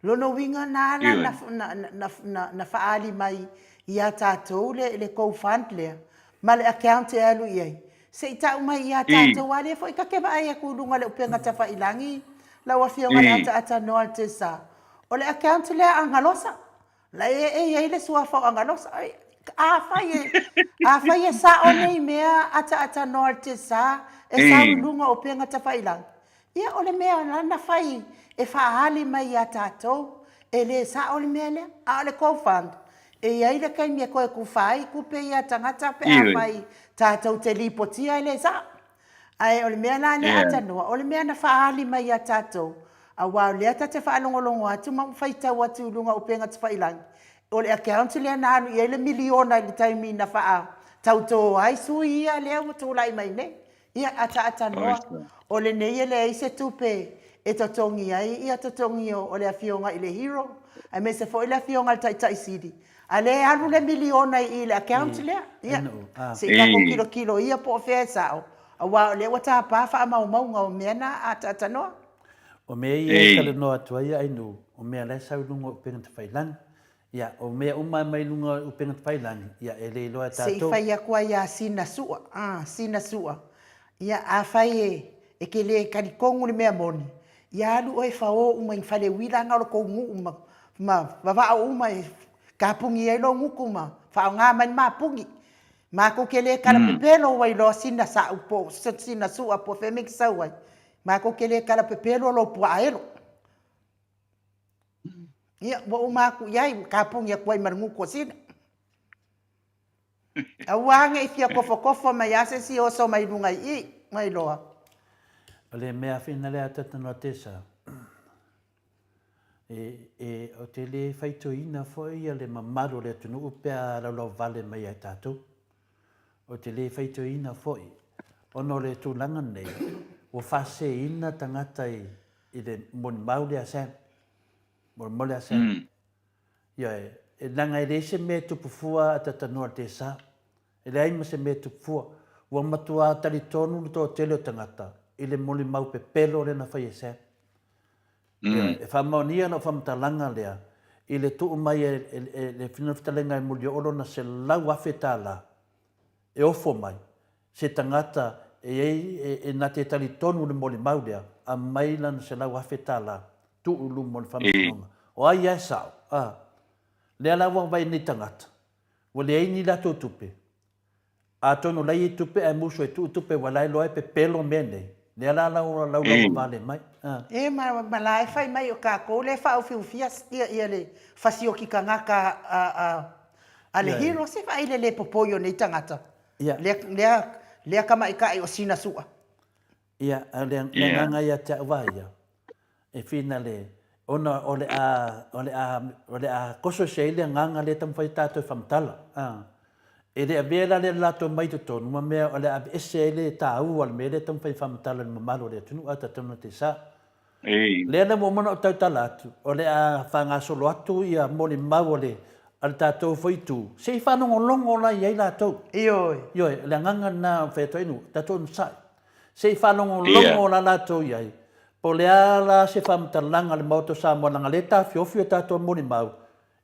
Lona uiga na ala na, na, na, na, na faaali mai ia tatou le, le Go Fund lea, ma le account e alu i ai, se i tau mai ia tatou, a lea foi ta te vaai atu i luga o le upega tafailagi, lau Afioga i le ataatanoa le Tesa, O le account lea a Agalosa. La e, e i ai le suafa o Agalosa. Ai, afai e, afai e sao nei mea ataatanoa le Tesa e sau i luga o upega tafailagi, ia o le mea la na fai e faaali mai ia tatou, e le sao le mea lea. A o le GoFund, e i ai le taimi e toe tufa ai tupe ia a tagata pe afai tatou te lipotia e le sao. Ae o le mea la lea atanoa, o le mea na faaali mai ia tatou, aua o lea ta te faalogologo atu ma faitau atu i luga o upega tafailagi, o le account lea na alu i ai le miliona i le taimi na faatauto ai sui ia lea ua tulai mai nei. Ia, ataatanoa, o lenei e leai se tupe e totogi ai ia totogi o le Afioga i le Hero, aemaise foi le Afioga i le Taitai Sili, A lea e alu le miliona i i le account lea. Ia, se i tatou tilotilo ia po o fea e sao, aua o lea ua tapa faamaumauga o mea na a taatanoa. O mea ia e talanoa atu ai Ainuu, o mea la e sau i luga o upega tafailagi. Ia, o mea uma e mai luga o upega tafailagi, ia, e le iloa e Se i tatou. fai atu ai ia sina sua, a, sina sua. Ia, afai e, e te le talitonu i le mea moni, ia alu oe e fao uma i fale uila ana o le tou nuu ma, ma vavao uma e tapuni ai lou gutu ma faaaoga mai le mapuni. Matou te le tala pepelo ua iloa sina sa'u po o sina su'a po o fea mea e te sau ai. Matou te le tala pepelo lou puaa elo. Ia, ua uma atu i ai, ua tapuni atu ai ma le gutu o sina. Aua ne i fia tofotofo mai lava se isi oso mai luga i i, ua iloa. O le mea fina lea a Tatanoa Tesa, E, e, ou te le faitioina foi le mamalu o le atunuu pe a laulauvale mai ia i tatou. Ou te le faitioina foi, ona o le tulaga lenei, ua faaseseina tagata i, i le molimau lea a Sam. Molimau lea a Sam. Ioe, e, leaga e leai se mea e tupu fua a Tatanoa Tesa. E leai ma se mea e tupu fua. Ua matua talitonu le toatele o tagata i le molimau pepelo lea na fai e Sam. Ioe, e faamaonia lau faamatalaga lea i le tuu mai e le Afioga Fetalaiga e Mulioo lona $100,000 e ofo mai se tagata e i ai, e na te talitonu i le molimau lea, aumai lana $100,000 tuu i luma o le Faamasinoga. O ai lava e sao? A. Lea la ua vaai nei tagata, ua leai ni latou tupe, Atonu la e i ai tupe ae musu e tuu tupe ua la iloa e pepelo mea nei. Lea la lau lau vavale mai. A. E ma ma la e fai mai o tatou lea e faaofiofia ia ia le fasioki tagata a a a le hero se vaai le le popoi o nei tagata. Lea lea lea tamaitai o sina sua. Ia, a o le agaga ia te au a ia, e finale, ona o le a, o le a, o le a koso ese ai le agaga lea e taumafai ai tatou e faamatala. A. E le avea la le latou mai i totonu ma mea o le a aveese ai le taua o le mea lea e taumafai e faamatala i le mamalu o le atunuu, a tatou na te sa. Lea la ua uma ona ou tautala atu, o le a faagasolo atu ia molimau o le, a le tatou foi itu, se i faalogologo la i ai latou. Ioe. Ioe, o le agaga lena o fai atu ai, tatou onosai. Se i faalogologo la latou i ai, po o le a la se faamatalaga a le Maota o Samoa leaga o lea e taofiofi o tatou molimau,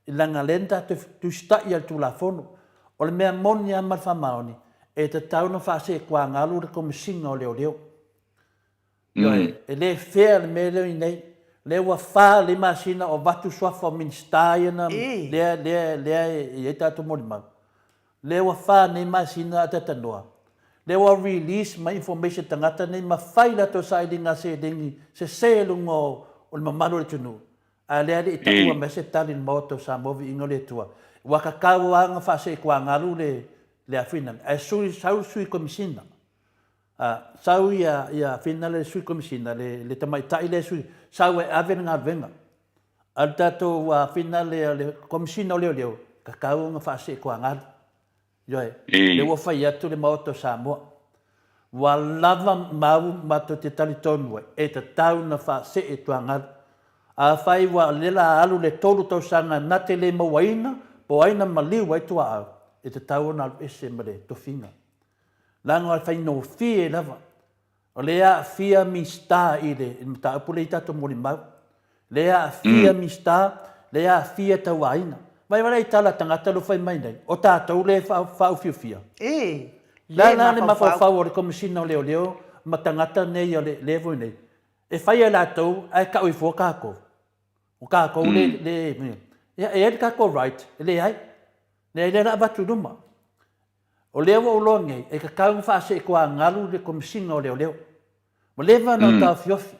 leaga o lea na tatou tusitaia i le Tulafono. O le mea moni lava ma le faamaoni, e tatau ona faaseekuagalu le Komesina o Leoleo. Ioe, e le fair le mea lea i nei. Lea ua fa lelei masina o avatu suafa o Minisita ia na, lea, lea, lea e i ai tatou molimau. Lea ua fa nei masina a tatanoa. Lea ua release mai information tagata nei ma fai latou sailiga seleni sese i luga o le mamalu o le atunuu. Ae lea le i taua mai se tali i le Maota o Samoa viiga o le Atua. Ua kakau lava na faaseekuagalu le le afuina ae sui sau le sui komisina. A sau ia ia fina le sui komisina le le tamaitai lea sui sau e ave le galuega. A o le tatou afina lea o le Komesina o Leoleo, tatau ona faaseekuagalu. Ioe, lea ua fai atu le Maota o Samoa. Ua lava mau matou te talitonu ai, e tatau ona faaseetuagalu. Afai ua lea la alu le tolu tausaga na te le mauaina po o ai na maliu ai tuaau, e tatau ona alu ese ma le tofiga. Leaga o le faigofie lava O lea e aafia Minisita i le mataupu lea i tatou molimau. Lea e aafia Minisita, lea e aafia tauaiga. Vaai valea i tala a tagata lea ua fai mai nei, o tatou lea e faaufiufia. E Le a la le mafaufau o le Komesina o Leoleo ma tagata nei o le foi nei, e fai e latou ae tau ai fua tatou. O tatou le, le, ia e i ai le tatou right, e leai. Leai, lea o le a avatu i luma. O lea ua ou iloa nei, e tatau ona faaseetuagalu le Komesina o Leoleo. Ua leva ona ou taofiofi,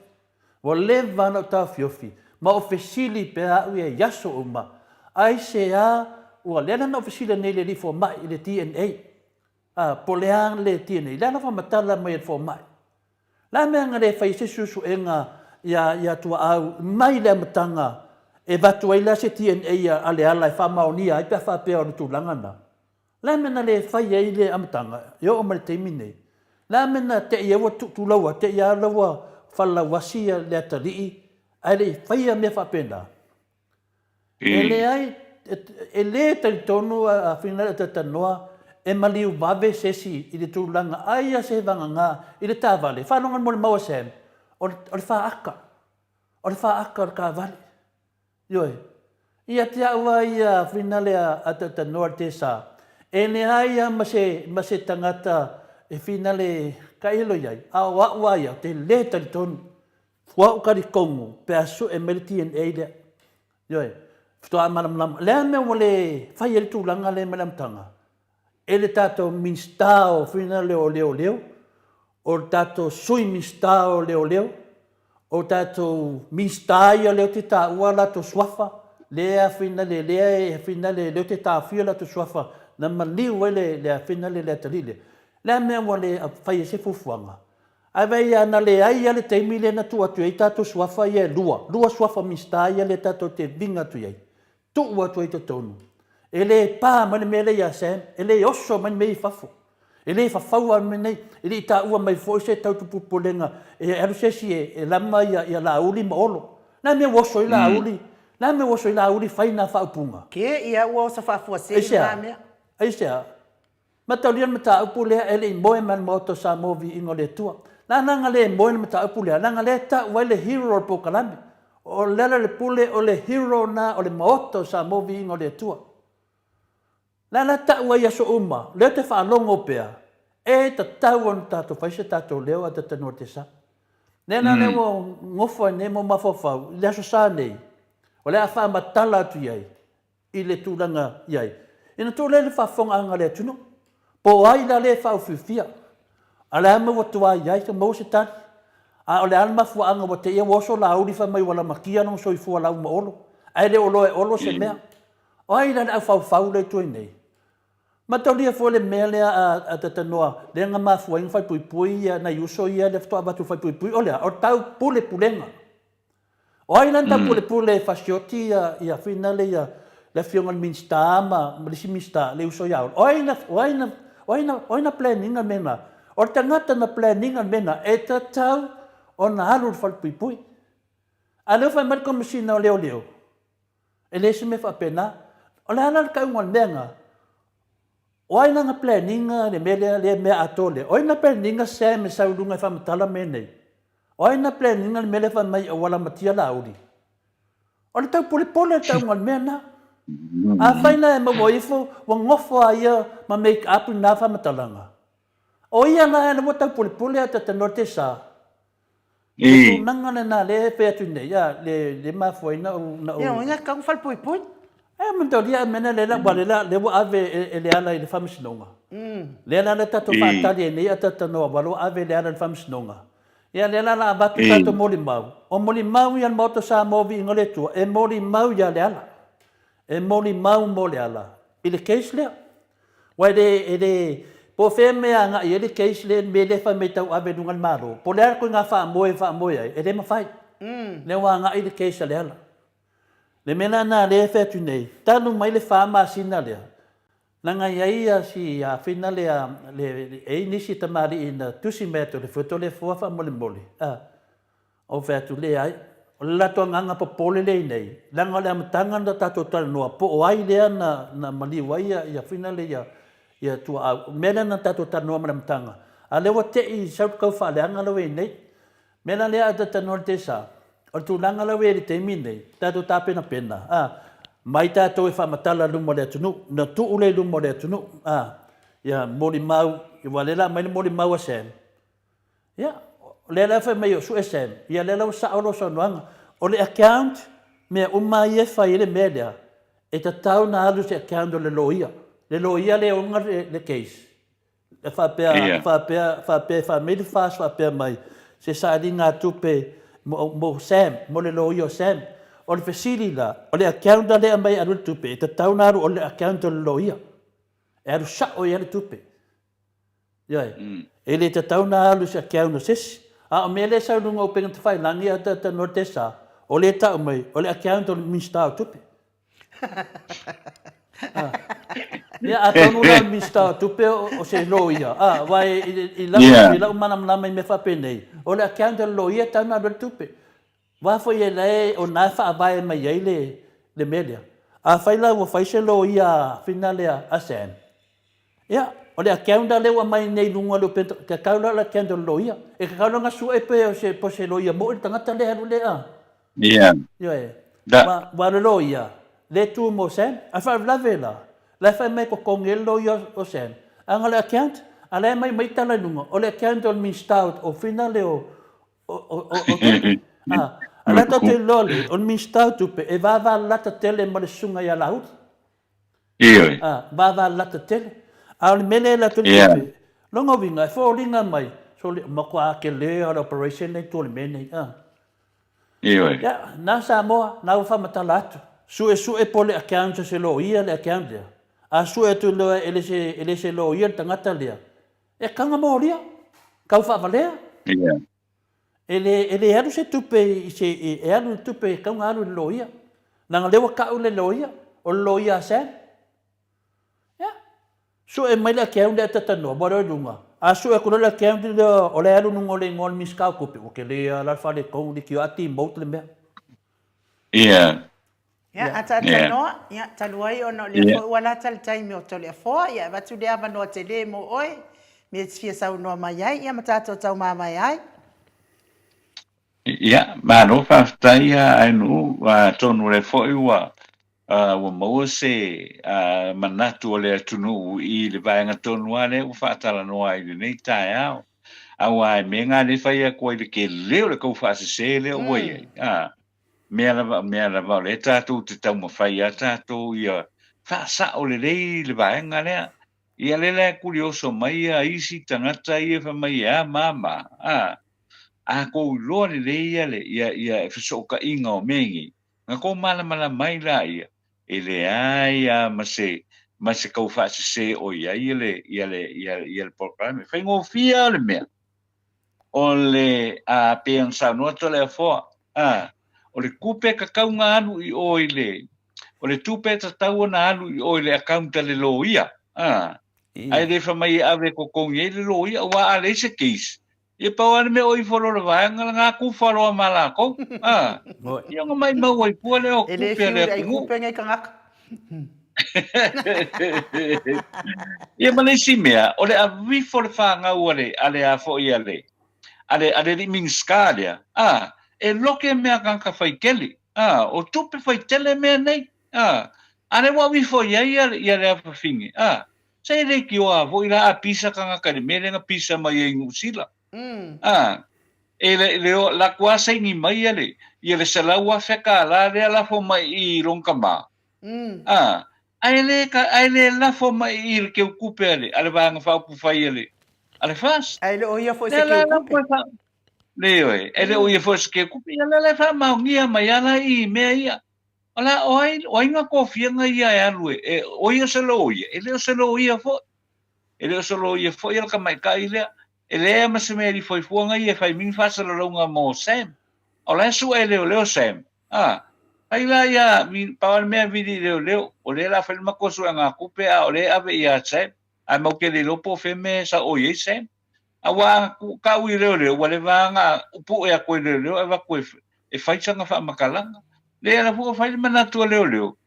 ua leva ona ou taofiofi, ma ou fesili pea au ia i aso uma, aisea ua, lea la na ou fesili nei i le alii fomai i le DNA, a, po o le a le DNA, lea la faamatala mai e le fomai. O le a mea na le fai ai se suesuega ia, ia Tuaau mai le amataga e avatu ai la se DNA a Leala e faamaonia ai pe a faapea o le tulaga lena? O le a mea na le fai ai le amataga e oo mai le taimi lenei? O le a mea na te i ai ua tuulaua, te i lava ua falelauasi le atalii ae le i faia mea faapena? E leai, e le talitonu a Finagalo Talatalanoa e maliu vave se isi i le tulaga aia se vagana i le taavale. Faalogo le molimau a Sam, o le faata. O le faata o le taavale. Ioe. Ia te au a ia finale a Tautanoa le Tesa, e leai lava ma se, ma se tagata e finale tailo i ai, a o au a ia, ou te le talitonu. Ua ou talitonu pe a sue mai le DNA lea. Ioe. Faatoa malamalama. O le a le mea ua le fai ai le tulaga lea mai le amataga? E le tatou Minisita o finale o Leoleo, o le tatou Sui Minisita o Leoleo, o tatou Minisita ia lea ou te taua latou suafa, lea finale lea finale lea ou te taofia latou suafa na maliu ai le le finale le atalii lea. Le a mea ua le fai ai se fuafuaga? Ae vaai a na leai lava le taimi lea na tuu atu ai tatou suafa ia e lua, lua suafa Minisita ia lea tatou te viga atu i ai. Tuu atu ai i totonu. E le pa mai le mea lea ia Sam, e le oso mai le mea i fafo. E le fafaua le mea nei, e le i taua mai foi se tautupupulega e alu se isi e lama ia Laauli ma Olo. O le a le mea ua oso ai Laauli? O le a le mea ua oso ai Laauli fai na faaupuga? Ke ia ua oso faafuasei lena mea. Aisea? Mataulia le mataupu lea e le i moe mai le Maota o Samoa Viiga o le Atua. Lana na le moe le mataupu lea, leaga lea e tau ai le hero o le polokalame. O Lealailepule o le hero na o le Maota o Samoa Viiga o le Atua. La la tau ai i aso uma, lea ou te faalogo pea, e tatau ona tatou fai se tatou leo ae tatou te sa. Lea la lea ua nofo ai nei ma mafaufau i le Aso Sa nei, o le a faamatala atu i ai i le tulaga i ai. Ina tuu lea i le faafofogaaga a le atunuu, po o ai la lea e faaufiufia, a o le a maua tuai ai, maua se tali. A o le a le mafuaaga ua teia ua oso Laauli fai mai ua lamatia lona soifua lau ma Olo, ae le o loa e Olo se mea. O ai la le aufaufau lea i tua i nei? Mataulia foi le mea lea a Tatanoa, lea na mafua ai ona falepuipui ia nai uso ia lea faatoa avatu i falepuipui, o le a? O le taupulepulega. O ai la na taupulepule e fasioti ia finale ia le afioga i le Minisita ma le isi Minisita, le uso ia Olo? O ai na, o ai na, o ai na, o ai na plan ina le mea lena? O le tagata na plan ina le mea lena, e tatau ona alu i le falepuipui. A o lea ua fai mai le Komesina o Leoleo, E leai se mea faapena. O le a la le tauga o le mea lena? O ai lana planning le mea lea, le mea atoa lea? O ai na planning Sam e sau i luga e faamatala mea nei? O ai na planning le mea lea fai mai ua lamatia Laauli? O le taupolepole le tauga o le mea lena. Afai na e maua ifo ua nofo a ia ma make up i na faamatalaga, o ia la ua taupolepole a tatanoa te sa. Le tulaga lena lea e fai atu nei, a, le, le mafua ai na ou, na ou... Ia, ia kau falepuipui. E, manatua mea lea, lea, lea, lea ua ave e Leala i le faamasinoga. Lea la lea tatou faatali ai nei a tatou aua ua ave e Leala i le faamasinoga. Ia, lea la la avatu tatou molimau. O molimau ia a le Maota o Samoa Viiga o le Atua, e molimau ia Leala. E molimau mo Leala i le case lea. Aua e le, e le, po o fea mea agai ai le case lea, le mea lea e fai mai tau ave i luga o le Malo, po o le a le ituaiga faamoe e faamoe ai, e le mafai. Lea ua agai le case a Leala. Le mea la lena lea e fai atu nei, talu mai le fa masina lea, leaga e i ai ia si afina lea, le, e i ai nisi tamalii na tusi mai atu, le Fuatolefua faamolemole, a. Ou fai atu, Leai, o le latou agaga popole lea i inei, leaga o le amataga na tatou talanoa po o ai lea na, na maliu ai ia, ia finale ia, ia tuaau. O le mea lea na tatou talanoa mai le amataga, a o lea ua te i sau le tau faaleaga la ua i ai nei. O le mea la lea a ta talanoa i le TSA, o le tulaga la ua i ai i le taimi lenei, tatou tapenapena, a, mai tatou e faamatala i luma o le atunuu, ona tuu lea i luma o le atunuu, a, ia molimau, aua o lea o le a aumai le molimau a Sam, Ia, o lea la e fai mai o sue Sam, ia lea la ua sao lau saunoaga. O le account, mea uma ia e fai ai le mea lea, e tatau ona alu i se account o le loia. Le loia lea e ona le case. E faapea, yeah. faapea, faapea e fai le FAS faapea mai, se sailiga tupe mo, mo Sam, mo le loia o Sam. O le fesili la, o le account lea e aumai e alu le tupe, e tatau ona alu o le account o le loia. E alu sao i ai le tupe. Ioe. E le tatau ona alu i se account o se isi. A o mea lea e sau i luga o upega tafailagi a talanoa le TSA, o lea e tau mai, o le account o le Minisita o Tupe. Ia, atonu la o le Minisita o Tupe o se loia, a, aua i lau, i lau malamalama i mea faapenei, o le account a le loia e tatau ona alu ai le tupe. Aua foi e lae o na e faavae mai ai le, le mea lea. Afai la ua fai se loia finale a Sam, ia, o le account lea ua aumai nei i luga o le upega, e tatau la o le account o le loia. E tatau la ona sue pe o se, po o se loia moi le tagata lea e alu lea. Ia. Ioe. Da. Ua, ua le loia, le tu mo Sam, a faalavelave la, la e fai mai totogi ai le loia o Sam. A na o le account, a la e aumai mai tala i luga, o le account o le Minista o Fina lea o, o, o, o, o tupe. A, a la tatou te iloa le, o le Minista o Tupe e vavalalata tele ma le susuga ia Laauli. Ioe. A, vavalalata tele. A o le mea lea e alu atu ai le tupe, lona uiga e foliga mai, sole, matua tele lava o le operation lea i tua o le mea lenei. A. Ioe. Ia, na Samoa, na ua faamatala atu. Suesue po o le account o se loia le account lea. A sue atu loa e le se, e le se loia le tagata lea, e taga molia, tau faavalea. Ia. E le, e le alu se tupe i se, e alu le tupe e tatau ona alu i le loia. Leaga o lea ua tau le loia, o le loia a Sam. Ia, sue mai le account lea e talanoa, ua leo i luga. A sue atu loa le account lea o la e alu i luga o le igoa o le Minisita o Tupe, ua tele lava la le faaletonu, leitioa a demote le mea. Ia. Ia, a talanoa, ia, talu ai ona o lea foi ua lata le taimi o Toleafoa, ia, e avatu le avanoa tele mo oe, mea e te fia saunoa mai ai, ia, ma tatou taumamae ai. Ia, malo faafetai Ainuu, atonu o lea foi ua ua maua se manatu o le atunuu i le vaega tonu lava lea ua faatalanoa ai i lenei taeao. Aua e mea na lea e fai atu ai le tele o le tou faasese lea ua i ai, a, mea lava, mea lava o lea tatou te taumafai lava tatou ia faasao lelei le vaega lea. Ia lea la e kulioso mai ia isi tagata ia fai mai e a ma ma, a, a kou iloa lelei ia le, ia, ia fesootaiga o mea nei, na kou malamalama ai laia, e leai a ma se, ma se tau faasese o i ai ia le, ia le, ia, ia le polokalame. Faigofie lava le mea, o le, a, pei ona saunoa Toleafoa, a, o le tupe e tatau ona alu i o i le, o le tupe e tatau ona alu i o i le account a le loia, a, ae le fai mai e ave e totogi ai le loia, aua a leai se case, ia pau lava le mea o ifo loa le vaega lena tufa loa ma latou, a, ia ona maimau ai fua lea o tupe a le atunuu. E le fiu i le ai kupe nei tagata. Ia ma le isi mea, o le aveifo o le fanau a le, a le a foi a le, a le, a le alii Minisita lea, a, e loke mea tagata faitele, a, o tupe faitele mea nei, a, a lea ua aveifo i ai ia, ia le afafine, a, se e leitioa foi la a pisa tagata i le mea lea na pisa mai ai i Niu Sila. A, e le, le, la atu saini mai ia le, ia le $100,000 lea lafo mai i lona tama, A, ae le, ae le lafo mai i le keukupe a le, a le Vaega Faaupufai a le, a le FAST. Ae le o ia foi se keukupe. Le oe, e le o ia foi se keukupe. Ia lea la e faamaonia mai lava la i mea ia. O la, o ai, o ai na tofiaga ia e alu e, e, o ia se loia? E le o se loia foi. E le o se loia foi a le tamaitai lea. E leai ma se mea e lifoifoga ia e fai mai ni faasalalauga mo Sam. O la e sue e leoleo Sam. A, fai la ia, pau lava le mea vili i leoleo, o lea o le a fai le matou suega tupe a o lea e ave ia Sam. Ae matou te le iloa po o fea mea e sao i ai Sam. Aua a tau i leoleo, ua leva lava ona pue atu e leoleo ae avatu e fai sana faamatalaga. Leai, o la foi ua fai le manatu a leoleo,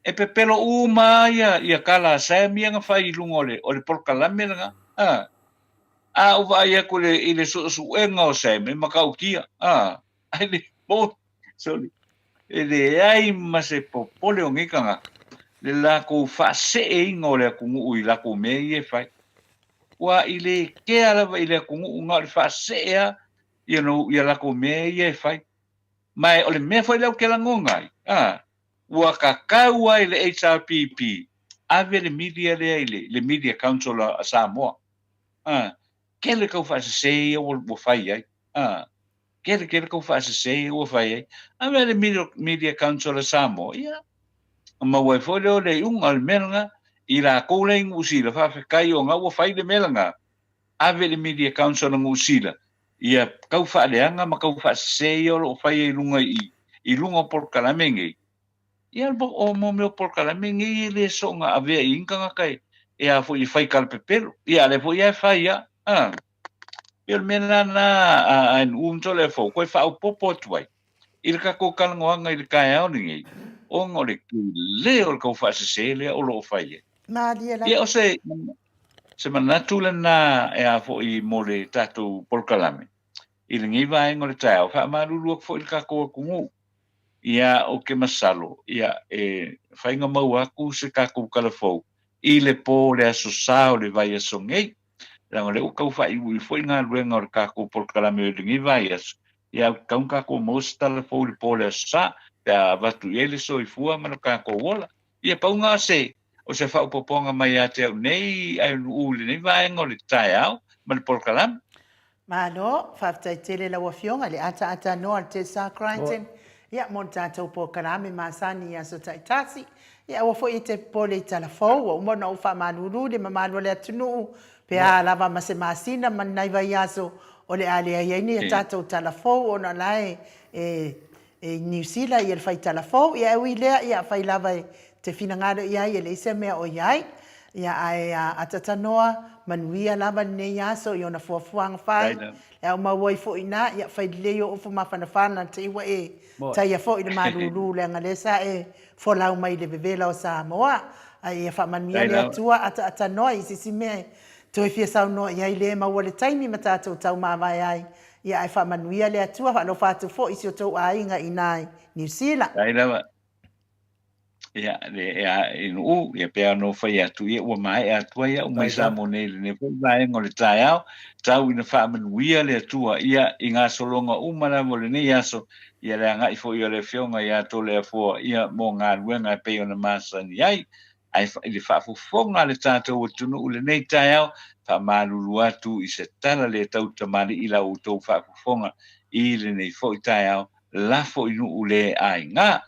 e pepelo uma lava ia tala a Sam ia na fai i luga o le, o le polokalame lena. A, a ou vaai atu i le, i le suesuega o Sam, e matautia. A, ae le moni, sorry, e leai ma se popole o nei tagata le latou faaseeina o le atunuu i latou mea ia e fai. Ua i le kea lava i le atunuu na o le faasee lava ia, no, ia latou mea ia e fai. Ma o le mea foi lea ou te lagona ai, a, ua tatau ai le HRPP ave le media lea i le, le Media Council a Samoa. A, tele tau faasese ia ua, ua fai ai. A, tele tele tau faasese ia ua fai ai. Ave le Media, Media Council a Samoa, ia, maua ai foi lea o le iuga o le mea lena, i latou la i Niu Sila, faafetai ona ua fai le mea lena, ave le Media Council a Niu Sila, ia tau faaleaga ma tau faasese ia o lo o fai ai i luga i, i luga o polokalame nei. Ia o mo mea o polokalame nei e le soona avea i ai ni tagata e, e a foi e fai talapepelo. Ia a lea foi e fai ia. A. Ia o le mea la na a a NU ma Toleafoa toe faaopoopo atu ai i le tatou talanoaga i le taeao lenei, ona o le tele o le tau faasese lea o lo o fai ai. Malie lava. Ia o se, se manatu lena e a foi mo le tatou polokalame i lenei vaega o le taeao, faamalulu atu foi i le tatou atunuu. Ia, ou te masalo, ia, e faiga maua atu se tatou tala fou i le po o le Aso Sa o le vaiaso nei, leaga o lea ua tau faaiuiu foi galuega o le tatou polokalame o lenei vaiaso, ia, ua tatau ona tatou maua se tala fou i le po o le Aso Sa, pe a avatu i ai le soifua ma lo tatou ola. Ia, pau lena se, o se faaopoopoga mai ia te au nei, ae i lenei vaega o le taeao ma le polokalame. Malo, faafetai tele lau Afioga i le ataata noa o le Tessa Crichton, ia, mo le tatou polokalame masani i aso taitasi. Ia, aua foi e te popole i tala fou, ua uma ona ou faamalulu i le mamalu o le atunuu, pe a lava ma se masina ma ni nai vaiaso, o le a leai ai ni a tatou tala fou ona o la e i Niu Sila le fai tala fou. Ia, e ui i lea, ia, afai lava e te finagalo i ai, e leai se mea o i ai. Ia, ae atatanoa, manuia lava lenei aso i ona fuafuaga fai, e au mau ai foi i ina, ia fai lelei ou ofu mafanafana te i ua e taia foi le malulu, leaga lea sa e folau mai i le vevela o Samoa. Ae ia faamanuia le Atua, ataatanoa i se isi mea e toe fia saunoa i ai le maua le taimi ma tatou taumavae ai. Ia ae faamanuia le Atua, faalofa atu foi i si o tou aiga i ina i Niu Sila. Faafetai lava. Ia, le, ia, i Nu'u, ia pei ona ou fai atu, ia ua maea atu ai au mai Samoa nei i lenei foi vaega o le taeao, tau ina faamanuia le Atua, ia, i gasologa uma lava o lenei aso, ia le agai foi o le Afioga ia Toleafoa, ia, mo galuega e pei ona masani ai. Ae i le faafofoga a le tatou atunuu i lenei taeao, faamalulu atu i se tala le tautamalii i la outou faafofoga i lenei foi taeao, lafo i nuu le aiga.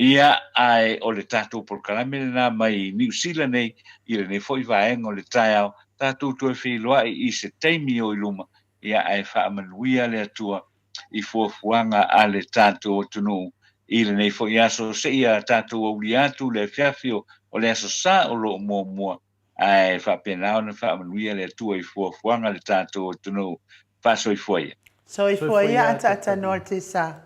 Ia, ae o le tatou polokalame lena mai Niu Sila nei i lenei foi vaega o le taeao, tatou toe feiloai i se taimi o i luma, ia ae faamanuia le Atua i fuafuaga a le tatou atunuu i lenei foi aso seia tatou aulia atu le afiafi o le Aso Sa o lo o muamua, ae faapena ona faamanuia le Atua i fuafuaga a le tatou atunuu. Faasoifua ia. Soifua ia ataatanoa le Tesa.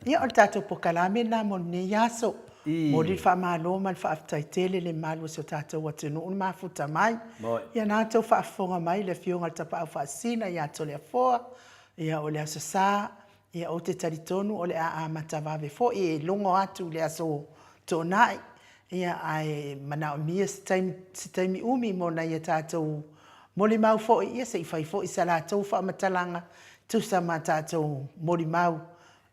Ia o le tatou pokalame lena mo lenei aso. Momoli le faamalo ma le faafetai tele le malu o si o tatou atunuu na mafuta mai. Ia na outou faafofoga mai le Afioga i le Tapaau Faasisina ia Toleafoa, ia o le Aso Sa, ia ou te talitonu o le a amata vave foi e logo atu i le Aso Toonai. Ia, ae manaomia se taimi, se taimi umi mo nai a tatou molimau foi, ia se i fai foi sa latou faamatalaga tusa ma tatou molimau,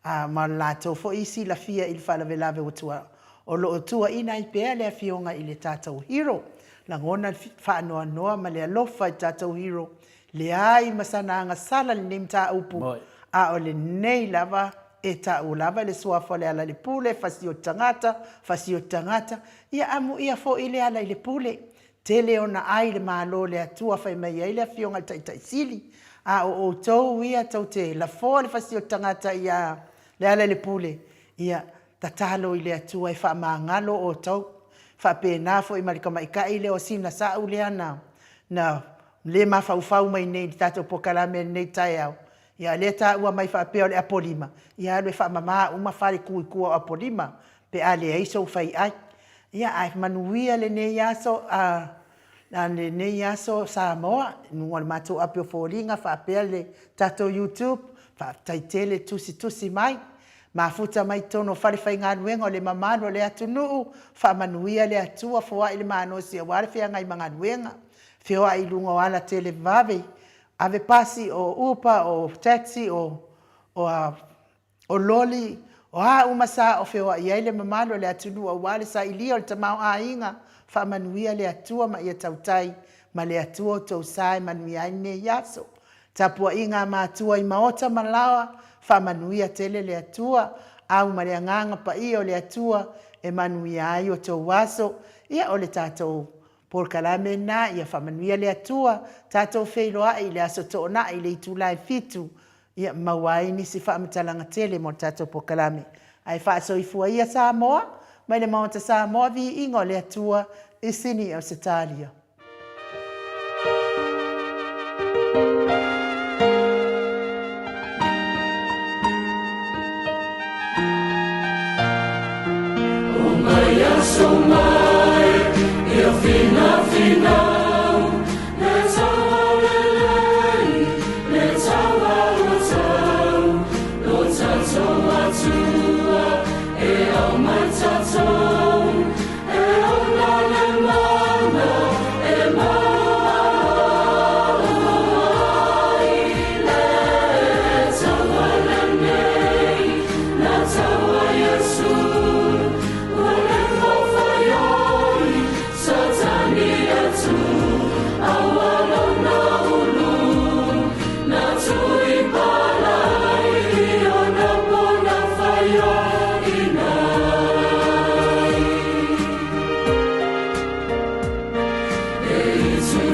a, ma le latou foi silafia i le faalavelave ua tua, o lo o tuuaina ai pea le Afioga i le tatou hero. Lagona le faanoanoa ma le alofa i tatou hero, leai ma sana agasala lenei mataupu, a o lenei lava E taua lava le suafa o Lealailepule, Fasiotagata, Fasiotagata, ia amuia foi Lealailepule. Tele ona ai le Malo o le Atua fai mai ai le Afioga i le Taitai Sili, a o outou ia tou te lafoa le Fasiotagata ia Lealailepule, ia tatalo i le Atua e faamagalo outou. Faapena foi ma le tamaitai lea o Sina Sa'u lea na na le mafaufau mai nei i le tatou polokalame i lenei taeao, Ia lea taua mai faapea o le Apolima, ia alu e faamama uma fale tu i tua o Apolima pe a leai sou faiai. Ia ae manuia lenei aso a lenei aso Samoa, i luga o le matou api o foliga faapea le tatou YouTube, faafetai tele tusitusi mai, mafuta mai totonu o fale faigaluega o le mamalu o le atunuu, faamanuia le Atua, foai le malosi aua le feagai ma galuega, feoai i luga o ala televave, Ave pasi, o upa, o taxi, o o loli, o a uma sa o feoai ai le mamalu o le atunuu aua le sailia o le tamaoaiga, faamanuia le Atua ma ia tautai ma le Atua outou sa e manuia ai lenei aso. Tapuaiga a matua i maota ma laoa, faamanuia tele le Atua, au ma le agaga paia o le Atua e manuia ai outou aso, ia o le tatou Polokalame lena, ia faamanuia le Atua, tatou feiloai i le Aso Toonai i le itula e 7, ia maua ai nisi faamatalaga tele mo le tatou polokalame. Ae faasoifua ia Samoa, mai le Maota Samoa, viiga o le Atua i Sini Ausetalia.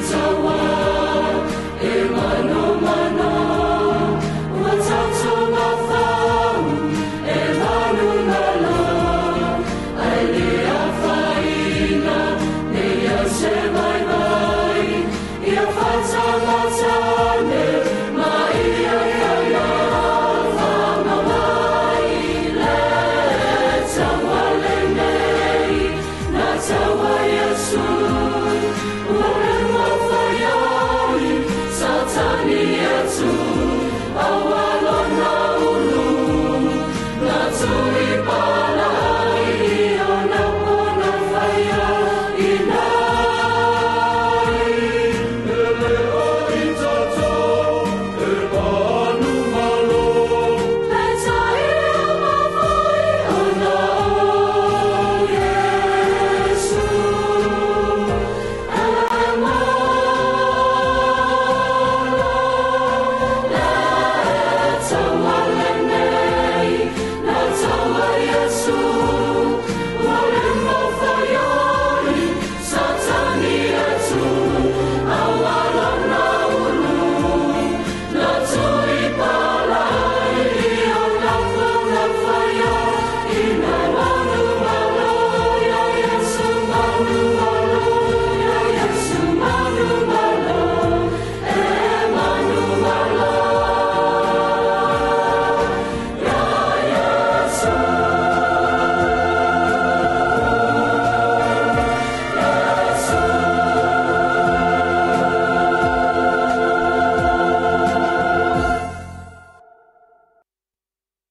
Se